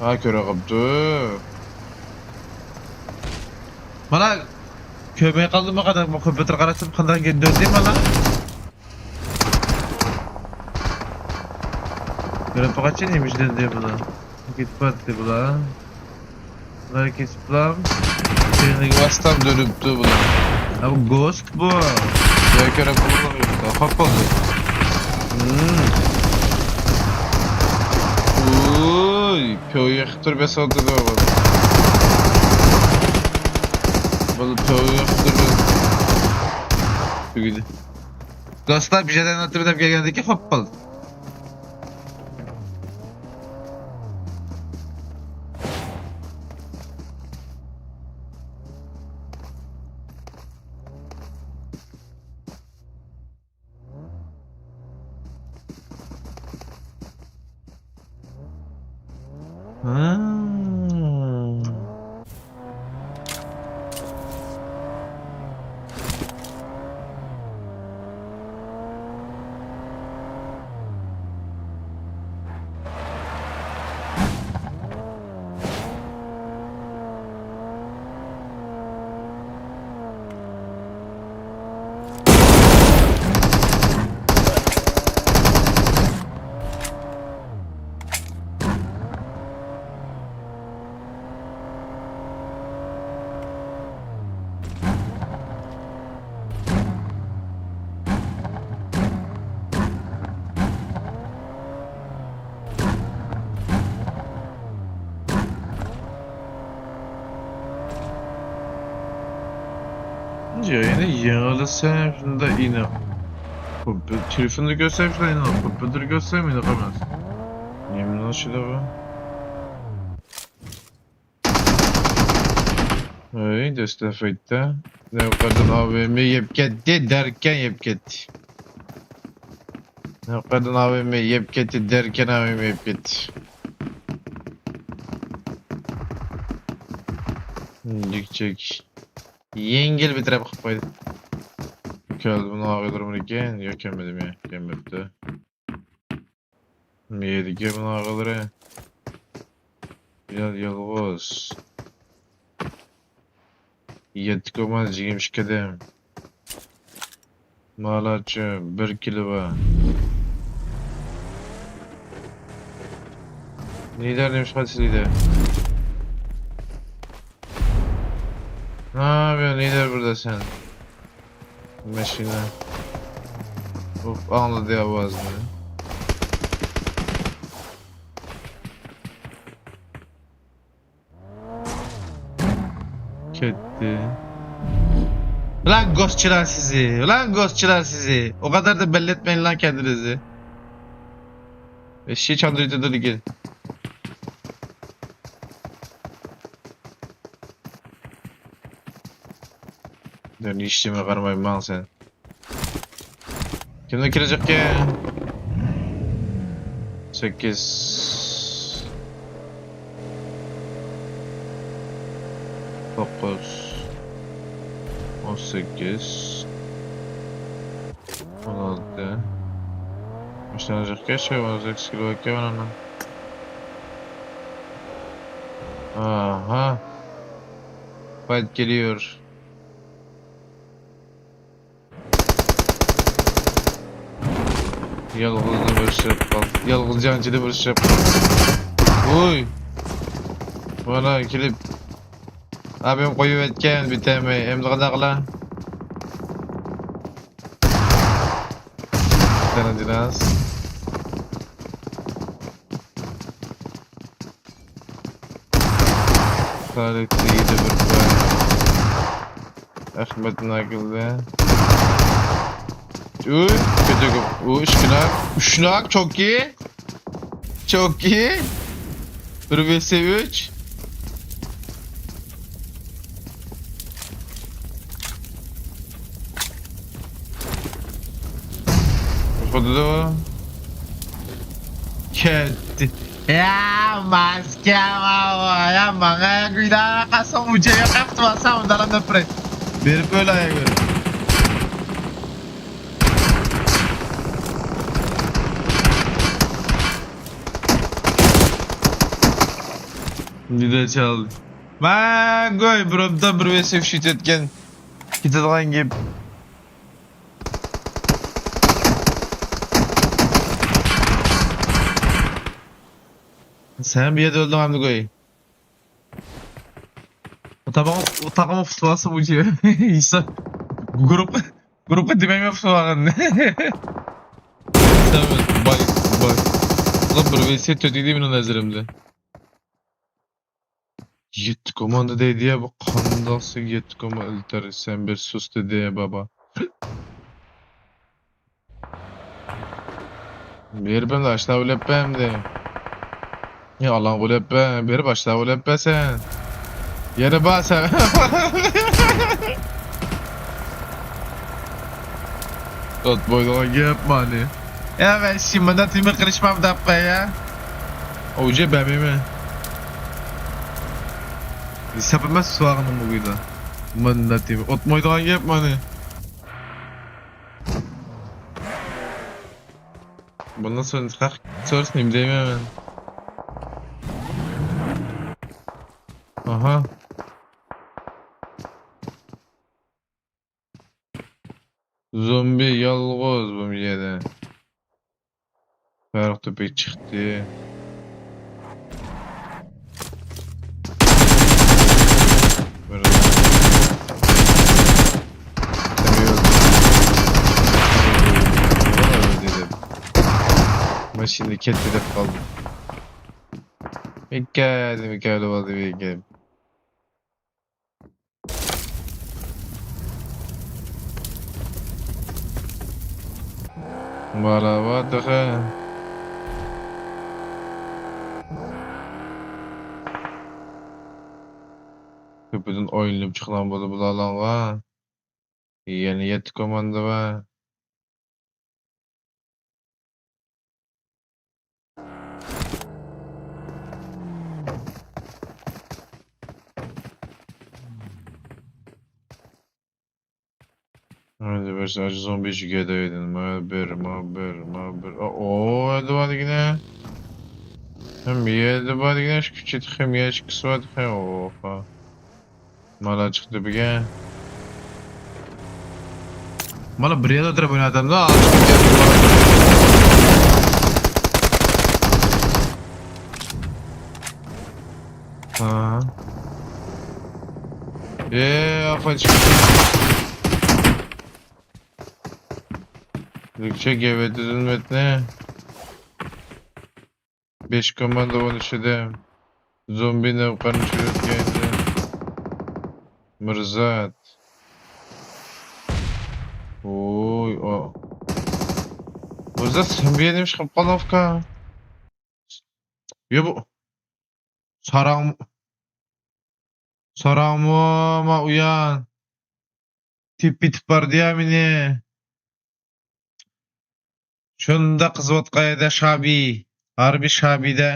ھا، كۆرۈپ قاپتۇ. مانا كۆرمەي قالدىممۇ قانداق؟ كومپيۇتېر قاراشتىم، قانداق گەپ دۆندى مانا. كۆرۈپ باقايچۇ، نېمە ئىش دۆندى بۇلار؟ كېتىپ باراتتى بۇلار. بۇلار كېتىپلا. كەينىگە باستام دۆنۈپتۇ بۇلار. ھە، بۇ گوست بۇ. يا كۆرۈپ بولمىدى. خاپا بولدى. ئۇي، پيو يېقىپ تۇرۇپ ياساۋاتىدۇ بۇ. بۇ پيو يېقىپ تۇرۇپ. تۈگىدى. دوستلار، بىر يەردىن ئاتىمەن دەپ كەلگەندىكىن خاپا بولدى. يەنى يېڭىلىسام شۇنداق ئېنىق. تېلېفوندا كۆرسەم شۇنداق ئېنىق، كومپيۇتېردا كۆرسەم ئېنىق ئەمەس. نېمىنىڭ ئىشىدا بۇ؟ ھەي، دەسلەپ پەيتتە. نەۋقەردىن ئاۋېم يەپ كەتتى، دەركەن يەپ كەتتى. نەۋقەردىن ئاۋېم يەپ كەتتى، دەركەن ئاۋېم يەپ كەتتى. جىكچىك. يەڭگىل بىر تەرەپ قىلىپ قويدى. كەلدى بۇنىڭ ئاغىلىرىمىكىن؟ ياق، كەلمىدىمۇ؟ كەلمەپتۇ. مېيىدىكى بۇنىڭ ئاغىلىرى. يال-، يالغۇز. يەتتە كوماندىر، يىگىرمە ئىككى ئادەم. مالاچى بىر كىلو بار. لىدەر، نېمە ئىش قىلىسىز، لىدەر؟ ھا، بۇ نېدە بۇردا سەن؟ ماشىنا. ئۇف، ئاڭلىدى ئاۋازنى. كەتتى. ئۇلان گوسچىلار سىزى، ئۇلان گوسچىلار سىزى. ئۇ قەدەر دە بەللەتمەيلا كەندىنىزنى. ئىشى چاندۇرۇۋېتىدۇ لېكىن. دەم ھېچنېمە قارىماي ماڭ سەن. كىمدە كىرىجەككەن؟ سەككىز. توققۇز. ئون سەككىز. ئون ئالتە. ماشىنا جىقكەچ، ئون سەككىز كىلو ئەكەن ئانا. ئاھا. فايت كېلىيور. يالغۇزنى بىر شەپ قال. يالغۇز جانچىنى بىر شەپ قال. ۋوي. مانا كېلىپ. ئابىم قويۇۋەتكەن بىتەمەي. ئەمدى قانداق قىلا؟ سەن جىناس. تارىختا يېدە بىر پاي. ئەخمەت ناكىلدى. ئۇي، كۆتۈرگۈم. ئۇ، ئىككى ناك. ئۈچ ناك، چوكى. چوكى. بىر ۋس ئۈچ. يوقىدۇ. كەتتى. يا، ماسكا، يا، ماڭا گۇيدا قاسان ئۇجا يوقاپتۇ، باسام، دالام نەپرەت. بېرىپ ئۆلەيگۈر. نېدە چالدى؟ ماڭا گۇي، بىر ئوبدان بىر ۋس ئۈچ يېتىۋەتكەن. كېتىدىغان گەپ. سەن بۇ يەردە ئۆلدۈڭ ئەمدى گۇي. ئۇ تاغىمۇ، ئۇ تاغىمۇ پۇتۇۋالسا بۇ جى-، ئىنسان گۇرۇپپا، گۇرۇپپا دېمەيمەن پۇتۇۋالغىنىنى. سەن باي، باي. بۇلار بىر ۋس تۆت ئىدى مېنىڭ نەزىرىمدە. يەتتە كوماندا دەيدۇ يا، بۇ قانداقسى يەتتە كوماندا ئۆلتۈر، سەن بىر سۇس دېدى بابا. بېرىپ ئەمدى ئاشنا ئۆلۈپ ئەمدى. يا ئالان ئۆلۈپ، بېرىپ ئاشنا ئۆلۈپ سەن. يەنە بار سەن. ئوت بويىدىغان گەپ مانى. يا مەن شىممىدا تېمىر قىلىشمام دەپ قوي يا. ئوجا بەمىمە. ھېساب ئەمەس سوغىنىم بۇ گۇيدا. ماندا تېمىر. ئوت بويىدىغان گەپ مانى. بۇندىن سورىسا نېمە دەيمەن مەن؟ ئاھا. زومبى يالغۇز بۇ يەردە. پەرق تۆپى چىقتى. بىر. ماشىنا كەتتى دەپ قالدىم. مىكەدە، مىكەدە بولدى بىكەم. بالا بار تېخى. كۆپىدىن ئايلىنىپ چىققان بولدى بۇلارلارغا. يەنە يەتتە كوماندا بار. ھەمدە بىر ساجا زومبى ئىچىگە دەيدىن. ما بىر، ما بىر، ما بىر. ئا، ئو، يەردە بار دېگىنە. ھەم يەردە بار دېگىنە، شۇ كۈچى تېخى يەر ئىككىسى بار تېخى. ئوخا. مانا چىقتى بۈگۈن. مانا بىر يەردە ئولتۇرۇپ ئويناۋاتامدا، ھا. ئاخۇن چىقىپ. تۈركچە گەۋدە زۇلمەتنى. بەش كوماندا ئون ئۈچىدە. زومبى نەۋقەرنى چۈشۈرۈۋەتكەن. مىرزات. ۋوي، ئا. مىرزات، سەن بۇ يەردە نېمە ئىش قىلىپ قالدىڭ، ئۇكا؟ يا بۇ. ساراڭ. ساراڭمۇ ما ئۇيان. تېپىپ يېتىپ باردى يا مېنى. شۇنداق قىزىۋاتقان ئىدى شابى. ھاربىي شابىدە.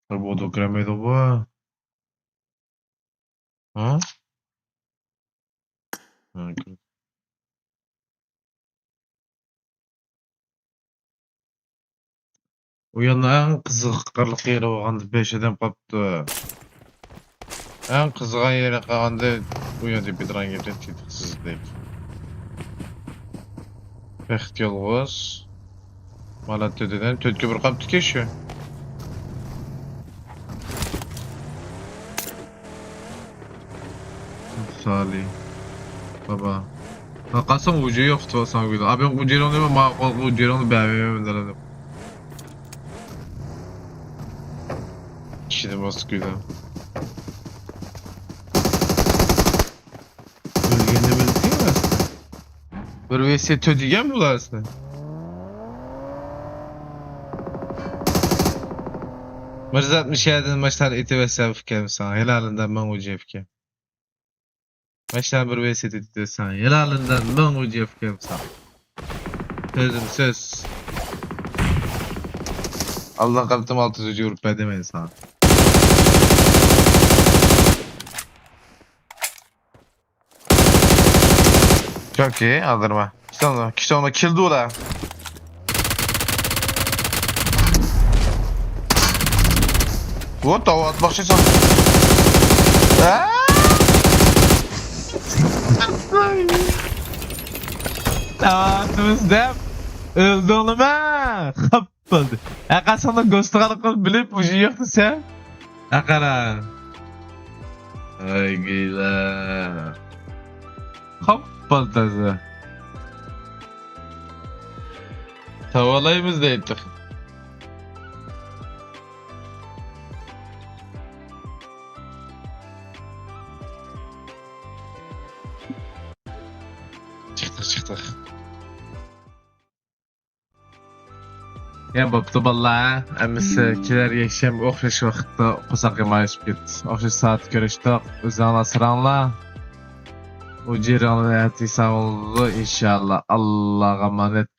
بۇ كىرەلمەيدۇ بۇ. ھە؟ ھە، كىر. ئۇ يەرنىڭ ئەڭ قىزىقارلىق يېرى بولغاندا بەش ئادەم قاپتۇ. ئەڭ قىزىغان يېرى قالغاندا ئۇ يەردە بىدىران گەپلەپ كېتىپسىز دەيدۇ. بەخت يالغۇز. مانا تۆتىدىن تۆتكە بىر قاپتىكەن شۇ. سالى. بابا. ھە، قاسىم ئۇجى يوق تۇرساڭ گۈلى. ئابىڭ ئۇجىرىڭنى ما قول ئۇجىرىڭنى بەرمەيمەن دەپ. كىشىدە بوستا گۈلى. ئۆلگەننى بىلدىڭمۇ؟ بىر ۋېسى تۆت يېگەن بولارسەن. مىرزات مىشەدىن ماشلار ئېتىۋەتسە ئۇكام ساڭا. ھېلالىندىن مىڭ ئۇجى ئۇكام. ماشلار بىر ۋېسى تۆت ئېتىۋەتسەڭ. ھېلالىندىن مىڭ ئۇجى ئۇكام ساڭا. سۆزۈم سۆز. ئاللا قەلبىم ئالتە يۈز ئۇجى ئۇرۇپ بەردىم مەن ساڭا. چوكى، ئالدىرما. كىشىڭدا، كىشىڭدا كىلدۇ ئۇلار. ۋوت، داۋا ئاتماقچىسەن. ئا! تاۋاتىمىز دەپ ئۆلدۈڭلىمە؟ خاپ بولدى. ھەققاسىڭنىڭ گوستىغانلىقىنى بىلىپ، ئۇژى يوق دېسە. ھەققارا. ئاي گىلا. خاپ بولدى تازا. تاۋالايمىز دەيتتۇق. چىقتۇق، چىقتۇق. يا بوپتۇ بالىلار، ھەممىسى كېلەر يەكشەنبە ئوخشاش ۋاقىتتا قورساق يېمايلىشىپ كېتىش. ئوخشاش سائەتتە كۆرۈشتۇق. ئۆزۈڭلار ساراڭلار. ئۇجىرىڭلار ئەتىسى بولىدۇ ئىنشاللا. ئاللاغا ئامانەت.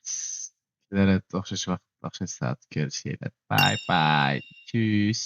كېلەر ھەپتە ئوخشاش ۋاقىتتا، ئوخشاش سائەتتە كۆرۈشەيلى. باي باي. تشۈس.